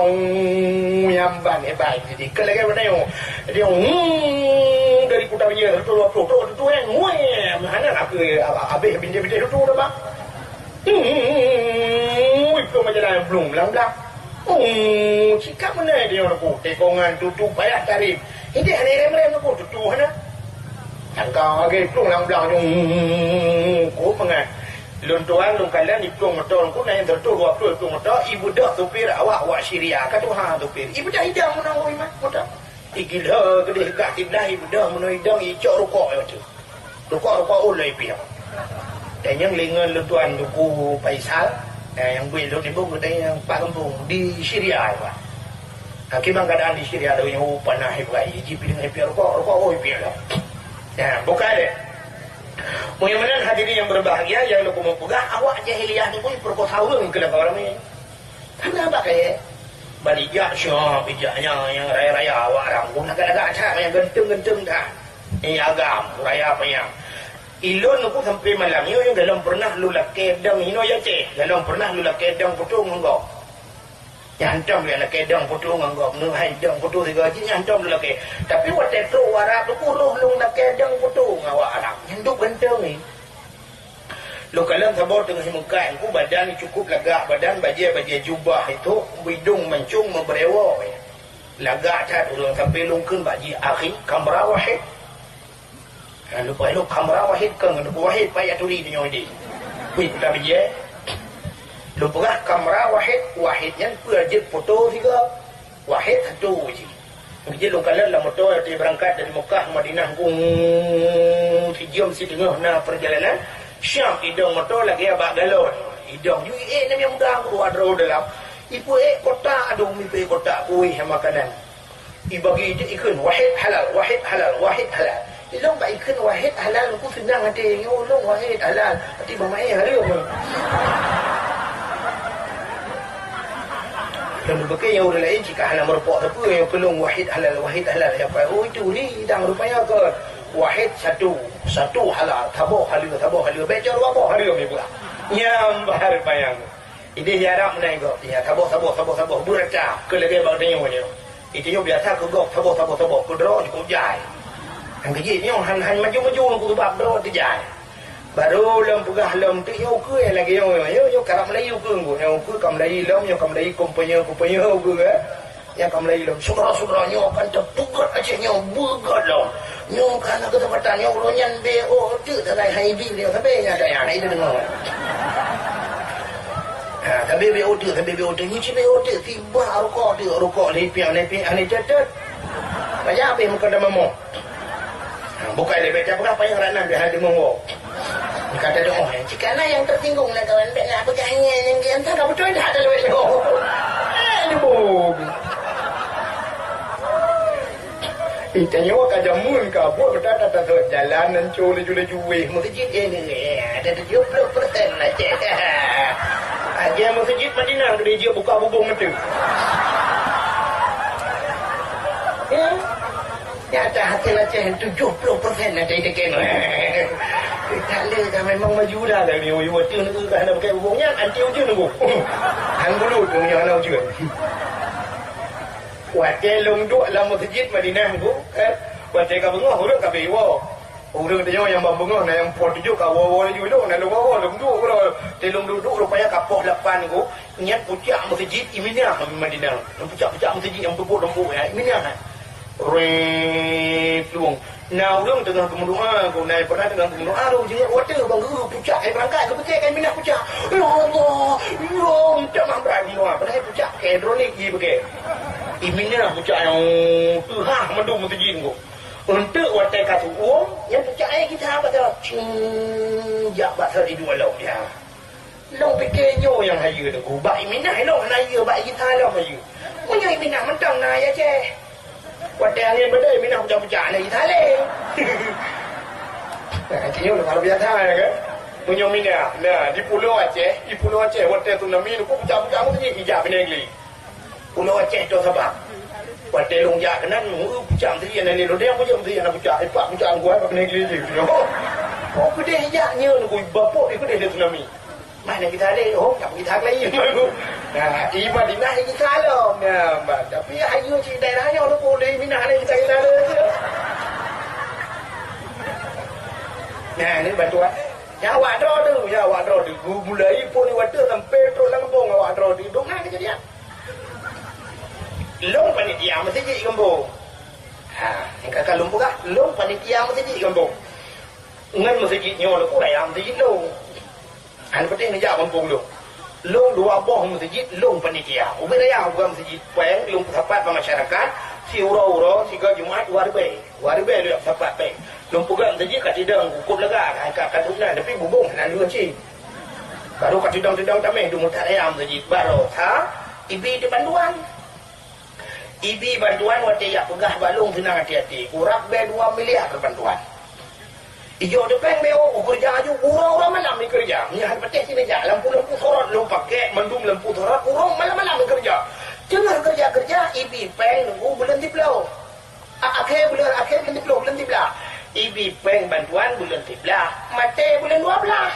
nyamban hebat. Jadi, ke lagèe mana nyoe? Dia, hmm, dari Kuta Bia, seureutôh dua ploh, tu, tu, tu, eh, ngui. Mana nak ke, habis bintik-bintik tu, tu, dah, bang? Hmm, iplueng meujalan blong blang-blang. Hmm, sikap meunan dia nyoe ku, tekongan tutu payah tarém. Idéh hana irem-rem ku, tutu hana. Sangka lagèe iplueng blang-blang nyoe, hmm, ku mangat. Lôn tuan, lôn kalon iplueng moto ku na nyang seureutôh dua ploh iplueng moto, ibeudôh supir awak, awak Syria, ka tuha supir. Ibeudôh idong meunan ku iman moto. Igila keudeh gak kiblah, ibeudôh meunan idong, icok rukok nyoe tu. Rukok-rukok ulèe piah. Dan nyang lé ngon lôn tuan Teungku Faisal, eh, nyang buet lôn ibu geutanyoe nyang pat gampông di Syria, Pak. Nah, kiban keuadaan di Syria, lôn nyoe panah ibu ai, jipiléh ipiah rukok, rukok oh ipiah lah. Nah, bukai deh. Mudah-mudahan hadirin yang berbahagia, yang lôn peugah, awak jahiliyah ni pun perkosa ureueng keu lagak ramé. Hana bak kayèe. Ban ijak siap, ijak nyan, nyang raya-raya awak Arab. Guna lagak-lagak that, nyang geunteng-geunteng that. Nyang agam, raya panyang. Ilôn pun sampai malam nyoe, nyang galom pernah lôn lakèe dong inoe Aceh. Galom pernah lôn lakèe dong putôh ngon gob. Nyang hantom lôn lakèe dong putôh ngon gob. Neuhai dong putôh sigoe jih, nyang hantom lôn lakèe. Tapi watèe trok u Arab tu, roh lôn lakèe dong putôh ngon awak Arab. Nyan duek geunteng ni. Lôn kalon saboh teungoh meukat, ku badan cukup lagak, badan bajèe-bajèe jubah itu, bidong mancung meubeurewok. Lagak that ureueng sampai lôn kheun bak jih, "Akhi, kamera wahid." Ha, lupa lôn kamera wahid, kon, lupa wahid, payah turi tanyoe deh. Wih, kuta bajèe. Lôn peugah kamera wahid, wahid nyan peue jeuet foto sigoe. Wahid satu cit. Jih lôn kalon lam moto, watèe beurangkat dari Mekah Madinah, gung, sijeuem siteungoh na peurjalanan, siap idong moto lagèe bak galon. Idong ju iék namiet muda, guru adroe dalam. Ipeuék kotak, adoh, ipeuék kotak kueh makanan. Ibagi jih ikheun, "Wahid halal, wahid halal, wahid halal." Ilôn bak ikheun wahid halal, ku seunang até, nyoe lôn wahid halal. Até bamaé hareuem. Bukon nyang ureuëng laén cit ka hana meurumpok sapeue, nyang peulông wahid halal, wahid halal. Nyang paléng, oh, itu ri idang rupanya kon. Wahid satu, satu halal, saboh haleue, saboh haleue. Bèk cok dua boh haleue meubuah. Nyang bahar bayang. Idéh di Arab meunan gob, ya, saboh, saboh, saboh, saboh. Beurata, keu lagèe bak tanyoe nyoe. Di tanyoe biasa keu gob, saboh, saboh, saboh. Keu droe cukôp jai. Nyang keujeuet nyoe han, han maju-maju keu sabab droe teujai. Barô lom peugah lom teuk nyoe ukeue lagèe nyoe, nyoe, nyoe karab Melayu ukeue ngon, nyoe ukeue ka Melayu lom, nyoe ka Melayu komponya, komponya ukeue, eh. Nyang ka Melayu lom, syedara-syedara nyoe kan teupeugöt Aceh nyoe beugöt lom. Nyoe ka na keusempatan nyoe uroe nyan B O teuk datai hai bi nyoe sabe nyang ada nyang hai deungoe. Ha, sabe B O teuk, sabe B O teuk, nyoe cit B O teuk, tiba rukok teuk, rukok lipik, lipik, ani tetet. Raja habéh muka dah mamok. Ha, bukai lé bèk tapeugah payah rot nan bèk hana deungoe woe. Ka tadeungoe, jika na nyang teusinggung lé kawan bèk na peugah nyan nyang geuh, entah ka beutôi dak taleuet nyoe. Eh, lubong. Ih, tanyoe ka jameun ka buet beutata tasot jalan nan col laju-laju wéh meuseujid, eh, ni, eh, ada tujuh puluh persen lah, cek. Aja meuseujid Madinah geude jeuet buka bubong meuteue. Ya. Nyata hati Aceh tujuh puluh persen ada di kena. Tanda dah memang maju dah dari uyu tu nunggu dah nak pakai hubung nyan, anti ujeuen nunggu. Hang dulu tu yang nak ujeuen. Watèe lôn duek lam meuseujid Madinah nunggu, eh, watèe ka beungoh ureueng ka beuiwoe. Ureueng tanyoe nyang ban beungoh na nyang po tujoh ka woe-woe laju lôn, na lôn woe-woe lôn duek uroe. Teuh lôn duek-duek rupanya ka poh lapan nunggu, nyan pucak meuseujid Iminah Madinah. Nyang pucak-pucak meuseujid nyang tumpuk-tumpuk nyan, Iminah nyan. Rip, luwang. Na ureueng teungoh geumeudoa, guna pernah teungoh geumeudoa, roh jeuet watèe bang guru pucak, eh, beurangkat, geupike ka Iminah pucak. Ya Allah, ya Allah, tamah brat geumeudoa. Padahai pucak ke hidrolik jih beuke. Iminah pucak nyang teuhah mandum meuseujid nunggu. Eunteuk watèe ka su'uem, nyang pucak ayah kita apa tu? Cing, jak bak sari dua lom, ya. Lôn pike nyoe nyang hayeue teungku. Bak Iminah lôn hana hayeue, bak Isa lôn hayeue. Meunyoe Iminah mantong na ayah Aceh. Watèe angén badai, Iminah pucak-pucak na Isa lé. Nah, nyoe luar biasa, ya kan? Meunyoe Iminah, nah, di Pulo Aceh, di Pulo Aceh, watèe tsunami, nunggu pucak-pucak meuseujid, ijak Banda Inggeris. Pulo Aceh, Toh Sabang. Watèe lôn jak keunan, nunggu pucak meuseujid, na lé lodeng, pucak meuseujid, na pucak, ipak pucak angguai, bak Banda Inggeris. Oh, oh, keudeh jak nyoe, nunggu bapok, di keudeh lé tsunami. Mana kita ada? Oh, tak kita lagi. Nah, i Madinah kita lom. Ya, bah. Tapi hayu cik daerah nyoe tu pun dari Minah ada kita kita ada. Nah, ni bantuan. Ya, awak droe tu, ya, awak droe tu. Gu-, mulai pun ni waktu sampai terus dalam kampung awak droe tu. Dong na kejadian. Lôn panitia meuseujid kampung. Ha, ni kakak lôn peugah, lôn panitia meuseujid kampung. Ngon meuseujid nyoe lôn raya meuseujid lôn. Hana peuténg neujak gampông lôn. Lôn dua boh meuseujid lôn panitia. Ubé raya buka meuseujid péng lôn peusapat bak masyarakat, siuroe-uroe, sigoe Jumat dua ribèe. Dua ribèe lôn peusapat péng. Lôn peugah meuseujid ka tidong, cukup lega, ka, ka, ka dum na, tapi bubông hana lheueh cit. Baru ka tidong-tidong tamèh, dum that raya meuseujid. Baroe, ha? Ibi teubantuan. Ibi bantuan watèe jak peugah bak lôn seunang até-até. Kurab bèe dua miliar bantuan. Ijok teupeng bèe, oh, keureuja aju, uroe-uroe malam ikeureuja. Nyan patéh sinoe jak, lampu-lampu sorot lôn pakék, mandum lampu sorot, uroe malam-malam ikeureuja. Teungoh keureuja-keureuja, ibi péng nunggu buleuen siplôh. A-, akhé buleuen, akhé buleuen siplôh, buleuen siblaih. Ibi péng bantuan buleuen siblaih, maté buleuen dua blaih.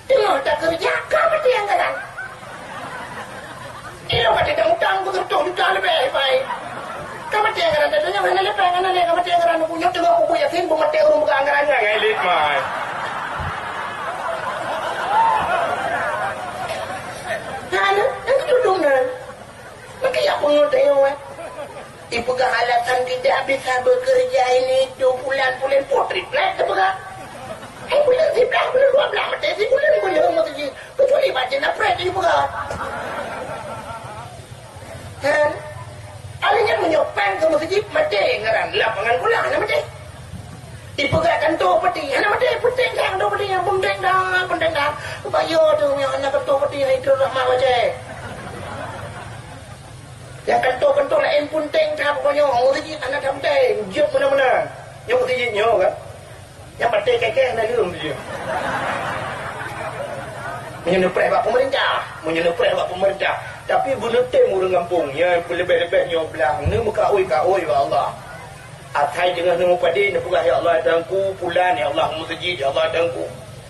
Teungoh takeureuja ka maté anggaran. Ilong ka teuntang utang beutôi juta leubeh, pai. Ka maté anggaran, teuh nyoe hana leupah, hana lé ka maté anggaran, nyoe teungoh peubuet yakin beumaté ureueng peugah anggaran nyan, ngai lét, mai. Hana, hana tudong nyan. Maka ya peungeut tanyoe, eh. Ipeugah alasan tidak bisa bekerja ini itu bulan-bulan putri plat ipeugah. Eh, bulan siblaih, bulan dua blaih, maté sibulan, bulan meuseujid. Kecuali bak jeuet na pret ipeugah. Kan? Alèh nyan meunyoe péng keu meuseujid, maté ngaran lapangan bola na maté. Ipeugah kantô peuti, hana maté, peunteng that kantô peuti nyan, peunteng that, peunteng that. Bayoe tu nyoe hana kantô peuti, hai Abdul Rahman Aceh. Nyang kantô-kantô laén peunteng that, pokoknya meuseujid hana that peunteng, jeuet meunan-meunan. Nyoe meuseujid nyoe kan. Nyang maté kèe-kèe hana leuem jih. Meunyoe neupreh bak peumeurintah, meunyoe neupreh bak peumeurintah, Tapi beuneutem ureuëng gampông, nyan peuleubeh-leubeh nyoe blang, neumeukaôi-kaôi bak Allah. Asai teungoh neumeupadé, neupeugah, "Ya Allah, Tuhanku, pulan, ya Allah, meuseujid, ya Allah, Tuhanku."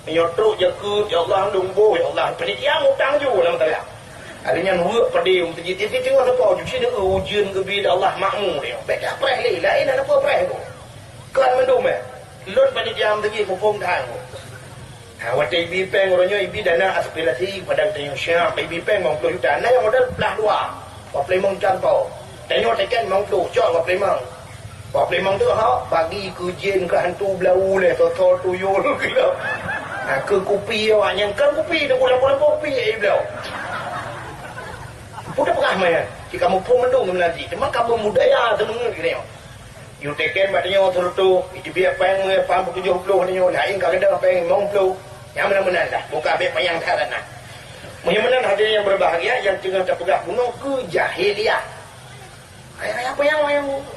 Nyoe trok jakeuet, "Ya Allah, lôn boh, ya Allah." Panitia mutang ju lam tala. Hari nyan weuek padé meuseujid, di teungoh leupah, ju sineuk ujeuen geubi, ya Allah, makmu dia. Bèk tapreh lé, laén hana peue preh tu. Kon mandum, eh. Lôn panitia meuseujid muphom that. Ha, watèe ibi péng uroe nyoe ibi dana aspirasi kepada geutanyoe siap, ibi péng limong ploh juta. Na nyang modal plah dua, dua ploh limong juta po. Tanyoe teken limong ploh, cok dua ploh limong. Dua ploh limong tu ho, bagi keu jén, keu hantu, blau lé, soe-soe tuyul keu lom. Ha, keu kupi awak nyan, kon kupi, teuku lampu-lampu kupi, eh, blau. Peue tapeugah meunan? Cit kamoe phon mandum keunan cit. Teuma kamoe budaya teumeungeut geutanyoe. Yue teken bak tanyoe seureutôh, iteubiet péng meunyoe pam peutujoh ploh tanyoe, laén ka keudong péng limong ploh. Nyang meunan-meunan dah, buka bèk panyang that na. Meunyoe meunan hadirin yang berbahagia, nyang teungoh tapeugah bunoe keu jahiliyah. Raya-raya panyang,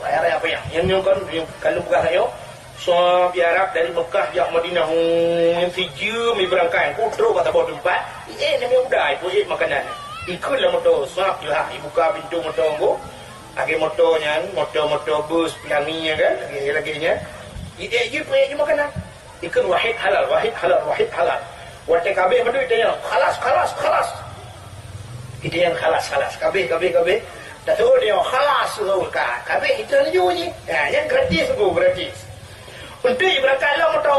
raya-raya panyang. Nyang nyoe kan, nyang ka lôn peugah tanyoe, soe di Arab dari Mekah jak Madinah, hmm, sijeuem ibeurangkai, ku trok bak saboh teumpat, ié namiet uda, ipeue makanan. Ikheun lam moto, sab jeulah, ibuka pintoe moto nggo, Lagèe moto nyan, moto-moto bus, Pelangi nyan kan, lagèe, lagèe nyan. Idék jih peuék jih makanan. Ikheun wahid halal, wahid halal, wahid halal. Watèe ka abéh mandum itanyong, "Khalas, khalas, khalas." Itanyong, "Khalas, khalas." Ka abéh, ka abéh, ka abéh. Dah tu dia, "Khalas," tu ka, ka abéh, itu laju jih. Ha, nyan gratis tu, gratis. Untuk ibeurangkat lom moto,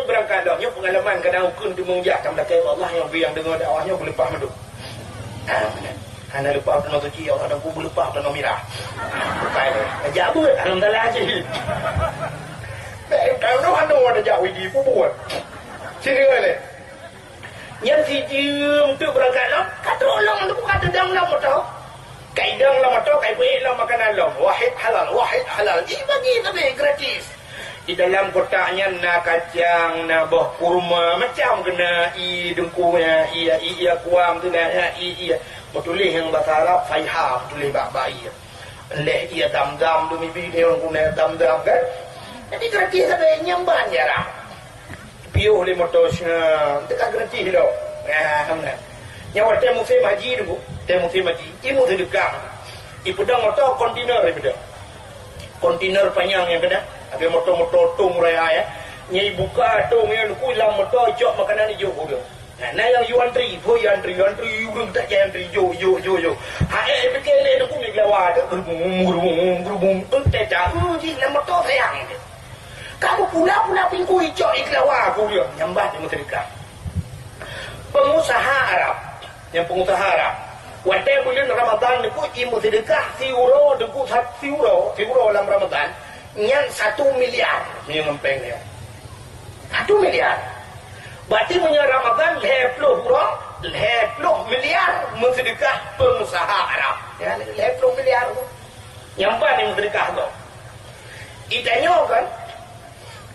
ibeurangkat lom. Nyoe peungalaman kadang ukeue teumeung jak, tam lakèe Allah nyang bri nyang deungö dakwah nyoe beuleupah mandum. Ah, hana leupah tanoh suci, ya Allah, dan ku beuleupah tanoh mirah. Bukai lé. Jak beuet, alhamdulillah cit. Bèk, kalau anu ada jak widi, ku buet. Sini lé. Nyan sijeuem teuk beurangkat lom, ka trok lom, teuka teudong lom moto. Ka idong lom moto, ka ipeuék lom makanan lom. Wahid halal, wahid halal. Ih, bagi tapi gratis. Di dalam kotak nyan na kacang, na boh kurma, macam keunan, ie deungku nyan, ie, ie, ie kuam tu na, ie, ie. Meutuléh nyang basa Arab, faiha, meutuléh bak, bak ie. Lhèe ie Zam-Zam tu mibi dia ureueng guna Zam-Zam kan. Jadi gratis sabe nyang ban jarang. Piôh lé moto, teuka gratis lom. Nah, hamna. Nyan watèe musém haji tu, watèe musém haji, imeuseudeukah. Ipeudong moto kontainer ipeudong. Kontainer panyang nyang keunan, lagèe moto-moto tong raya, ya. Nyan ibuka tong nyan, ku lam moto ijok makanan ijok ku tu. Nah, na nyang yue antri, pho yue antri, yue antri, yue ureueng tak jai antri, jok, jok, jok, jok. Ha, eh, pike lé tu ku miet geulawa tu, geurubung, geurubung, geurubung, tu teuka, uh, jih lam moto sayang. Kamoe pula-pula pingku icok i geulawa ku dia, nyang bah imeuseudeukah. Pengusaha Arab, nyang pengusaha Arab. Watèe buleuen Ramadhan nyoe ku imeuseudeukah siuroe deungon sat-, siuroe, siuroe lam Ramadhan, nyan satu miliar meunyoe ngon péng dia. Satu miliar. Berarti meunyoe Ramadhan lhèe ploh uroe, lhèe ploh miliar meuseudeukah pengusaha Arab. Ya, lhèe ploh miliar tu. Nyang ban nyang meuseudeukah tu. Itanyoe kan,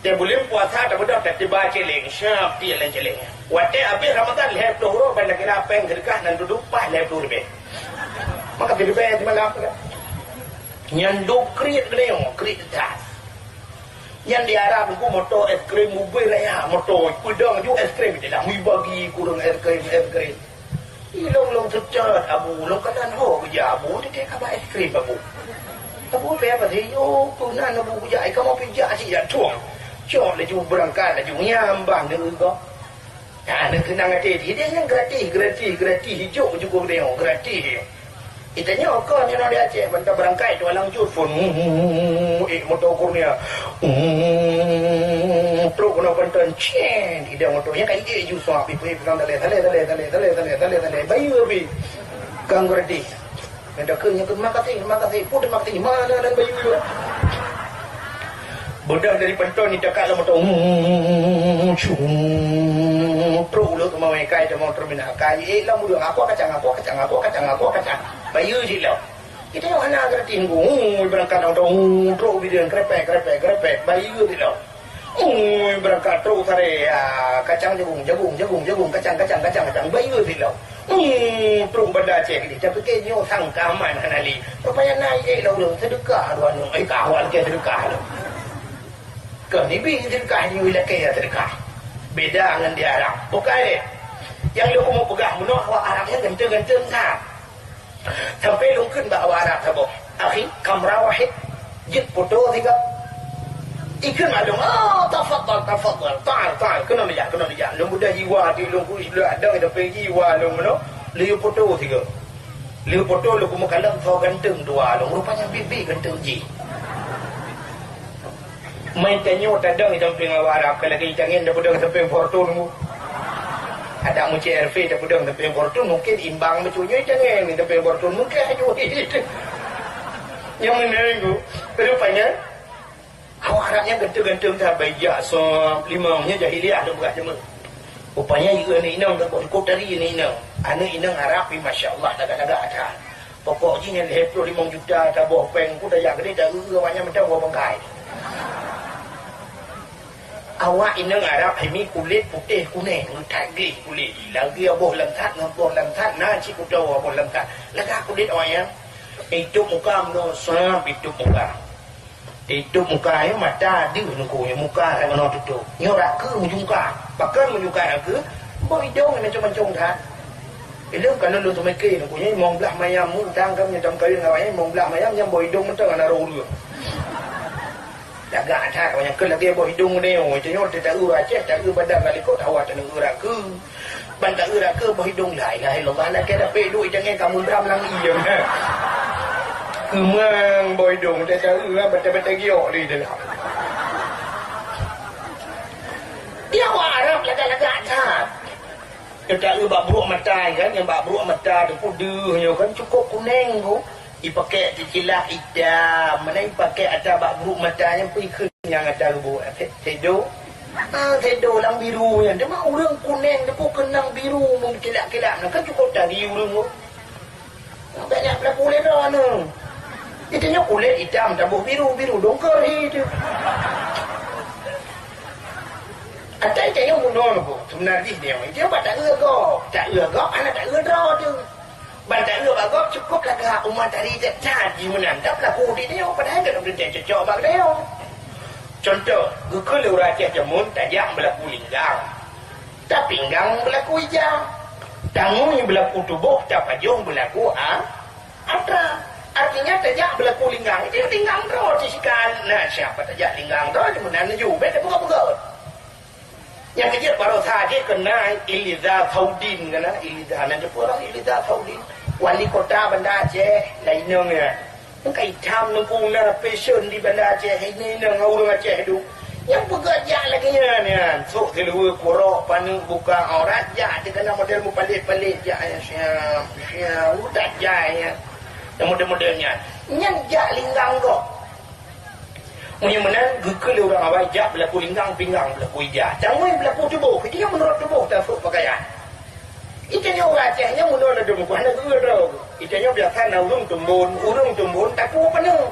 watèe buleuen puasa tabeudôh tatiba céléng, siap tiek lam céléng. Watèe abéh Ramadhan lhèe ploh uroe ban kira péng seudeukah nan dudoe paih lhèe ploh leubeh. Maka leubeh simalam tu kan. Nyan dum kriet geutanyoe, kriet das. Nyan di Arab nyoe ku moto es krim ubé raya, moto peudong ju es krim, di dalam bagi kureueng es krim, es krim. Ilong-long teucot, Abu, long kanan ho geujak, Abu, teuke kaba es krim, Abu. Abu, pé apa sih? Yo, tu nan Abu geujak, kamoe pijak sih jak tueng. Cok laju beurangkat laju nyambah neu gob. Nah, neu keunang até jih, deh nyan gratis, gratis, gratis, ijok ju geutanyoe, gratis. Itanyoe kon nyoe di Aceh, ban tabeurangkat tu alang jut phôn. Hmm, eh, moto Kurnia. Hmm, trok keunoe Panton, cen, idong moto. Nyan ka ijek ju suap, ipeuék pulang daleh, daleh, daleh. Bayeue pih. Kang Gerdi. Nyan dakeuh nyan, "Terima kasih, terima kasih." Pun terima kasih, mana dan bayeue. Beudôh dari Panton ni dekat lam moto. Hmm, cun. Trok ulut rumah mereka itu mau terminal. Kai, eh, lam udah. Aku kacang, aku kacang, aku kacang, aku kacang. Bayeue cit lom. Kita yang mana gratis nunggu. Hmm, berangkat moto. Hmm, trok bidang krepek, krepek, krepek. Bayeue cit lom. Hmm, berangkat trok sare. Ah, kacang jagung, jagung, jagung, jagung, kacang, kacang, kacang, kacang. Bayeue cit lom. Hmm, trok Banda Aceh ni. Tapi ke nyoe sangka aman hana li. Rupanya naik, eh, lam udah. Sedekah dua nyoe. Eh, kawan ke sedekah lom. Keu Nabi seudeukah nyoe ilakèe seudeukah. Beda ngon di Arab. Bukai lé. Nyang lôn keumeung peugah meunoe awak Arab nyan ganteng-ganteng that. Sampai lôn kheun bak awak Arab saboh, "Akhi, kamera wahid, jeuet foto sigoe." Ikheun bak lôn, "Oh, tafadhal, tafadhal, ta'al, ta'al, keunoe neujak, keunoe neujak." Lôn beudôh jiwa di lôn keu siluek dong, tapi jiwa lôn meunoe, lheueh foto sigoe. Lheueh foto lôn keumeung kalon soe ganteng dua lôn, rupanya biet-biet ganteng jih. Meutanyoe tadong i sampéng awak Arab, ka lagèe itangen tapeudong i sampéng Fortuner. Adak meucék R V tapeudong i sampéng Fortuner, mungkin imbang meucunyoe itangen i sampéng Fortuner, mungkin aju. Nyang meunan tu, rupanya, awak Arab nyan ganteng-ganteng that, bak ijak sop, limong, nyan jahiliah lôn peugah teuma. Rupanya, ieu aneuk inong, ka kok tari aneuk inong. Aneuk inong Arab, masya Allah, lagak-lagak that. Pokok jih nyan lhèe ploh limong juta taboh péng, ku tajak keudéh, ta-eu awaknyan mantong woe bangkai. Awak inong Arab hai mi kulét putéh kunèng, that gleh kulét. Lagèe boh langsat ngon boh langsat, na cit kuto boh langsat. Lagak kulét awaknyan. Itôp muka meunoe, sab itôp muka. Itôp muka, eh, mata deuh nungku, eh, muka hana keunoe tutôp. Nyoe rakeu meujungka. Pakon meujungka rakeu? Boh idông macam-macam that. Ilôn ka lôn teumeuké nungku nyoe, limong blah mayam mu utang, ka meunyoe tameukawen ngon awaknyan, limong blah mayam nyan boh idông mantong hana rôh ureueng. Lagak that, awaknyan keu lagèe boh idông meunyoe, tanyoe teu ta-eu Aceh, ta-eu Padang ka likot, hawa tanyoe eu rakeu. Ban ta-eu rakeu boh idông, la ilaha illallah, lakèe dapet duek itangen ka meubram lam ie. Keumang boh idông, ta-eu lah, batai-batai giok di dalam. Di awak Arab lagak-lagak that. Ta-eu bak bruek mata kan, nyang bak bruek mata tu deuh nyoe kan cukôp kunèng tu. Ipakèk teucilak itam, meunan ipakèk atra bak bruek mata nyan pih kheun nyang atra geubuet. Sè-, sèdo. Ah, sèdo lam biru nyan. Teuma ureueng kunèng teupeu keunong biru meucilak-kilak. Nah, kan cukôp tari ureueng tu. Banyak beulaku lé droeneuh. Itanyoe kulét itam taboh biru, biru dongker hi tu. Atra itanyoe bunoe nyoe, seubeuna jih nyoe. Itanyoe bak ta-eu gob. Ta-eu gob, hana ta-eu droe tu. Ban ta-eu bak gob cukôp lagak, uma tari that-that jih meunan, dak beulaku di nyoe, padahai ka lôn teuntèe cocok bak geutanyoe. Contoh, geukheun lé ureueng Aceh jameun tajak beulaku linggang, tapinggang beulaku ija, tangui beulaku tuboh, tapajoh beulaku a-, atra. Artinya tajak beulaku linggang, itu linggang droe teuh sikan. Nah, siapa tajak linggang droe, meunan laju, bèk tapeugah-peugah. Nyang keujeuet baroesa jih keunan Iliza Saudin keunan, Iliza nan teupeurang Iliza Saudin. Wali kota Banda Aceh, lainong nyan. Nyang ka itam nungku na fashion di Banda Aceh, ini nang ureueng Aceh tu. Nyang peugah jak lagèe nyan, nyan. Sok siluweue kurok, paneuk buka aurat, jak dikeuna model meupalet-palet, jak nyan siap, siap, udah jai nyan. Nyang model-model nyan. Nyan jak linggang gob. Meunyoe meunan, geukheun lé ureueng awai jak beulaku linggang, pinggang beulaku ija. Tangui beulaku tuboh, itanyoe meunurot tuboh tasok pakaian. Itanyoe ureueng Aceh nyoe meunurot ladôm, hana geu-eu droe. Itanyoe biasa na ureueng teumbon, ureueng teumbon takue paneuk.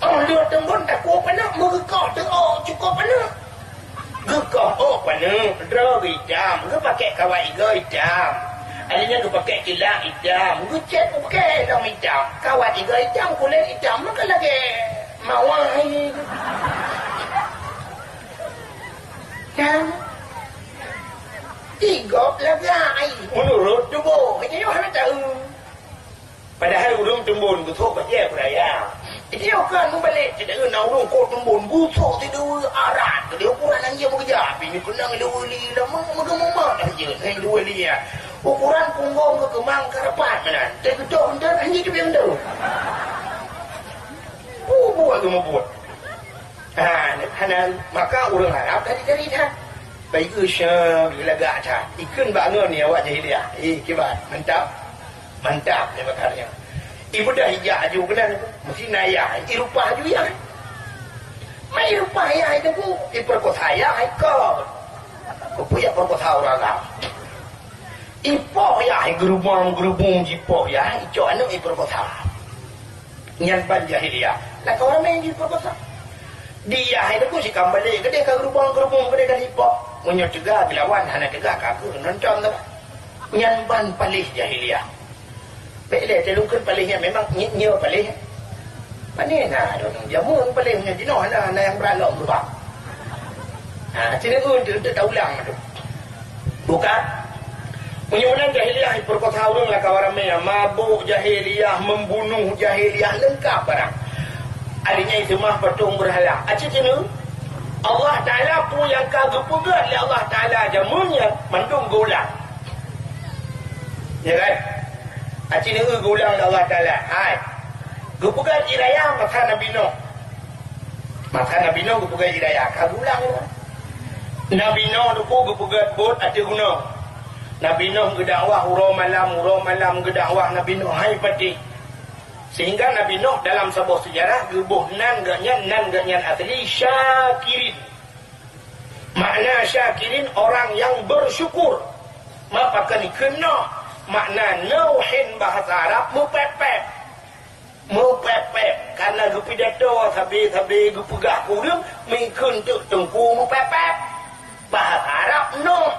Oh, lheueh teumbon takue paneuk, meugeukoh teuh ôk cukôp paneuk. Geukoh ôk paneuk, droe geuitam, geupakèk kawat igoe itam. Akhirnya geupakèk cilak itam, geucèt ukèe lom itam. Kawat igoe itam, kulét itam, maka lagèe mawah. Itam. Igob lagak, meunurot tuboh, nyoe hana tahu. Padahai ureueng teumbon geusok bajèe beuraya. Jadi, nyoe kan meubalek, cit na ureueng kot teumbon geusok sidua arat, keudeh ukuran anjing meukeujah, tapi nyoe keunong dua li lama, meugeumeumat anjing, hai dua li nyan. Ukuran punggong keu keumang ka rapat meunan, teugeutôh meunan anjing teubieng tu. Bubuet geumeubuet. Ha, hana, maka ureueng Arab tadi-tadi that. Baik, syah, lagak that. Ikheun bak ngon ni awak jahiliah. Eh, kiban, mantap. Mantap, dia bakar nyan. Ibudah ijak aju keunan tu. Mesti na yah, irupah aju yah. Mai irupah yah itu ku, iperkosa yah, ikot. Ku puyah perkosa ureueng Arab. Ipoh yah, igeurubong-geurubong jipoh yah, icok aneuk iperkosa. Nyan ban jahiliah. Lakoe ramé jiperkosa. Di yah itu pun sikam balek keudeh ka geurubong-geurubong keudeh ka jipoh. Meunyoe teuga geulawan, hana teuga ka keuh nonton tu. Nyan ban paléh jahiliah. Bèk lé, teulungkeun paléh nyan memang nyi-, nyoe paléh. Pané na, jameun paléh nyan jinoe na, na nyang brat lom keubah. Ha, sini tu, tu, tu taulang tu. Bukan? Meunyoe meunan jahiliyah, perkosa ureuëng lakawa ramé, mabôk jahiliyah, membunuh jahiliyah, leungkap barang. Akhirnya iseumah patong beurhala. Aci cina, Allah Ta'ala peue nyang ka geupeugah lé Allah Ta'ala jameun nyan mandum geulang. Ya kan? Aci neu geulang lé Allah Ta'ala. Hai. Geupeugah jiraya masa Nabi Nuh. Masa Nabi Nuh geupeugah jiraya, ka geulang. Nabi Nuh teupeu geupeugah bot ateueh gunong. Nabi Nuh geudakwah uroe malam, uroe malam geudakwah Nabi Nuh hai patéh. Sehingga Nabi Nuh dalam saboh sejarah geuboh nan geuh nyan, nan geuh nyan asli Syakirin. Makna Syakirin orang yang bersyukur. Maka keunoe makna Nuhin bahasa Arab meupepet. Meupepet karena geupidato sabe-sabe geupeugah ureuëng meukeun teuk teungku meupepet. Bahasa Arab Nuh.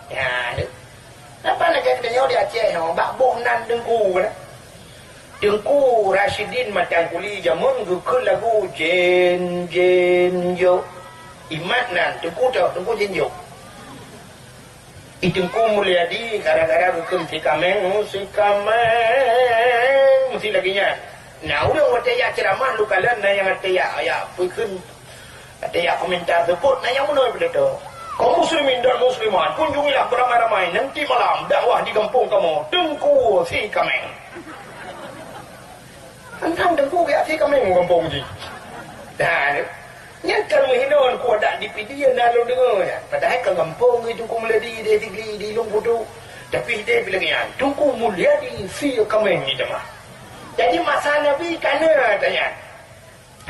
Ya, Napa lagée geutanyoe di Aceh nyoe, bak boh nan teungku kan? Teungku Rasyidin Matang Kuli jameun geukheun lagu jen, jen, jo. Imat nan, teungku toh, teungku jen jo. I teungku Mulyadi gara-gara geukheun si kameng, si kameng, meusti lagée nyan. Nah, ureuëng watée jak ceuramah lukalon na nyang watée jak, jak peukheun Ada yang komentar teupot na nyang meunoi beudôh. Kaum muslimin dan muslimat, kunjungilah beramai-ramai nanti malam dakwah di gampông kamoe, Teungku Si Kameng. Tantang Teungku biak Si Kameng gampông jih. Dan nyan kan meuhino ku adak di Pidie na lôn deungoe nyan. Padahai ka gampông geuh Teungku Mulyadi di Sigli di Lung Putu. Tapi di Pilangian, Teungku Mulyadi Si Kameng ni teuma. Jadi masa Nabi kana tanya.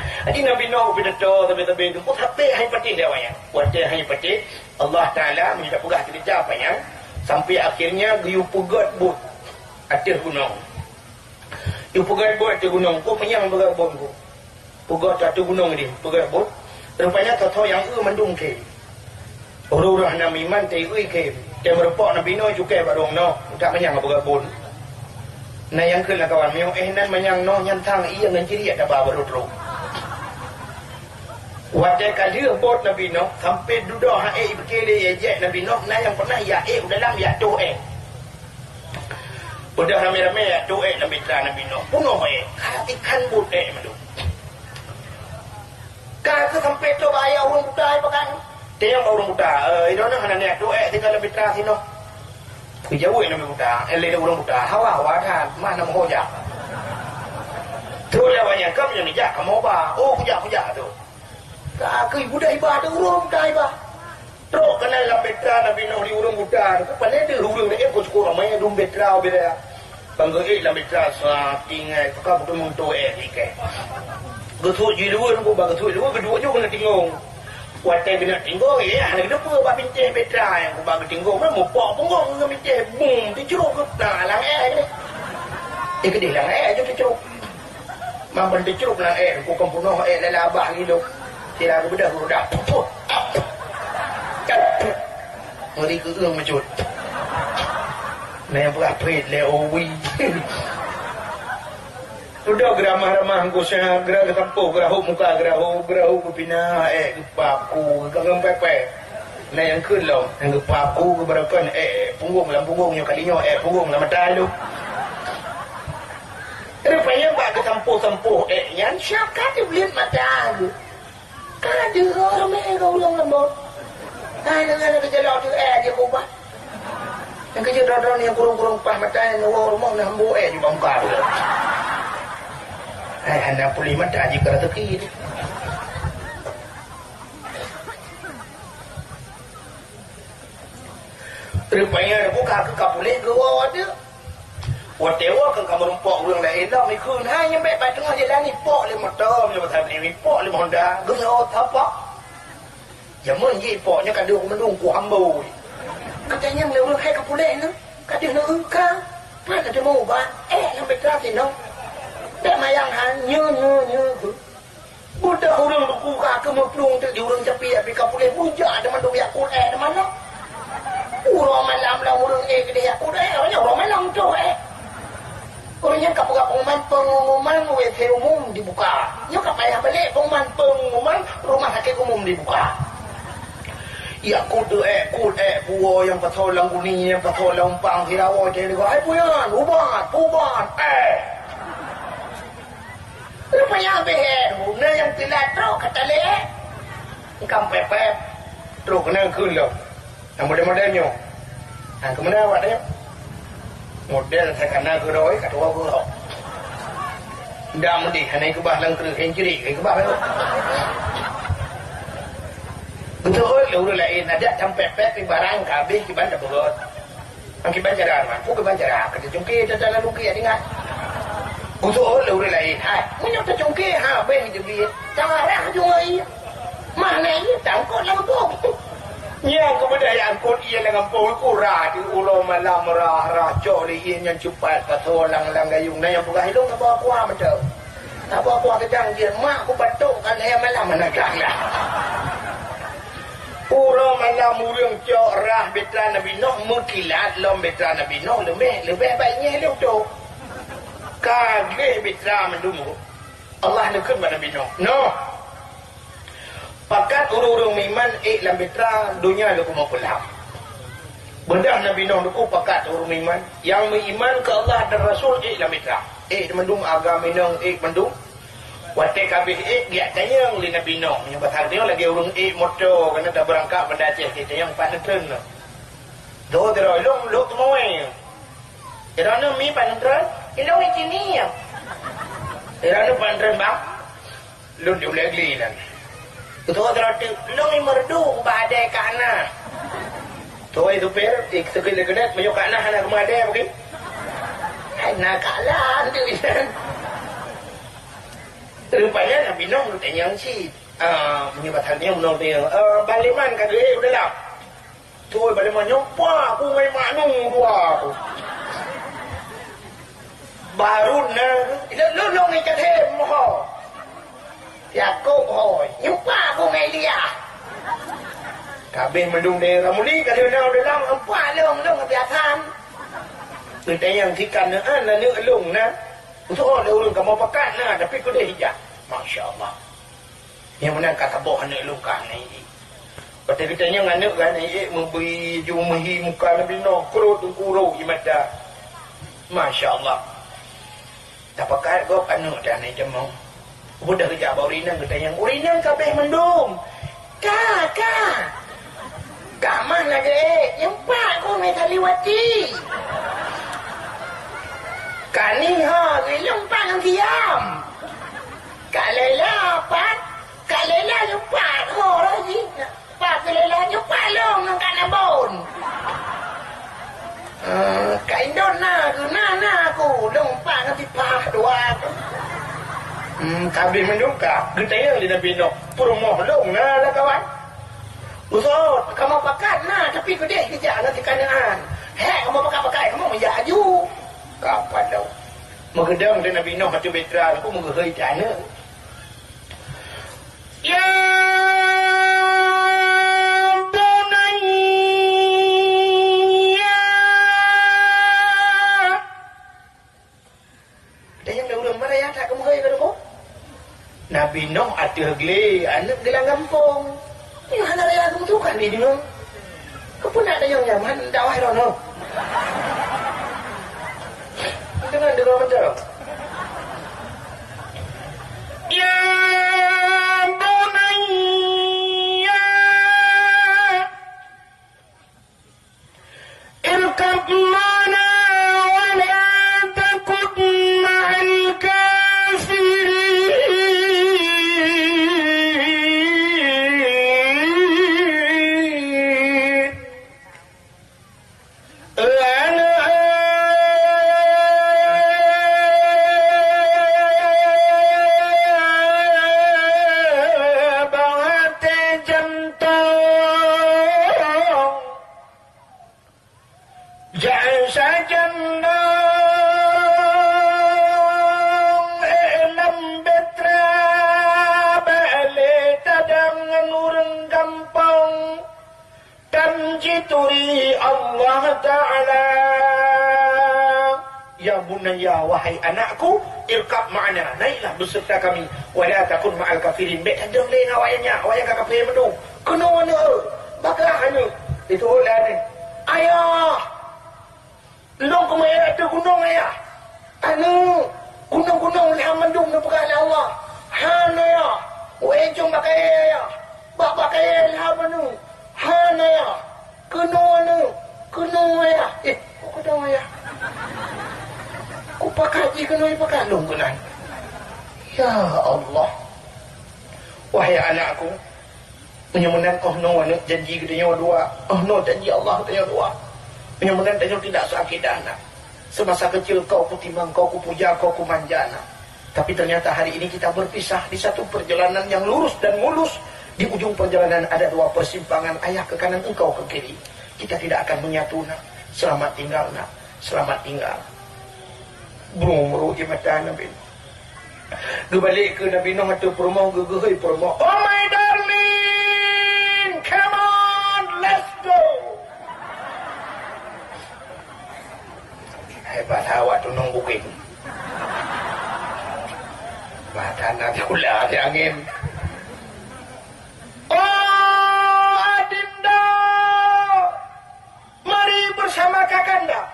Jadi Nabi Nuh geupidato sabe-sabe teungku sampai hai patéh lé awaknyan. Watée hai patéh, Allah Taala meunyoe tapeugah keureuja apa nyang sampai akhirnya geuyue peugét buet ateueh gunong. Geuyue peugét buet ateueh gunong, kok manyang peugét buet kok. Peugét ateueh gunong di, peugét buet. Rupanya tho-tho nyang eu mandum khe. Uroe-uroe hana meuiman teuiui khem, teumeureumpok Nabi Nuh cukai bak rueng noe, ka manyang beugabon. Na nyang kheun lam kawan, meunyoe éh nan manyang noe nyan thang ie ngon ciriek taba baru trok. Watée ka lheueh bot Nabi Nuh, sampai dudoe ha ék ipiké lé jai jek Nabi Nuh, na nyang pernah jak ék u dalam jak toh ék. Peudeuh ramé-ramé jak toh ék lam bitra Nabi Nuh, peunoh ék, ka ikan bot ék mandum. Ka keuh sampai trok bak ayah ureuëng buta ipakan. Teunyong bak ureuëng buta, "Eh, droeneuh hana niat tuek tinggai lam bitra sinoe." Geujaweueb lé ureuëng buta, "Eh, lé ureuëng buta, hawa-hawa that, mah na meuho jak." Trok lé awaknyan, "Kam nyoe neujak kamoe ba?" "Oh, kujak, kujak," tu. Ka keuh ibudah iba, ada ureuëng buta iba. Trok keunan lam bitra Nabi Nuh di ureuëng buta, ku pané deuh ureuëng laén, ku syukur ramai dum bitra bira. Ban geuék lam mitra sa tinggai, ka beutôi muntoh ék di kèe. Geusuet jiluweue nunggu, ban geusuet jiluweue, geuduek ju keuneuk tingong. Watèe keuneuk tingong, éh, hana geuteupeue bak bintéh mitra nyang kuba geutingong, meunan mupok punggong ngon bintéh, bum, teucrok geuh na lam ék nyoe. Éh, keudeh lam ék ju teucrok. Mambon teucrok lam ék, ku kon peunoh ék lam labah gilo. Sira geubeudôh geurudah. Puh, puh. Ngeri keueung meucut. Meupeugah prit lé uwi. Dudoe geuramah-ramah, geusyah, geura geusampôh, geurahôb muka, geurahôb, geurahôb geupinah, ék geupap ku, geukagam pèpè. Na nyang kheun lom, nyang geupap ku, geubarokon, ék punggong lam punggong nyoe kali nyoe, ék punggong lam mata lom. Rupanya bak geusampôh-sampôh ék nyan, siap ka teubleuet mata geuh. Ka deuh ramé keu ureueng leumbot. Hai, deungon lagèe jaloe teuh ék jeuet keu ubat. Nyang keujeuet droe-droe nyang kurong-kurong paih mata nyang woe rumoh na hambô ék jubah muka tu. Hai, hana puléh mata jih keu raseuki tu. Rupanya buka keu ka puléh geuwoe tu. Watèe woe keu ka meurumpok ureueng laén lom ikheun, hai nyang bèk bak teungoh jalan ipok lé moto, lé moto, ipok lé Honda, geunyoe tapok. Jameun jih ipok nyoe ka deuh mandum ku hambô. Katanyong lé ureueng hai ka puléh nyoe, ka deuh nyoe ka. Pat na teumu ubat, éh lam mita sinoe. Bèk mayang han, nyoe, nyoe, nyoe. Beudôh ureueng luku ka keumeuplueng teuk di ureueng capi, tapi ka puléh bujak teuma dong yakut ék teuma nyoe. Uroe malam lam ureueng ék keudeh yakut ék, nyoe uroe malam toh ék. Ureueng nyan ka peugah pengumuman, pengumuman W C umum dibuka. Nyoe ka payah balek pengumuman, pengumuman rumah sakit umum dibuka. Ya kut ék, kut ék, puwoe nyang pasoe lam guni, nyang pasoe lam umpang sirawoe, teuh leuga, "Hai peue nyan, ubat, ubat, ék!" Rupanya habéh ék, na nyang teulat trok ka talé ék. Engkam pép-pép, trok keunan kheun lom. Nyang model-model nyoe. Nah, keumeunang awak nyoe. Model sakana keudroe, ka tuwoe keudroe. Ndak meudeh, hana keubah lam kreueh, hana jerit, hana keubah lam. Beutôi, lé ureueng laén, adak sampai pet di barang ka habéh kiban tapeugöt. Kiban cara, man, peue kiban cara, ka tacungké, tata lalu keu ingat. Beutôi, lé ureueng laén, hai, meunyoe tacungké, ha, habéh teubiet, tarah ju ngon ié. Mana ié tangkot lam gampông. Nyang keumudian angkot ié lam gampông, ku rah di uroe malam, rah, rah, cok lé ié nyan cupat, pasoe lam, lam gayung. Na nyang peugah, "Ilong saboh kuah mantong." Saboh kuah keudang jih, "Mak, ku batuk ka lhèe malam hana klang dah." Uroe malam ureueng cok rah bitra Nabi Nuh, meukilat lom bitra Nabi Nuh, leubeh, leubeh baik nyeh lé utok. Ka gleh bitra mandum. Allah neukheun bak Nabi Nuh, "Nuh, pakat ureueng-ureueng meuiman ék lam bitra, donya lôn kumoe peulam." Beudôh Nabi Nuh neukheun pakat ureueng meuiman. Nyang meuiman keu Allah dan Rasul ék lam bitra. Ék mandum agam inong, ék mandum. Watèe ka habéh ék, geujak tanyong lé Nabi Nuh. Meunyoe basa geutanyoe lagèe ureueng ék moto, keuneuk tabeurangkat Banda Aceh, geujak tanyong pat neutreun. Dua droe lôn, lôn teumawai. Droeneuh mi pat neutreun? Ilong di sini ya. Droeneuh pat neutreun, Bang? Lôn di Ulèe Gli nyan. Beutôi droe teuk, lôn di Meureudu bak adèe Kak Nah. Tuwai supir, di seukeuet lé keuneuk, meunyoe Kak Nah hana rumoh adèe mungkin. Hai, na kalah tu nyan. Rupanya Nabi Nuh geutanyong cit. Ah, meunyoe basa nyoe meunong tanyong, eh, Bang Leman ka geuék u dalam. Tuwai bak lima nyoe, "Pah, aku ngai mak nung dua aku." Baru na, lôn, lôn, lôn ngai Cahém, moho. Yakub, hôi. Nyoe pah aku ngai Elia. Kabeh mandum daerah Muli, ka lheueh na u dalam, empat lôn, lôn biasa. Geutanyong sikan neuan, na neuk lôn na. Usoe lé ureueng kamoe pakat na, tapi keudeh ijak. Masya Allah. Nyang meunan ka saboh aneuk lôn ka hana ék. Watèe geutanyong aneuk ka hana ék, meubri ju meuhi muka Nabi Nuh, krot teungku rot ie mata. Masya Allah. Tapakat gob aneuk dan hana itamong. Beudôh geujak bak ureueng inong geutanyong, ureueng inong kabeh mandum. Ka, ka. Ka mah lagèe ék, nyoe pat keuh ngai Saliwati. Ka Niha, nyoe pat ngon Siam. Ka Laila pat, ka Laila nyoe pat ho lagèe. Pat keu Laila nyoe pat lôn ngon Kak Nabon. Ah, Kak Indon na keuh, na, na keuh, lôn pat ngon Tipah dua keuh. Hmm, kabeh mandum ka geutanyong lé Nabi Nuh, peurumoh lôn na lam kawan. Usoe, kamoe pakat na, tapi keudeh geujak ngon teuka neuan. Hék, kamoe pakat-pakat, kamoe meujak aju. Ka padong. Meugeudong lé Nabi Nuh ateueh bahtera, lalu meugeuhôi aneuk. Ya bunayya. Ada nyang ureueng mana ya tak keumeuhôi ka deungoe? Nabi Nuh ateueh glé, aneuk geulang gampông. Nyoe hana raya keumeutukan di dunia. Keupeue nak dayong nyaman dakwah droeneuh? Deungon, deungon beutôi. Ya bunayya. اركب معنا ولا تكن مع الكافرين. Jak sajan nong, eh, lam bahtera, bèk lé tadong ngon ureueng gampông, tan jituri Allah Ta'ala. Ya bunayya, wahai anakku, irkab ma'ana, naiklah beserta kami, wala takun ma'al kafirin, bèk tadong lé ngon awaknyan, awaknyan ka kafé mandum. Keunoe aneuk. Bak kah aneuk, itu lé aneuk. Ayah! Lôn keumaya ateueh gunong, Ayah. Aneuk, gunong-gunong ilham mandum neupeugah lé Allah. Han, Ayah. Wéh, jom bak kayèe, Ayah. Bak, bak kayèe ilham aneuk. Han, Ayah. Keunoe aneuk. Keunoe, Ayah. Eh, kok keunoe, Ayah? Kupakat jih keunoe, pakat lôn keunan. Ya Allah. Wahai anakku, meunyoe meunan, oh noe aneuk, janji geutanyoe dua, oh noe janji Allah geutanyoe dua. Meunyoe meunan tanyoe tidak seakidah, nak. Semasa kecil kau kutimang, kau kupuja, kau kumanja, nak. Tapi ternyata hari ini kita berpisah di satu perjalanan yang lurus dan mulus. Di ujung perjalanan ada dua persimpangan, ayah ke kanan, engkau ke kiri. Kita tidak akan menyatu, nak. Selamat tinggal, nak. Selamat tinggal. Bru-bru di mata Nabi Nuh. Geubalek keu Nabi Nuh ateueh peurumoh, geugeuhôi peurumoh, "Oh my darling, come on, let's go." Hai bahasa awak tunong Bukit. Bahasa aneuk sikula di angén. Oh, Adinda, mari bersama Kakanda.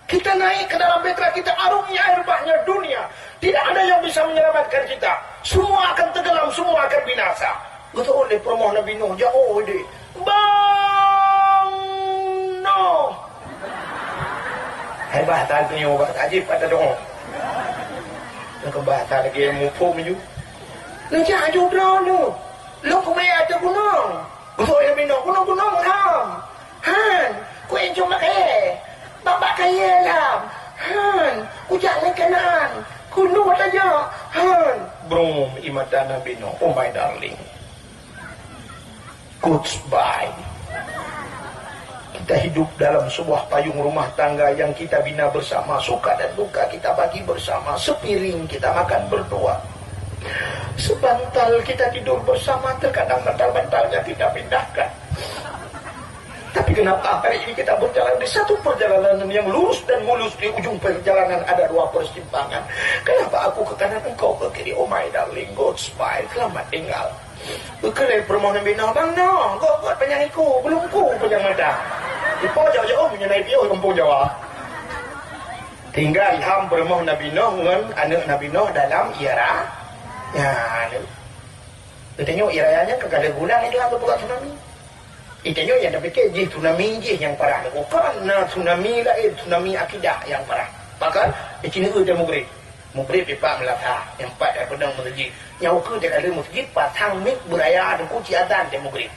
Kita naik ke dalam bahtera, kita arungi air bahnya dunia. Tidak ada yang bisa menyelamatkan kita. Semua akan tenggelam, semua akan binasa. Geuteu'ôt lé peurumoh Nabi Nuh, jak, oh, deh. Bang Nuh. Hai bahasa tanyoe, bahasa ajib, bahasa doa. Nyang keu bahasa lagèe muphom ju. Neujak aju droeneuh. Lôn keumaya ateueh gunong. Geuteu'ôt lé Nabi Nuh, gunong-gunong ilham. Han, keuh jom bak kayèe. Bak, bak kayèe ilham. Han, kujak lé Kanaan. Keunoe tajak. Han. Brum i mata Nabi Nuh, "Oh my darling. Goodbye." Kita hidup dalam sebuah payung rumah tangga yang kita bina bersama, suka dan duka kita bagi bersama, sepiring kita makan berdua. Sebantal kita tidur bersama, terkadang bantal-bantalnya kita pindahkan. Tapi kenapa hari ini kita berjalan di satu perjalanan yang lurus dan mulus, di ujung perjalanan ada dua persimpangan? Kenapa aku ke kanan, engkau ke kiri? Oh my darling, goodbye, selamat tinggal. Keu lhèe peurumoh Nabi Nuh, "Bang Nuh, göt-göt panyang iku, beulungku panyang mata." Ipo jauh-jauh meunyoe na ipiôh kampung Jawa. Tinggai ilham peurumoh Nabi Nuh ngon aneuk Nabi Nuh dalam iara-, ya, aneuk. Geutanyoe iara-, ya nyan ka kada guna ilham geupeugah tsunami. Geutanyoe nyang tapike jih tsunami jih nyang parah. Kon na tsunami laén, tsunami akidah nyang parah. Pakon? Di sinoe teuh mugrib. Mugrib dipat meulasa, nyang pat teupeudong meuseujid. Nyoe keuh teuka lheueh meuseujid, pasang mik beuraya teungku ci azan teuh mugrib.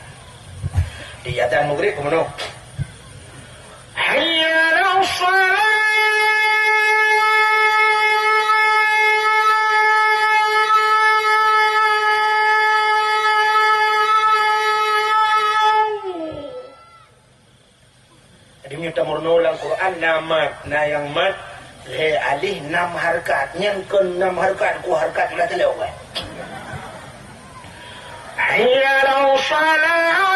Di azan mugrib keumeunong, "Hayya 'alas shalah." Jadi, meunyoe tameurunoe lam Quran, na mad, na nyang mad, lhèe alif, nam hareukat. Nyan kon nam hareukat, ku hareukat ulah teuleue, weh. Hayya 'alas shalah.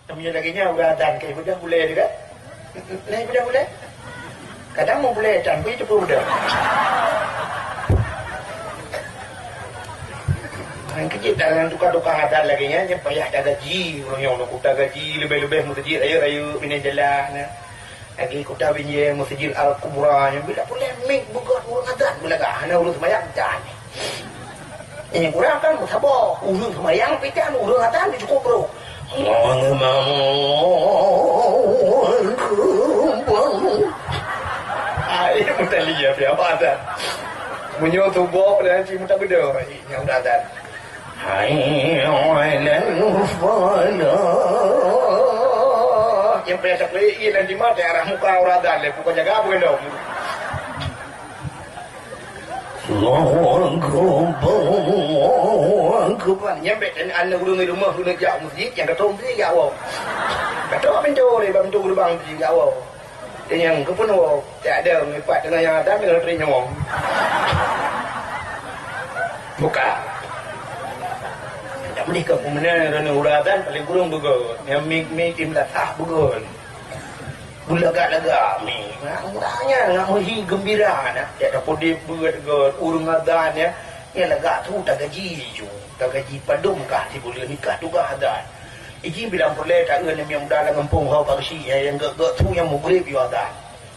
Meunyoe lagèe nyan ureueng adan ka ibeudôh bulèe teuh kan? Nah, ibeudôh bulèe. Kadang meu bulèe adan pih teupeue beudôh. Nyang keujeuet, dan tukang-tukang adan lagèe nyan, nyan payah tagaji ureueng nyoe, ku tagaji leubeh-leubeh meuseujid rayeuk-rayeuk binéh jalan, nah. Lagèe Kuta Binjai, Meuseujid Al-Kubra nyan, bila pulèh mik beugöt ureueng adan beulagak, hana ureueng seumayang, jan. Nyang kurang kan meusaboh, ureueng seumayang pih jan, ureueng adan pih cukôp brôk. Allahu Akbar. Ai, meutalèe pih adan. Meunyoe suboh dan cit meutabeudoh, ai, nyang udah adan. Hayya 'alal falah. Nyang payah takbir, ié lam jima, teuarah muka ureueng adan lé, bukan jaga apa gendong. Allahu Akbar, Allahu Akbar. Nyang bèk teuka aneuk ureueng di rumoh, ureueng jak meuseujid, nyang ka tom meuseujid jak woe. Ka tom pintoe lé, bak pintoe geurubang meuseujid jak woe. Nyang geupeunoh, tiep ada meulipat teungoh nyang ada, meulipat teungoh nyoe. Buka. Di kampung mana ureueng azan paling kurang beugöt. Nyang mic-mic di meulasah beugöt. Beulagak-lagak mic. Ngat murah nyan, ngat meuhi geumbira na. Jak tapeude beugöt-göt ureueng azan nyan. Nyang lagak su tagaji ju. Tagaji padum kah sibuleuen kah tugaih azan. Iji bilang peureulèe taeu aneuk miet muda lam gampông ho pageusyi nyang göt-göt su nyang mugreb yue azan.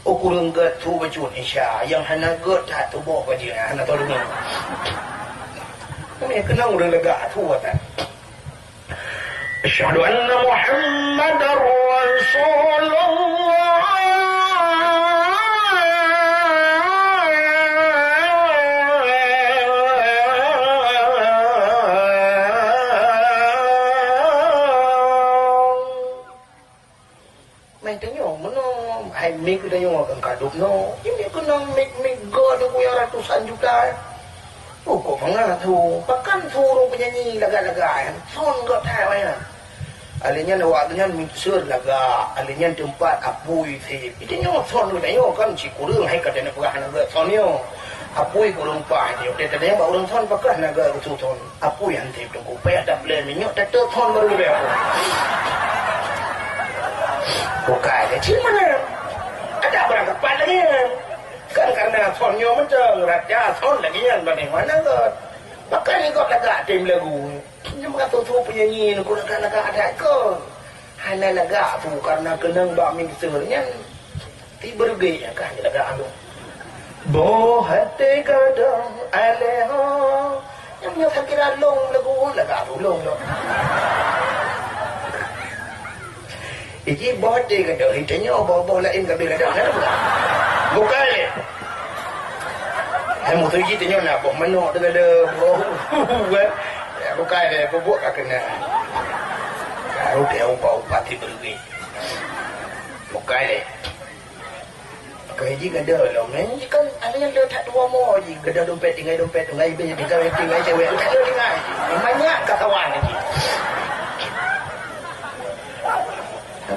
Ukureueng göt su bacut Isya, nyang hana göt that tuboh bajèe hana tau deungoe. Kami keunong ureueng lagak su azan. Asyhadu anna Muhammadar Rasulullah. Meutanyoe meunoe, hai mic geutanyoe akan ka dub noe. Ini keunong mic-mic goe nyang ratusan juta. Oh, kok mangat su? Pakon su ureueng peunyanyi lagak-lagak nyan? Son geuh that nyan. Alèh nyan awak nyan mixer lagak, alèh nyan teumpat apui sép. Geutanyoe son geutanyoe kan sikureueng hai ka taneuk peugah hana gèt son nyoe. Apui kureueng paih nyoe. Teuntèe bak ureueng son pakon hana gèt su son. Apui han sép teungku, payah tablè minyeuk, tateuk son baru leubeh apui. Bukai lé cit meunan. Ada barang kapat lagèe nyan. Kan karena son nyoe mantong, raja son lagèe nyan banding mana gèt. Makanya gèt lagak tem lagu. Nyoe meukaso-so penyanyi nyoe lagak-lagak adat gèt. Hana lagak su karena keunong bak mixer nyan. Ti beureugi nyang ka lagak anu. Boh até gadôh aléh ho. Nyang nyoe sakira lôn lagu lagak su lôn lôn. Iji boh até gadôh, ita nyoe boh-boh laén ka bela dah, na bukan? Bukai lé. Hai musoh iji tanyoe na boh manok teugadôh, boh. Ya, bukai lé, bubuet ka keunong. Baru dia upa-upa ti beureugi. Bukai lé. Keu jih gadôh lom, eh, jih kan ada nyang le that dua mo jih, gadôh dompet tinggai dompet, tinggai bil, tinggai, tinggai cewek, that le tinggai. Banyak kawan jih.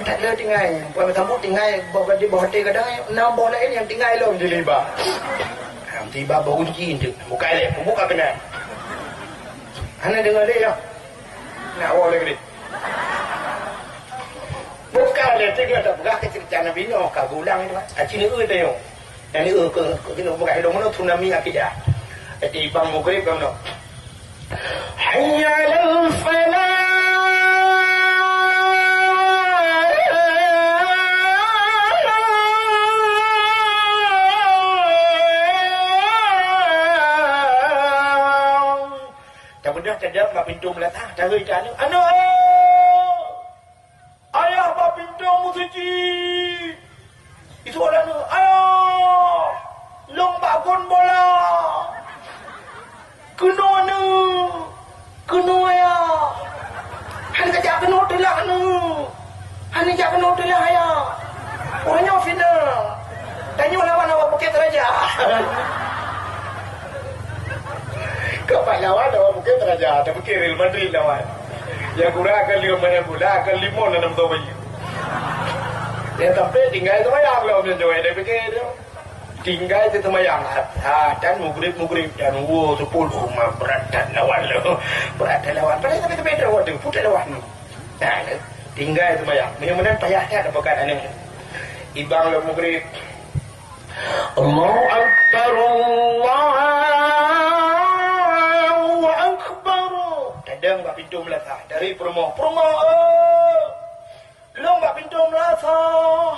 That le tinggai. Puan sambut tinggai, boh gadih, boh até gadôh, enam boh laén nyang tinggai lom di liba. Ha, tiba boh kunci tu. Bukai lé, buka kena. Hana dengar lé ya. Nak awak lagi ni. Bukan lé, tu dia tak peugah ke cerita Nabi Nuh, ka geulang tu. Aci neu tayong. Yang neu ke, ke, ke, bukan ilmu mana tsunami akidah. Jadi bang mugrib bang no. Hayya 'alal falah. Tabeudôh tadong bak pintoe meulatah, taheun keu aneuk, "Aneuk! Ayah bak pintoe meuseujid!" Isuroh lé aneuk, "Ayah! Lôn bak gon bola!" "Keunoe aneuk! Keunoe ayah! Hana kajak keunoe teulah aneuk! Hana jak keunoe teulah ayah! Uroe nyoe final! Tanyoe lawan awak Bukit Raja!" Kok pat lawan awak Bukit Raja, tapikir Real Madrid lawan. Ya gura akan lima main bola, akan limon dalam topi. Ya tapi tinggai seumayang lah, Om Joy, dia fikir dia. Tinggai teumayang, ha, ha, dan mugrib-mugrib, dan wo, sepuluh, ma, berat that lawan lo. Berat that lawan. Padahal tapi-tapi dah waktu, putar lawan. Nah, tinggai teumayang. Meunyoe meunan payah that dapeugah aneuk. Ibang lo mugrib. Allahu Akbar, Allahu Akbar. Tadong bak pintoe meulasah dari peurumoh. Peurumoh, eh! Lôn bak pintoe meulasah.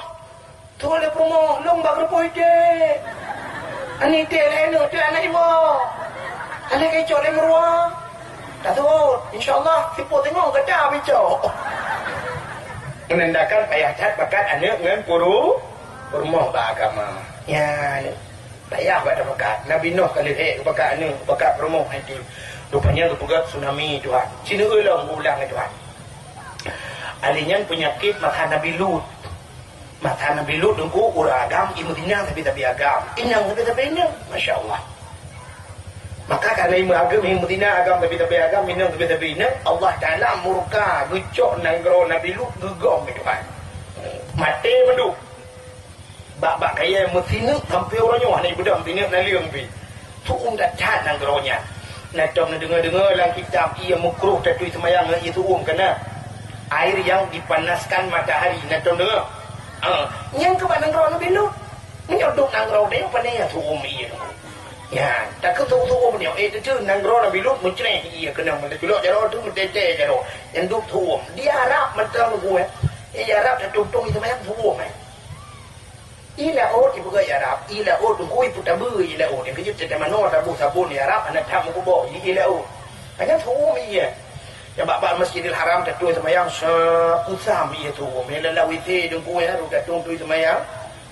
Tuléh peurumoh, lôn bak geureupoh iték. Aneuk iték lé aneuk, iték aneuk iwoe. Aneuk keucok lé meuruwa. Taseuôt, insya Allah, sipôt teungoh gata bicok. Menandakan payah that bakat aneuk ngon puru-, peurumoh bak agama. Ya, aneuk. Payah bak tabakat. Nabi Nuh ka lheueh bakat aneuk, bakat peurumoh hai tu. Rupanya geupeugah tsunami Tuhan. Sineuk lom geuulang lé Tuhan. Alèh nyan peunyakét masa Nabi Lut. Masa Nabi Lut teungku ureueng agam, i Madinah sabe-sabe agam. Inong sabe-sabe inong. Masya Allah. Maka karena i agam, i Madinah agam sabe-sabe agam, inong sabe-sabe inong, Allah Taala murka geucok nanggroe Nabi Lut geugom lé Tuhan. Maté mandum. Bak-bak kayèe meusineuk sampoe uroe nyoe hana ibeudôh sineuk naleueng pih. Tu'ueng that-that nanggroe nyan. Na tom neudeungoe-deungoe lam kitab, ie meukruh tatui seumayang ngon ie su'um ka na. Air yang dipanaskan matahari, na tom deungoe. Ha, nyan keuh bak nanggroe Nabi Lut. Meunyoe duek nanggroe tanyoe, pane nyang su'um ie. Ya, takheun su'um nyoe, eh, teuteun nanggroe Nabi Lut meucreh ie keunong, meuculok jaroe teuh meutete jaroe. Nyan duek su'um. Di Arab mantong, eh. Di Arab tatong-tong ie seumayang su'um, eh. Ie laôt ipeugah ie Arab, ie laôt, Teungku, ipeutabeue ie laôt. Nyang keujeuet teutamanoe saboh sabon ie Arab hana that meukuboh, ie laôt. Hanya su'um ie. Nyang bak-bak Masjidil Haram tatui seumayang, sa-, kusam ie su'um. Nyang lam W C, Teungku, ya, rot tatong tui seumayang.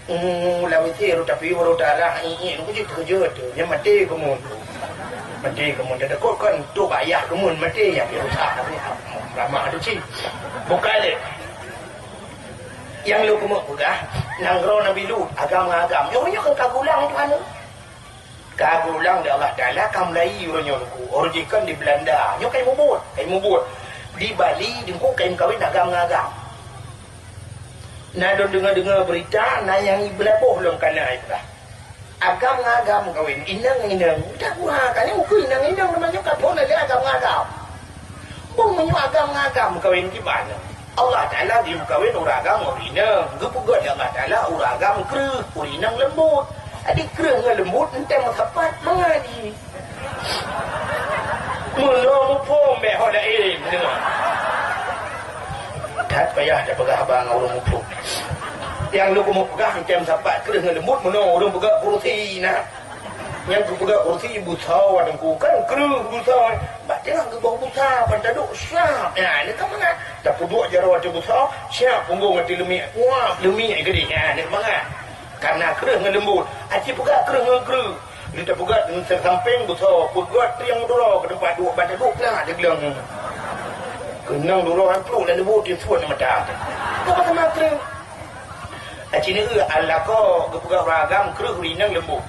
Hmm, lam W C rot tapi baru talah, i, i, Teungku, jeuet keujeuet tu. Nyang maté keumuen. Maté keumuen. Tadakot kon tu bak yah keumuen maté, nyang rusak. Ramah tu cit. Bukan deh. Nyang lôn keumeung peugah, nanggroe Nabi Lut, agam ngon agam. Nyoe, nyoe kan ka geulang Tuhan. Ka geulang lé Allah Taala, ka meulayi uroe nyoe Teungku. Uroe jih kan di Belanda. Nyoe ka imubuet, ka imubuet. Di Bali, Teungku, ka imeukawen agam ngon agam. Na lôn deungoe-deungoe beurita, na nyang ibeulaboh lom ka na ipeugah. Agam ngon agam meukawen, inong ngon inong. Dak gura, ka nyan ukeue inong ngon inong, teuma nyoe ka phon lé agam ngon agam. Bang meunyoe agam ngon agam meukawen kiban? Allah Taala geumeukawen ureueng agam ngon ureueng inong. Geupeugöt lé Allah Taala ureueng agam kreueh, ureueng inong leumbot. Adak kreueh ngon leumbot, eunteuk meusapat, mangat jih. Meunoe muphom bèk ho laén, deungoe. That payah tapeugah haba ngon ureueng muphom. Nyang lôn keumeung peugah, macam sapat kreueh ngon leumbot, meunoe ureueng peugah kursi na. Nyang geupeugah kursi busoe, Teungku, kan kreueh busoe. Bak teungoh geuboh busa, ban taduek siap. Ya, nyoe ka mangat. Tapeuduek jaroe ateueh busoe, siap punggong ateueh leumiek. Wah, leumiek keudéh. Ya, nyoe ka mangat. Karena kreueh ngon leumbot. Aci peugah kreueh ngon kreueh. Lheueh tapeugöt sampéng busoe, peugöt triang duroe keu teumpat duek, ban taduek peugah teugleng. Keunong duroe han pluek lam tuboh, tisuet lam mata. Ka meuteumé kreueh. Aci neueu, alakoe geupeugah ureueng agam kreueh, ureueng inong leumbot.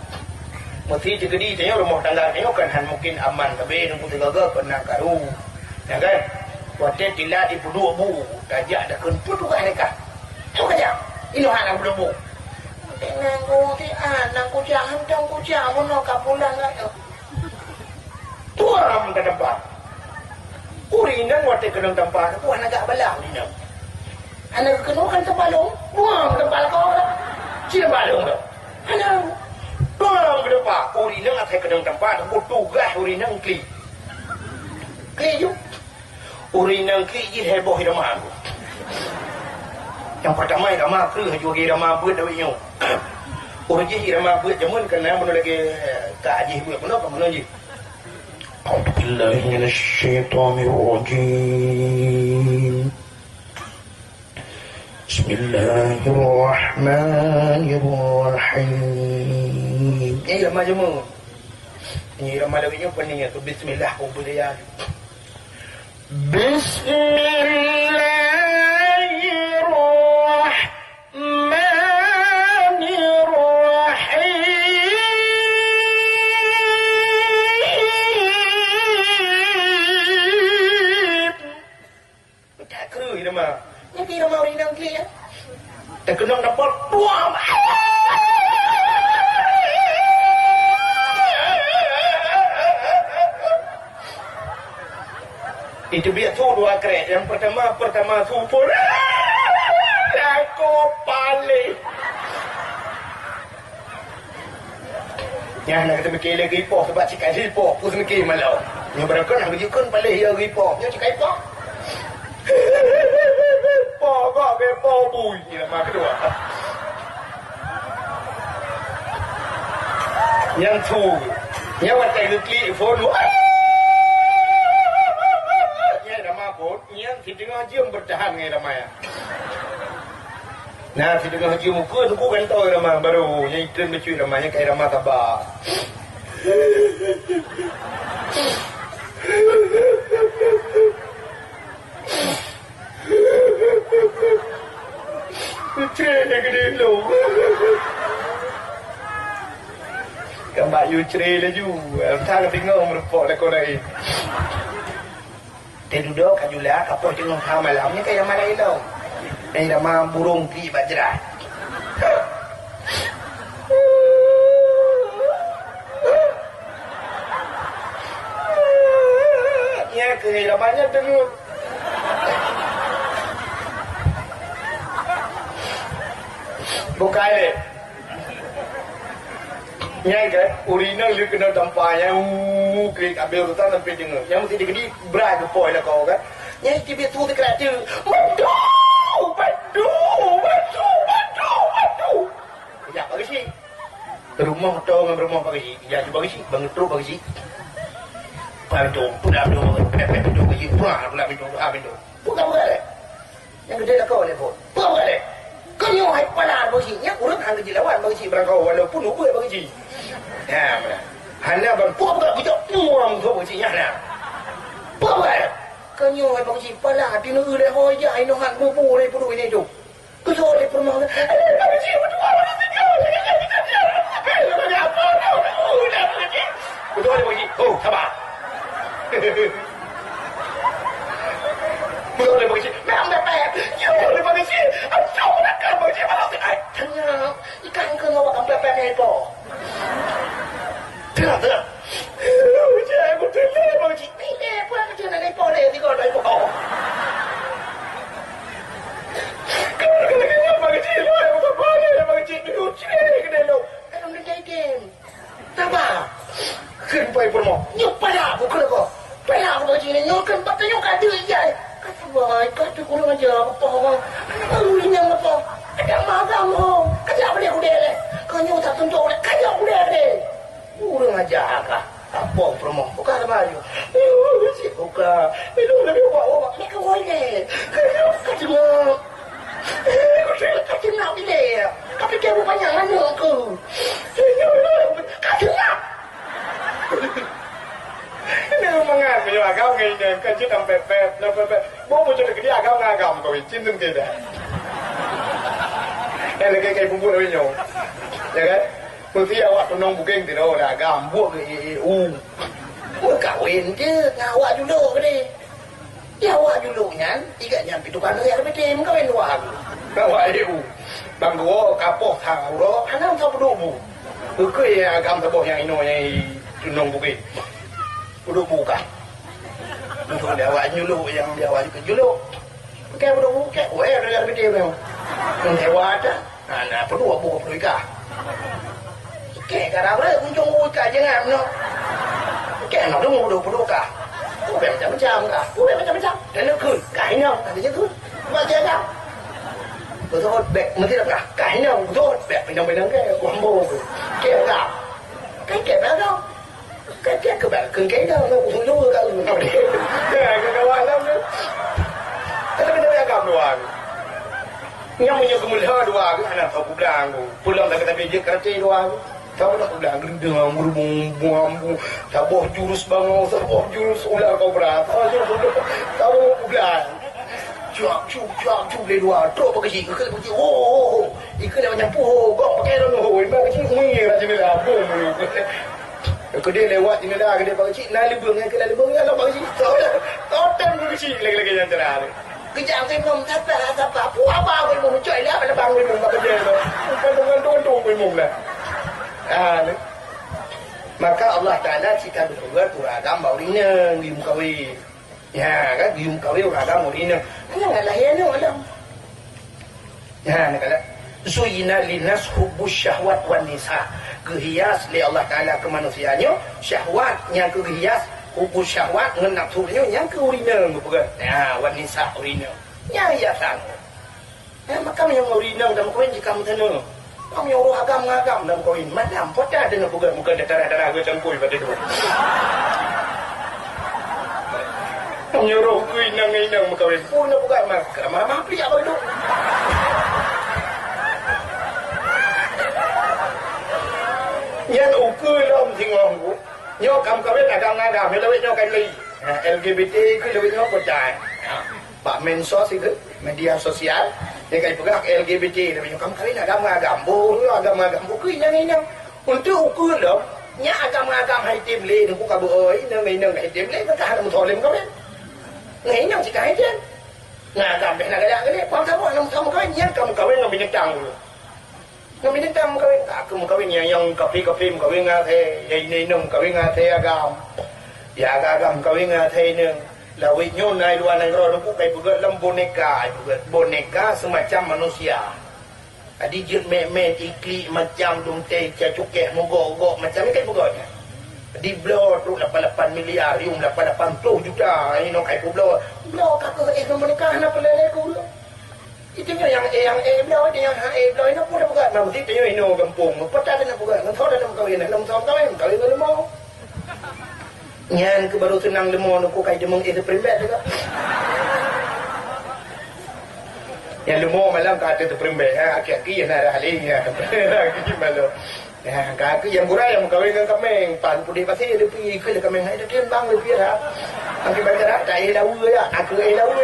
Meusti teukeudi tanyoe rumoh tangga tanyoe kan han mungken aman, tapi Teungku, sigoe-goe keu na karu. Ya kan? Watèe tila jipeuduek bu, tajak takheun, "Peue tugaih lé kah?" "Soe kajak?" "Inoe hana peuduek bu." "Nangku, si An, nangku jak, hantom kujak, meunoe ka pulang lagèe." Tuam ka teumpat. Ureueng inong watèe keunong teumpat, wah, hana geubalaih ureueng inong. Hana geukeunoe kan teumpat lôn, tuam teumpat lakoe. Ci teumpat lôn tu. Hana. Tuam ka teumpat. Ureueng inong asai keunong teumpat, tugaih ureueng inong klik. Klik ju. Ureueng inong klik jih heboh Irama. Nyang peurtama Irama kreueh, laju lagèe Irama beuet awak nyoe. Uroe jih Irama beuet jameun keunan meunoe lagèe ka jih beuet meunoe, ka meunoe jih. A'udzubillahi minasyaitonirrajim. Bismillahirrahmanirrahim. Nyan Irama jameun. Nyan Irama lagèe nyoe peue nyan, bismillah, keu budaya. Bismillahirrahmanirrahim. Ka kreueh Irama. Nyan keuh Irama ureueng inong klik, ya. Teukeunong dapur, buang. Itu biasa dua krek. Nyang peurtama, peurtama su pun. Aku paléh. Nyan na geuteumiki lé geuipoh, sabab cit ka geuipoh, peue seumiki malom. Nyoe barangkapeue na geujukon paléh ya geuipoh. Nyoe cit ka ipoh. Poh gok geuipoh bui. Nyan Irama keudua. Nyang su. Nyan watèe geuklik phôn. Nyan Irama phôn. Nyan siteungoh jeuem beurtahan ngon Irama nyan. Na siteungoh jeuem ukeue, Teungku, gantoe Irama baru. Nyan ikheun bacut Irama, nyan ka Irama saba. Cre lé geudeh lom. Ka bak yue cre laju. Entah ka bingung meureumpok lakoe laén. Teududoe ka jula, ka poh teungoh ha malam, nyan ka Irama laén lom. Nyan Irama burông klik bak jrat. Ramai nyan deungon. Bukai lé. Nyan kan, ureueng inong lheueh keunoe tampa nyan, uu, klik abéh urusan sampai deungon. Nyang meusti digedi, bra geupôi lakoe kan. Nyan kibiet su sikrat tu. Madu! Madu! Madu! Madu! Madu! Kejak Pak Geuchik. Rumoh toe ngon rumoh Pak Geuchik. Ija ju Pak Geuchik, bangai trok Pak Geuchik. Paih pintoe, peudam pintoe, pép, pép pintoe Pak Geuchik. Pah, peulah pintoe, ah, pintoe. Peugah-peugah lé. Nyang keudeh lakoe lé phon. Peugah-peugah lé. Keu nyoe hai pala Pak Geuchik, nyan ureueng han geujilawan Pak Geuchik beurangkaho walaupun ubeuet Pak Geuchik. Nyan, meunan. Hana ban peugah-peugah geujak puang keu Pak Geuchik nyan, nah. Peugah-peugah lé. Keu nyoe hai Pak Geuchik, pala dineuk lé ho ija inoe han bubu lé peuduek ini tu. Keusoe lé peurumoh nyan, "Eh, Pak Geuchik, meutuah, meutuah, meutuah, meutuah, meutuah, meutuah, meutuah, meutuah, meutuah." Meutuah lé Pak Geuchik, "Oh, sabar." Meutuah lé Pak Geuchik, "Memang bèk-bèk." Ya, meutuah lé Pak Geuchik, "Aduh, nak kan Pak Geuchik, malah si ai." Tanya, "Ikan ke ngapa kampanye po?" Teulah, teulah. Cek, aku teulah, Bang Cik. Ni, ni, apa aku teulah, ni, po, ni, tiga, ni, po. Kamu kena kenal, Bang Cik. Lu, aku tak boleh, Bang Cik. Dulu, cek, kena lu. Dalam dunia game. Sabar. Kena pergi promo. Nyup payah aku, kena kau. Payah aku, Bang Cik. Nyup kan, patah nyup, kata dia, iya. Kata, wah, kata kurang ajar, apa, Bang? Anak baru ni, apa? Ada magang, Bang. Kata, apa dia, aku dia, deh? Kau nyup tak tentu, kata, aku dia, deh. Ureueng aja kah? Apong peurumoh, buka lama aju. Yuh, si buka. Minum lebih ubak-ubak. Ni kawai deh. Kayuh ka teungoh. Eh, betul ka teungoh pilih. Tapi dia bukan yang mana aku. Senyum, ka teungoh. Ini mangat, meunyoe agam ngai nyan, kan cit am pet-pet, na pet-pet. Bo, bo, cit keudi agam ngon agam kawin, cit ngon keu dah. Eh, lagèe kai bumbut lawét nyoe. Ya kan? Meusti awak tunong bugeng sidroe dah agam buet keu E U. Meukawen jeuet ngon awak julok keudeh. Ya awak julok nyan, igat nyan pi tukang neu R B T meukawen dua. Awak E U. Bang Guo kapoh sang uroe, hana usah peuduek bu. Bukui agam saboh nyang inoe nyang tunong bugeng. Peuduek bu kah. Untuk di awak julok nyang di awak julok. Pakai peuduek bu, kek, weh, dari R B T memang. Ngon hewa dah. Nah, nah, peuduek bu, peuduek ikan. Kek ka rab reu, ujong bu ikan je ngan, no. Kek, no, dong, peuduek, peuduek kah. Peuduek macam-macam kah. Peuduek macam-macam. Dan nak keu, kah inong, kata je keu. Buat je kah. Betul, bek, mesti dah kah. Kah inong, betul, bek, pinang-pinang ke, kuambo tu. Kek kah. Kek, kek, kah. Kan tiep keubai keu keunan, na useueng dua kali. Ya, keu kawan lom tu. Tapi, tapi agam dua tu. Nyang meunyoe keumeulhö dua tu, hana tho peublang tu. Peulom lagèe tapi jeuet karate dua tu. Tho peulom peublang, geundang, beurubung, buang, bu-, saboh jurus bango, saboh jurus ular kobra. Tho jurus, tho peublang. Cuak, cuak, cuak, cuak, lé dua. Trok bak keuchik, ikeu bak keuchik. Ho, ho, ho. Ikeu lewat nyapu, ho. Gok pakai daun, ho. Iman keuchik, hui, rajin lah. Bum. Keudeh lewat jendela, keudeh bak keuchik, na leubeng, nyan keu na leubeng, nyan lom bak keuchik. Tho, tho tem bak keuchik, lagèe-lagèe nyan cara. Keujak keu imum, sapa, sapa. Pu haba keu imum, cok ilèe, apa lebang keu imum, bak keuchik tu. Bukan gantung-gantung keu imum lah. Ha, ni. Maka Allah Taala cit ka geupeugah ureueng agam bak ureueng inong, geuyue meukawen. Ya, kan? Geuyue meukawen ureueng agam ureueng inong. Nyan lahé aneuk lom. Ya, nyan kan? Zuyyina linnas hubbus syahwat wan nisa. Geuhias lé Allah Taala keu manusia nyoe syahwat, nyang keu geuhias hubbus syahwat ngon nafsu nyoe nyang keu ureueng inong geupeugah. Ya, wan nisa ureueng inong. Nyan hiasan. Eh, maka meunyoe ureueng inong lam kawin jikam teunoe. Meunyoe ureueng agam ngon agam lam kawin, malam pota deungon peugah, bukan darah-darah geucangkui pada dua. Meunyoe ureueng inong ngon inong meukawin, pun na peugah, ma-, ma-, ma-, pliak bak duek. Nyan ukeue lom singoh bu. Nyoe kam kawin agam ngon agam, nyoe lawét nyoe kan lé. Ha, L G B T keu lawét nyoe peucaya. Ha. Bak medsos itu, media sosial, nyang ka jipeugah L G B T, tapi nyoe kam kawin agam ngon agam, boh agam ngon agam, ukeue inong ngon inong. Untuk ukeue lom, nyan agam ngon agam hai tem lé, nungku ka beu-oi, inong ngon inong hai tem lé, meuka hana meusolem kawin. Ngon inong cit ka hai tem. Ngon agam bèk na galak geuh lé, paham saboh, na meusolem kawin, nyan ka meukawen ngon binatang dulu. Ngon binatang meukawen, ka keu meukawen nyang, nyang kaphé-kaphé meukawen ngon asèe, nyang inong-inong meukawen ngon asèe agam. Nyang agam-agam meukawen ngon asèe inong. Lawét nyoe na i luwa nanggroe, Teungku, ka ipeugöt lom boneka, ipeugöt boneka seumacam manusia. Jadi jeuet mèt-mèt, iklik macam, dumtée, cukée, mugok-gok macam, ka ipeugöt nyan. Dibloe trok lapan lapan miliar, yum lapan lapan ploh juta, inoe ka ipeubloe. Bloe ka keuh éh ngon boneka, hana peureulèe lé keu ureueng. Itu nyoe nyang éh, nyang éh bloe, itu nyang hana éh bloe, inoe peue tapeugöt, na meusti tanyoe inoe gampông. Peue that tapeugöt, ngon soe tapeugöt, ngon soe kawin, kawin ngon leumo. Nyan keuh barô seunang leumo, Teungku, ka jideungoe éh teuprimbet juga. Nyang leumo malam ka ateueh teuprimbet, ha, aki-aki nyang na rah lé nyan. Aki malam. Ya, ka aku nyang gura nyang meukawen ngon kaméng, pan pudeh pasi leupie, ikheun lé kaméng, "Hai, deukeuen bang leupie ha." Makin banyak dah, tak éh lawa ya, aku éh lawa.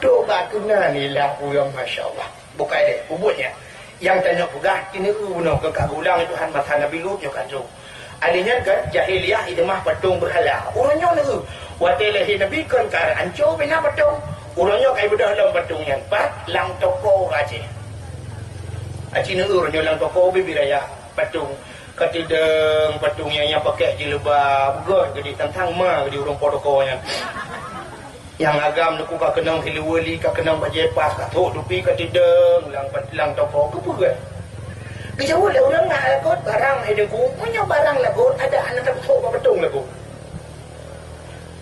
Tobat keunan ilah ureueng, masya Allah. Bukai deh, peubuet nyan. Nyang tanyoe peugah, keuneuk bunoe keu ka geulang Tuhan masa Nabi Lut nyoe ka trok. Alèh nyan kan, jahiliyah ideumah patong beurhala. Uroe nyoe neu, watèe lahé Nabi kon ka anco bina patong. Uroe nyoe ka ibeudôh lom patong nyan. Pat lam toko Aceh. Aci neu uroe nyoe lam toko Bibi Raya patong. Katidong patong nyan, nyang pakèk jilbab, beugöt geude tantang ma geude ureueng po toko nyan. Nyang agam Teungku ka keunong siluweue li, ka keunong bajèe pas, ka thok tupi, katidong lam, lam toko, keupeue? Geujaweueb lé ureueng, "Na lagot barang hai Teungku." "Meunyoe barang lagot, adak hana tapeusok bak patong lagot."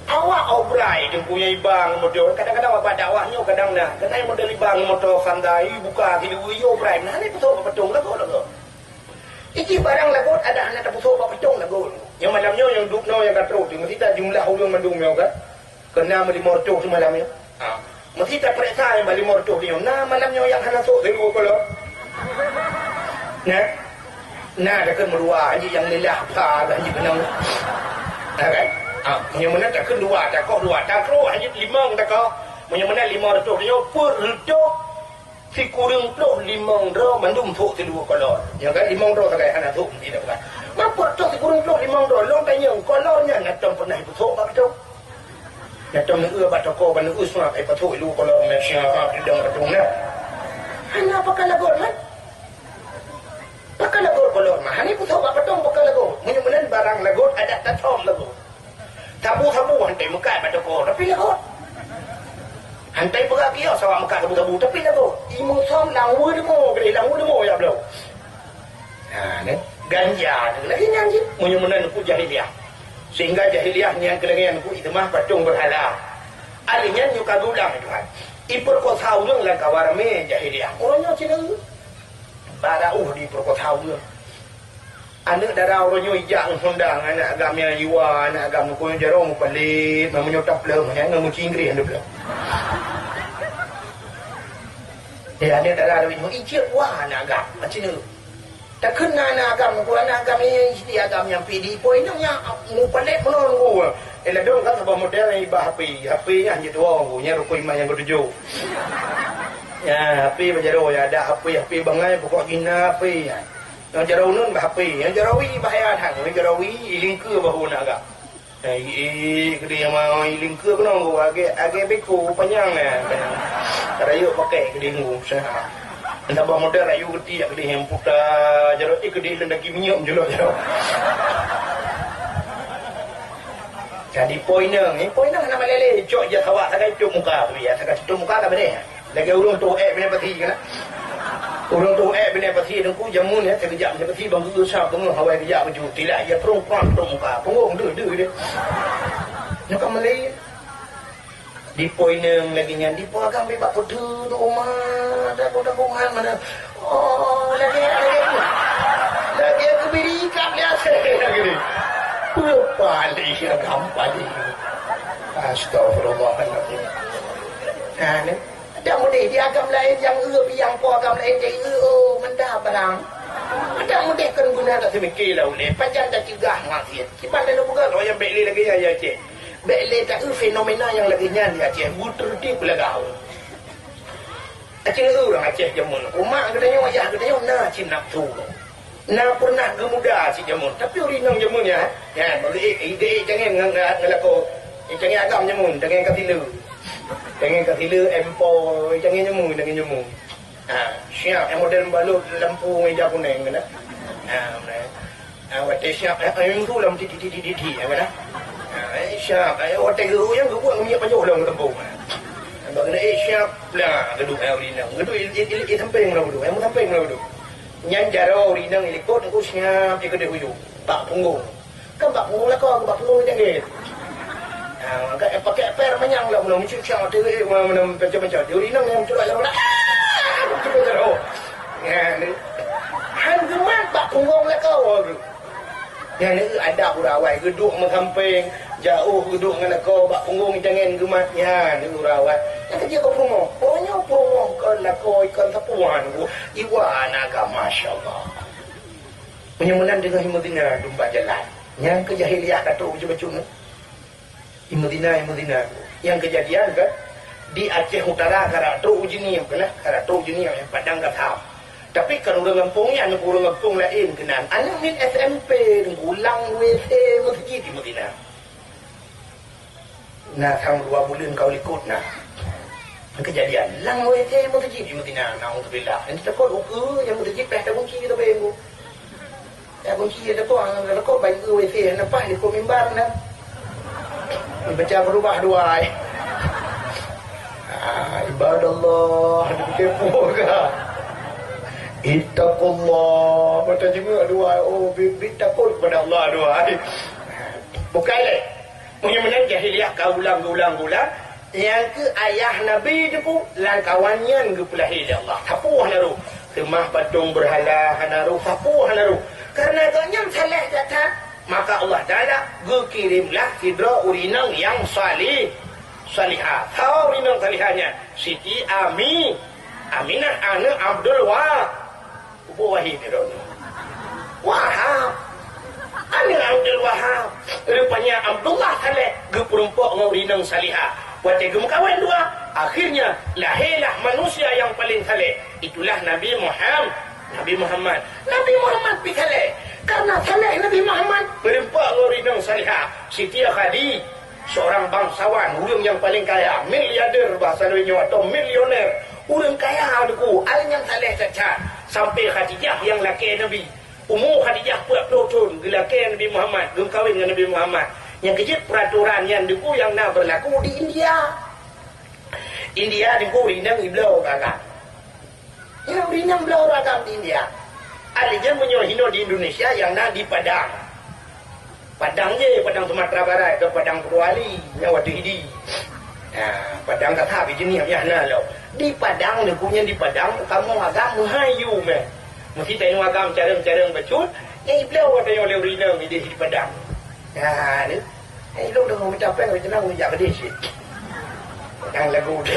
Awak obrai Teungku nyang iba ngon moto, kadang-kadang bak dakwah nyoe kadang na, keunan model iba ngon moto Honda, ibuka siluweue, iobrai, meunan hana tapeusok bak patong lagot-lagot. Iji barang lagot adak hana tapeusok bak patong lagot. Nyang malam nyoe nyang duek nyoe nyang ka trok, meusti tajumlah ureueng mandum nyoe kan. Keu na meulimong reutôh seumalam nyoe. Ha. Meusti tapareksa nyang ba limong reutôh nyoe. Na malam nyoe nyang hana sôk siluweue kolor? Na? Na takheun meudua, hanjeuet nyang leulah pha, hanjeuet keunong. Na kan? Ha, meunyoe meunan takheun dua, takoh dua, takoh hanjeuet limong takoh. Meunyoe meunan limong reutôh nyoe, peuet reutôh sikureueng ploh limong droe mandum sôk siluweue kolor. Nyoe kan limong droe sagai hana sôk meusti tapeugah. Ma peuet reutôh sikureueng ploh limong droe, lôn tanyong, kolor nyan na tom peunah ipeusôk bak patong? Na tom neueu bak toko ban neueu seumak ipeusôk siluweue kolor, Malaysia, ha, idong patong na. Hana, pakon lagot man? Pakon lagot kolor man? Hana ipeusôk bak patong, pakon lagot? Meunyoe meunan barang lagot, adak tatom lagot. Sabu-sabu hantai meukat bak toko, tapi lagot. Hantai peugah kios awak meukat sabu-sabu, tapi lagot. Imeusöm lam weue leumo, keudeh lam weue leumo jak bloe. Ha, nyan. Ganja tu lagèe nyan cit. Meunyoe meunan Teungku jahiliyah. Sehingga jahiliyah nyan keulangèn Teungku iteumah patong beurhala. Alèh nyan nyoe ka geulang Tuhan. Ipeurekosa ureueng lam kawan ramè jahiliyah. Uroe nyoe cit lagèe. Barauh dipeurekosa ureueng. Aneuk dara uroe nyoe ijak ngon Honda ngon aneuk agam nyang jiwa, aneuk agam nyoe jaroe mupalét, meunyoe tapleueng, nyan ngon meuci Inggréh han tapleueng. Eh, aneuk dara uroe nyoe ijak wa aneuk agam, macam tu. Takheun na aneuk agam, ngon aneuk agam nyang siti agam nyang pih di ipoi inong nyang mupalét meunoe ngon. Eh, ladôm kan saboh model nyang iba H P, H P nyan hanjeuet tuwoe ngon, nyan rukôn iman nyang keutujôh. Ya, H P bak jaroe ya, ada H P, H P bangai, pokok jih na H P nyan. Nyang jaroe uneun bah H P, nyang jaroe wie bah ya that, nyang jaroe wie ilingkeue bahu aneuk agam. Eh, eh, keudeh nyang ma ilingkeue keunoe, lagèe, lagèe beko panyang nyan. Rayeuk pakai keudeh ngu, seuhat. Entah bah model rayeuk geuti jak keudeh nyang puta, jaroe, eh, keudeh lôn daki minyeuk meujulok jaroe. Jadi poineng, eh, poineng hana malèe lé, cok ija sawak sagai tutup muka tu ya, sagai tutup muka ka beudeh. Lagèe ureueng toh èk binéh pasi kan. Ureueng toh èk binéh pasi Teungku jameun ya, teugeujak binéh pasi bang geuh sa beungoh awai geujak baju. Tilah ya prong prong tutup muka. Punggong deuh deuh deh. Nyoe ka meulé. Di poineng lagèe nyan, di po agam bak peue teuh di uma, dagu-dagu han mana. Oh, lagèe, lagèe tu. Lagèe kebiri ikat di asèe lagèe ni. Peue paléh agam paléh. Astagfirullahalazim. Nah, ni. Adak mudeh di agam laén nyang eu piang po agam laén jai eu, oh, meudah barang. Adak mudeh kon guna taseumike lam ulèe, pajan taceugah maksiet. Kiban lôn peugah lôn nyang bèk lé lagèe nyan ya cit. Bèk lé taeu fenomena nyang lagèe nyan di Aceh, beuteuti peulagau. Aceh ureueng Aceh jameun, umat geutanyoe, ayah geutanyoe na cit nafsu. Na pernah geumuda cit jameun, tapi ureueng inong jameun nyan, nyan bagi ék, ék, ék cangén ngon, ngon, ngon lakoe. Ék cangén agam jameun, cangén ka sila. Cangén ka sila, empol, ék cangén jameun, cangén jameun. Ha, siap nyang model balot lampu ngon ija kunèng keunan. Ha, beuna. Ha, watèe siap, eh, eh, tu lam titik-titik-titik, ya, keunan. Ha, eh, Syab, eh, watèe geuhu nyang geubuet ngon minyeuk pajoh lom geuteumpông. Bak keuneuk ék syab, blah, geuduek ayah ureueng inong. Geuduek i, i, i, i sampéng lom geuduek, i sampéng lom geuduek. Nyan jaroe ureueng inong i likot, nyan syab, di keudeh uju. Bak punggong. Kan bak punggong lakoe, bak punggong i tangen. Ha, ka, eh, pakèk pèr manyang lom, lom, syab, syab, teuh, eh, macam-macam. Di ureueng inong nyang culak jaroe, ah, macam jaroe. Nyan, han geumat bak punggong lakoe. Nyan, eh, adab ureueng awai, geuduek meusampéng, jaoh geuduek ngon lakoe bak punggong i tangen geumat nyan, eh, ureueng awai. Nyan keuh jeuet keu peurumoh. Oh, nyoe peurumoh kon lakoe, kon sapuan, bu. Iwa naga, masya Allah. Meunyoe meunan deungon i meuzina dum bak jalan. Nyan keuh jahiliyah ka trok bacut-bacut nyoe. I meuzina, i meuzina. Nyang keujadian kan, di Aceh Utara karap trok ujeunieng, keunan karap trok ujeunieng, nyang Padang Gatham. Tapi kan ureueng gampông nyan, ureueng gampông laén keunan. Aneuk miet S M P, Teungku, lam W C meuseujid i meuzina. Na sang dua buleuen ka u likot na. Keujadian, lam W C meuseujid i meuzina, naudzubillah. Nyang teutakot ukeue nyang meuseujid payah takunci, tapi, Teungku. Ya, kunci dia depan, depan ban ke W C, hana paih di mimbar na. Baca berubah dua ai. Ah, ibadallah, dipikir pun ka. Ittaqullah, baca juga dua ai. Oh, bibit takut kepada Allah dua ai. Bukan leh. Meunyoe meunan jahiliyah ka ulang, ulang, ulang, nyang keu ayah Nabi Teungku, lam kawan nyan geupeulahé lé Allah. Sapeue hana roh. Seumah patong beurhala hana roh, sapeue hana roh. Kareuna gobnyan saleh that-that, maka Allah Taala geukirém lah sidroe ureueng inong nyang salih, salihah. Soe ureueng inong salihah nyan? Siti Ami, Aminah aneuk Abdul Wa-, Abu Wahid droeneuh. Wahab. Aneuk Abdul Wahab. Rupanya Abdullah Saleh geupeurumpok ngon ureueng inong salihah. Watèe geumeukawen dua, akhirnya lahirlah manusia yang paling saleh. Itulah Nabi Muham-, Nabi Muhammad. Nabi Muhammad pi saleh. Karena saleh Nabi Muhammad, meurumpok ngon ureueng inong salihah. Siti Khadi-, Seorang bangsawan, ureueng nyang paleng kaya, miliarder bahasa lôn nyoe atau milioner, ureueng kaya Teungku, ai nyang saleh that-that, sampai Khadijah nyang lakèe Nabi. Umu Khadijah peuet ploh thon, geulakèe Nabi Muhammad, geumeukawen ngon Nabi Muhammad. Nyang keu jeuet peuraturan nyan Teungku nyang na beurlaku di India. India Teungku, ureueng inong ibloe agam. Nyan ureueng inong bloe ureueng agam di India. Artinya meunyoe hinoe di Indonesia nyang na di Padang. Padang je, Padang Sumatera Barat, ke Padang Purwali, nyan watèe idi. Ha, Padang Gatham, di jeunèh nyan na lom. Di Padang, Teungku, nyan di Padang, kamoe agam meuhai yue meh. Meusti tanyoe agam carông-carông bacut, nyan ibloe watèe nyoe lé ureueng inong idéh di Padang. Ha, ni. Eh, ilôn deungoe meucapèe, meucapèe, meucapèe, meucapèe. Nyang lagu tu.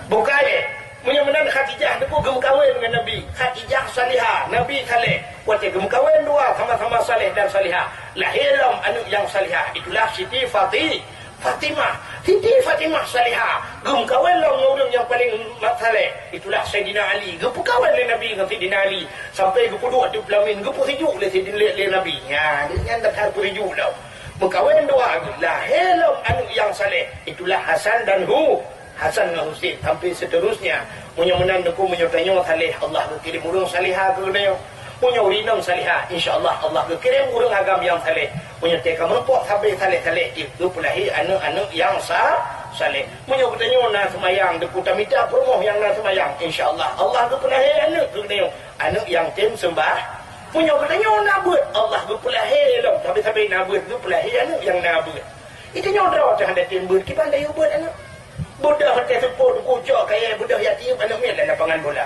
Bukai, eh. Meunyoe meunan Khadijah Teungku geumeukawen ngon Nabi. Khadijah salihah, Nabi saleh. Watèe geumeukawen dua sama-sama saleh dan salihah, lahé lom aneuk nyang salihah. Itulah Siti Fati-, Fatimah. Siti Fatimah salihah geumeukawen lom ngon ureueng nyang paleng mat saleh. Itulah Saidina Ali. Geupeukawen lé Nabi ngon Saidina Ali. Sampai geupeuduek ateueh peulamin, geupeusijuek lé Saidina, lé, lé Nabi. Nyan, nyan dasar peusijuek lom. Meukawen dua, lahé lom aneuk nyang saleh, itulah Hasan dan Hu-, Hasan ngon Husein, sampai seterusnya. Meunyoe meunan Teungku, meunyoe tanyoe saleh, Allah geukirém ureueng salihah keu geutanyoe. Meunyoe ureueng inong salihah, insya Allah, Allah geukirém ureueng agam nyang saleh. Meunyoe teuka meurumpok sabe saleh-saleh jih, geupeulahé aneuk-aneuk nyang sa-, saleh. Meunyoe geutanyoe na seumayang, Teungku, tamita peurumoh nyang na seumayang, insya Allah, Allah geupeulahé aneuk keu geutanyoe. Aneuk nyang tem seumbah. Meunyoe geutanyoe na beuet, Allah geupeulahé lom. Sabe-sabe na beuet, geupeulahé aneuk nyang na beuet. Geutanyoe droe teuh hana tem beuet, kiban tayue beuet aneuk. Beudôh watèe seupôt, geucok kayèe beudôh jak tiyeub aneuk miet lam lapangan bola.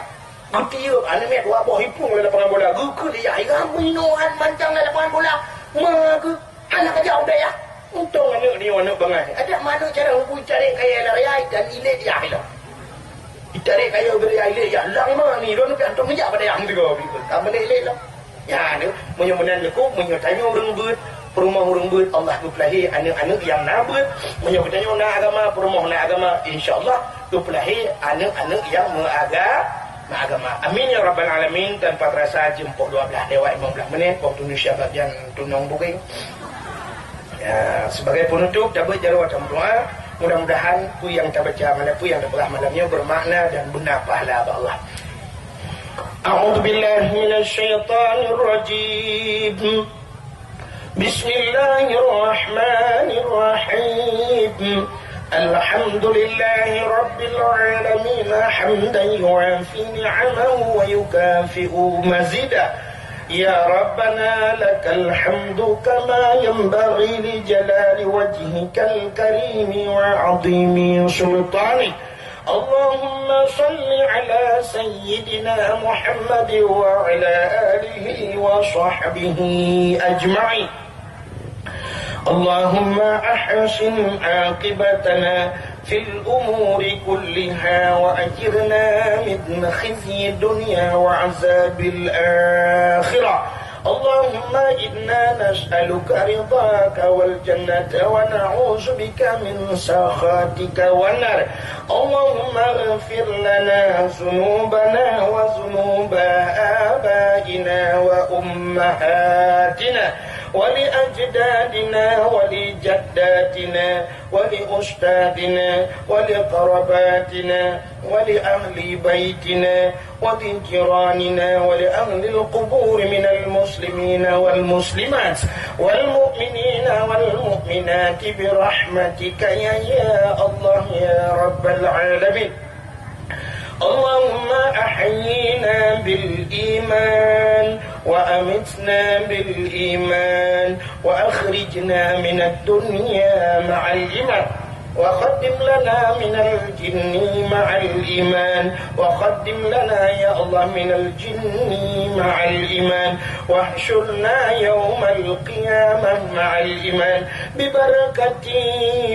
Geutiyeub aneuk miet dua boh ipung lam lapangan bola. Geukheun lé yah, "Hai, meuinoe han mantong lam lapangan bola." Ma geuh. Aneuk ka jak u dayah. Untông aneuk nyoe aneuk bangai. Adak ma aneuk carông Teungku itarek kayèe lam raya dan ilét yah ilong. Itarek kayèe u raya ilét yah. Lang ma ni, lôn pih hantom neujak bak dayah meusigoe. Ka meulet-let lom. Nyan, meunyoe meunan Teungku, meunyoe tanyoe ureueng beuet, peurumoh ureueng beuet, Allah geupeulahé aneuk-aneuk nyang na beuet. Meunyoe geutanyoe na agama, peurumoh na agama, insya Allah geupeulahé aneuk-aneuk nyang meuaga-, meuagama. Amin ya rabbal alamin. Tanpa terasa jeuem poh dua blah lewat lima belas menit, waktu Indonesia bagian tunong bugeng. Ya, sebagai penutup, tabeuet jaroe tameudoa. Mudah-mudahan peue nyang tabaca malam, peue nyang tapeugah malam nyoe bermakna dan beuna pahala bak Allah. A'udzubillahi minasyaitonirrajim. بسم الله الرحمن الرحيم. الحمد لله رب العالمين، حمدا يوافي نعمه ويكافئ مزيده. يا ربنا لك الحمد كما ينبغي لجلال وجهك الكريم وعظيم سلطانك. اللهم صل على سيدنا محمد وعلى آله وصحبه أجمعين. اللهم أحسن عاقبتنا في الأمور كلها وأجرنا من خزي الدنيا وعذاب الآخرة. اللهم إنا نسألك رضاك والجنة ونعوذ بك من سخطك والنار. اللهم اغفر لنا ذنوبنا وذنوب آبائنا وأمهاتنا ولأجدادنا ولجداتنا ولأستاذنا ولقرباتنا ولأهل بيتنا ولجيراننا ولأهل القبور من المسلمين والمسلمات والمؤمنين والمؤمنات برحمتك يا، يا الله يا رب العالمين. اللهم أحينا بالإيمان وأمتنا بالإيمان وأخرجنا من الدنيا مع الإيمان. وخدم لنا من الجن مع الإيمان، وخدم لنا يا الله من الجن مع الإيمان، واحشرنا يوم القيامة مع الإيمان، ببركة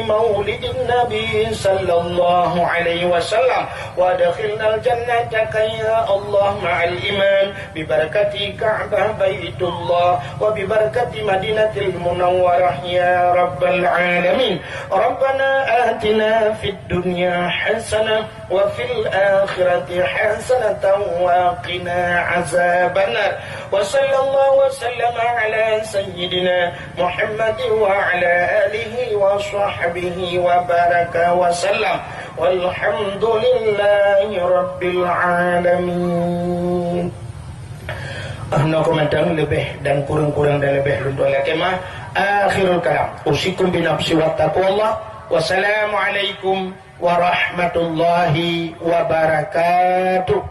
مولد النبي صلى الله عليه وسلم، وأدخلنا الجنة يا الله مع الإيمان، ببركة كعبة بيت الله، وببركة مدينة المنورة يا رب العالمين. ربنا آتنا في الدنيا حسنة وفي الآخرة حسنة وقنا عذاب النار. وصلى الله وسلم على سيدنا محمد وعلى آله وصحبه وبارك وسلم. والحمد لله رب العالمين. Ah, no comment leubeh dan kurang-kurang dan leubeh lôn tuan lakée meu'ah. Akhirul kalam. Usikum binafsi wa taqwallah. Wassalamualaikum warahmatullahi wabarakatuh.